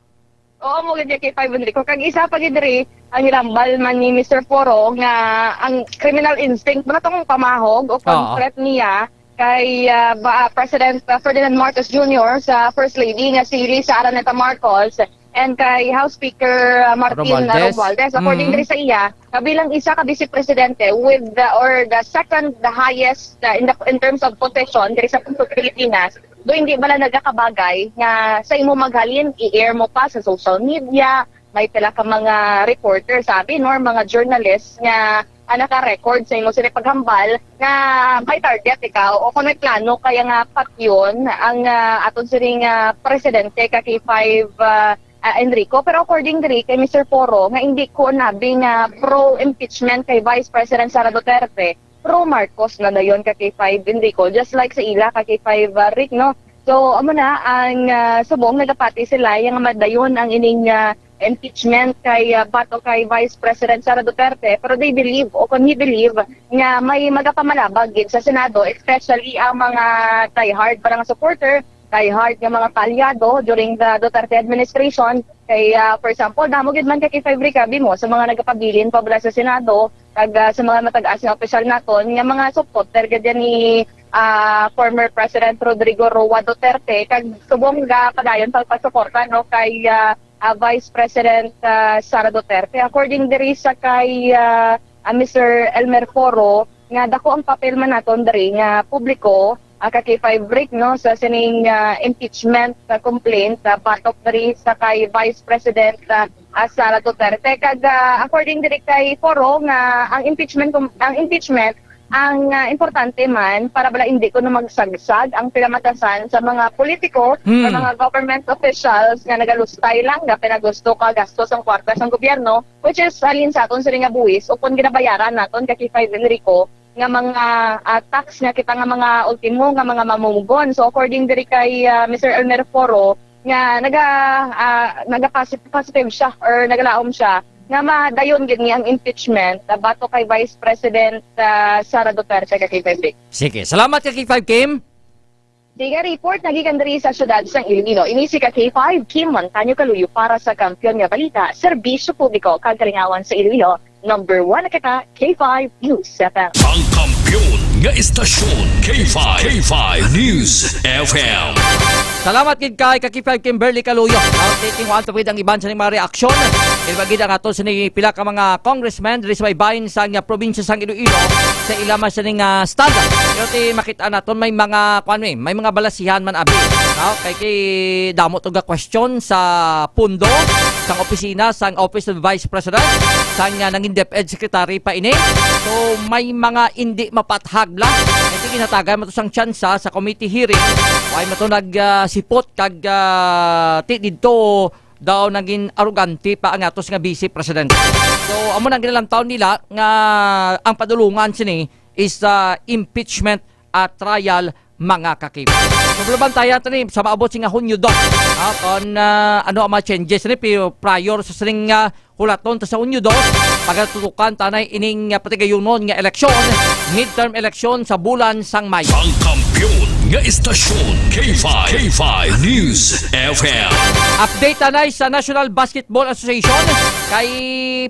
Oo, mo gid kay Five Enrico. Kag isa pa gid diri, ang ginhambal man ni Mister Poro nga ang criminal instinct mo na tong pamahog o Oo. Concrete niya kay ah, ba, President ah, Ferdinand Marcos Junior sa First Lady nga si Risa Araneta Marcos and kay House Speaker ah, Martin Romualdez. Romualdez. According Mm. diri sa iya, nga bilang isa ka vice presidente with the, or the second the highest ah, in the, in terms of position diri sa Pilipinas, do hindi bala nagakabagay nga sa imo maghalin, i-air mo pa sa social media, may pila ka mga reporter, sabi, no, or mga journalist nga ah, naka-record sa imo sila paghambal nga may target ikaw o kung may plano kaya nga patyon ang ah, aton sining ah, presidente ka K five ah, ah, Enrico. Pero according diri kay Mister Poro nga hindi ko nabi nga pro-impeachment kay Vice President Sara Duterte, pro Marcos na dayon ka K five Enrico, just like sa ila ka K five ah, Rick, no? So, amo na ang ah, subong nagapati sila nga madayon ang ining ah, impeachment kay ah, bato kay Vice President Sara Duterte, pero they believe o kung he believe nga may magapamalabag gid sa Senado, especially ang mga diehard para nga supporter, diehard nga mga kaalyado during the Duterte administration. Kay ah, for example, damo gid man kay K five Rick, abi mo sa mga nagapabilin pa bala sa Senado kag ah, sa mga matag-as nga opisyal naton nga mga supporter gid yan ni ah, former President Rodrigo Roa Duterte kag subong ga padayon pagpasuporta, no, kay ah, ah, Vice President ah, Sara Duterte. According diri sa kay ah, ah, Mister Elmer Foro, nga dako ang papel man naton diri nga publiko, ah, ka K five Rick, no, sa sining ah, impeachment ah, complaint ah, batok diri sa kay Vice President ah, ah, Sara Duterte. Kag ah, according diri kay Foro nga ang impeachment com- ang impeachment ang ah, importante man para bala hindi ko na magsagsag ang pinamatasan sa mga politiko Hmm. sa mga government officials nga nagalustay lang nga pinagusto ka gastos ang kwarta sang gobyerno, which is halin sa aton sila nga buwis o kung ginabayaran naton ka K five Enrico nga mga ah, tax nga kita nga mga ultimo nga mga mamumugon. So according diri kay ah, Mister Elmer Foro nga naga ah, naga posit- positive siya or nagalaom siya nga madayon gid ni ang impeachment ah, bato kay Vice President ah, Sara Duterte ka K five Rick. Sige, salamat ka K five Kim. Siga report nagikan diri sa siyudad sang Iloilo. Ini si ka K five Kim Montaño Kaluyo para sa Kampiyon nga Balita, Serbisyo Publiko kag Kalingawan sa Iloilo. Number one na kita, K five News F M. Ang kampiyon nga istasyon, K five, K five News F M. Salamat gid kay ka K five Kimberly Kaluyo. Now, taking one to ang iban sa mga reaksyon. Iba gid ang ato sa ni pila ka mga congressmen diri sa may bahin sa nga probinsya sang Iloilo sa ila man siya ning ah, stand. Pero ti makita naton may mga kuan mi, may mga balasihan man abi. No? Kay kay damo to ga question sa pundo sang opisina sang Office of Vice President sang ah, nangin DepEd Secretary pa ini. So may mga indi mapathag bla. Kay ti ginhatagan man to sang tsansa sa committee hearing. Why man to nag ah, sipot kag ah, ti didto daw naging arogante pa ang atos nga Vice President. So, amo nang ginalantaw nila nga ang padulungan sini is ah, impeachment at trial mga kakip. So, bantayan ta ni sa maabot sing Hunyo dos. Ah, kon ah, ano ang mga changes ni pi- prior sa sining ah, hulaton ta sa Hunyo dos, pagatutukan tanay ining ah, patigayunon nga eleksyon, midterm election sa bulan sang May. Ang kampiyon nga istasyon, K five, K five News F M. Update tanay sa National Basketball Association kay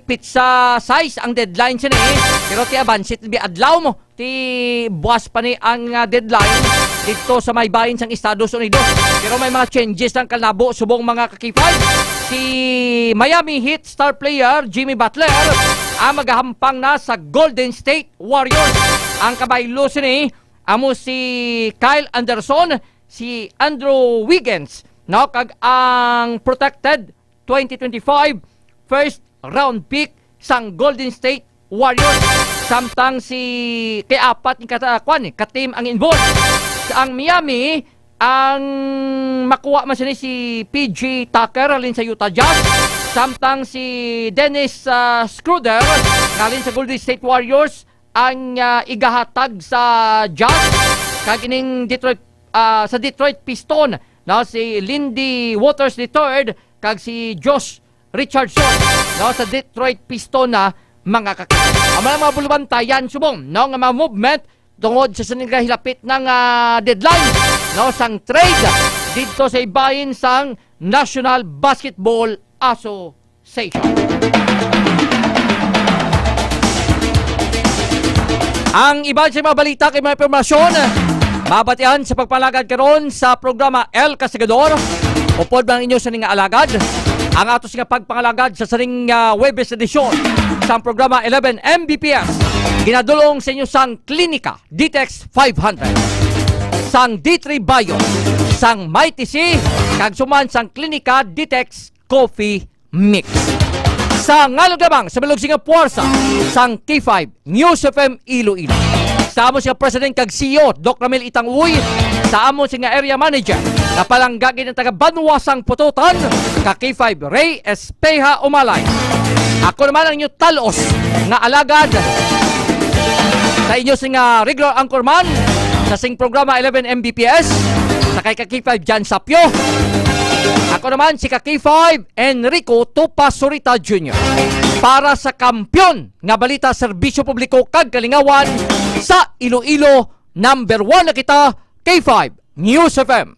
pitsa sais ang deadline sini. Pero ti abansit bi adlaw mo ti buwas pa ni ang ah, deadline dito sa may bahin sang Estados Unidos. Pero may mga changes ang kalabo subong mga kakipay. Si Miami Heat star player Jimmy Butler ang magahampang na sa Golden State Warriors. Ang kabaylo sini amo si Kyle Anderson, si Andrew Wiggins, no, kag ang protected twenty twenty-five first round pick sang Golden State Warriors, samtang si kay apat ni kata kwan eh, ka team ang involved. Ang Miami ang makuha man sini si P J Tucker halin sa Utah Jazz, samtang si Dennis ah, Schroeder halin sa Golden State Warriors ang ah, igahatag sa Jazz, kag ining Detroit ah, sa Detroit Piston, no, si Lindy Waters the third kag si Josh Richardson, no, sa Detroit Piston na mga kaki. Ang mga, mga bulubantayan subong, no, nga mga movement tungod sa sining hilapit ng ah, deadline, no, sang trade dito sa ibahin sang National Basketball Association. Ang iban sa mga balita kay mga impormasyon mabatian sa pagpangalagad karon sa programa El Castigador. Upod man ang inyo sining nga alagad, ang ato nga pagpangalagad sa sining, ah, Huwebes edisyon sa programa eleven M B P S, ginadulong sa inyo sang Klinika Ditex five hundred, sang D three Bio, sang Mighty C, kag suman sang Klinika Ditex Coffee Mix. Sa ngalod lamang sa malugsi nga puwersa sang K five News F M Iloilo, sa amon siya President kag C E O, Doc Ramil Itang Uy, sa amon siya nga Area Manager, nga palangga gid ang taga Banwa sang Pututan, ka K five Ray Espeha Umalay. Ako naman ang inyo talos nga alagad sa inyo sing, ah, regular anchorman sa sing programa eleven M B P S, sa kay ka K five Jan Sapyo. Ako naman si ka K five Enrico Tupa Surita Junior, para sa kampiyon nga balita, serbisyo publiko kag kalingawan sa Iloilo. Number one na kita, K five News F M.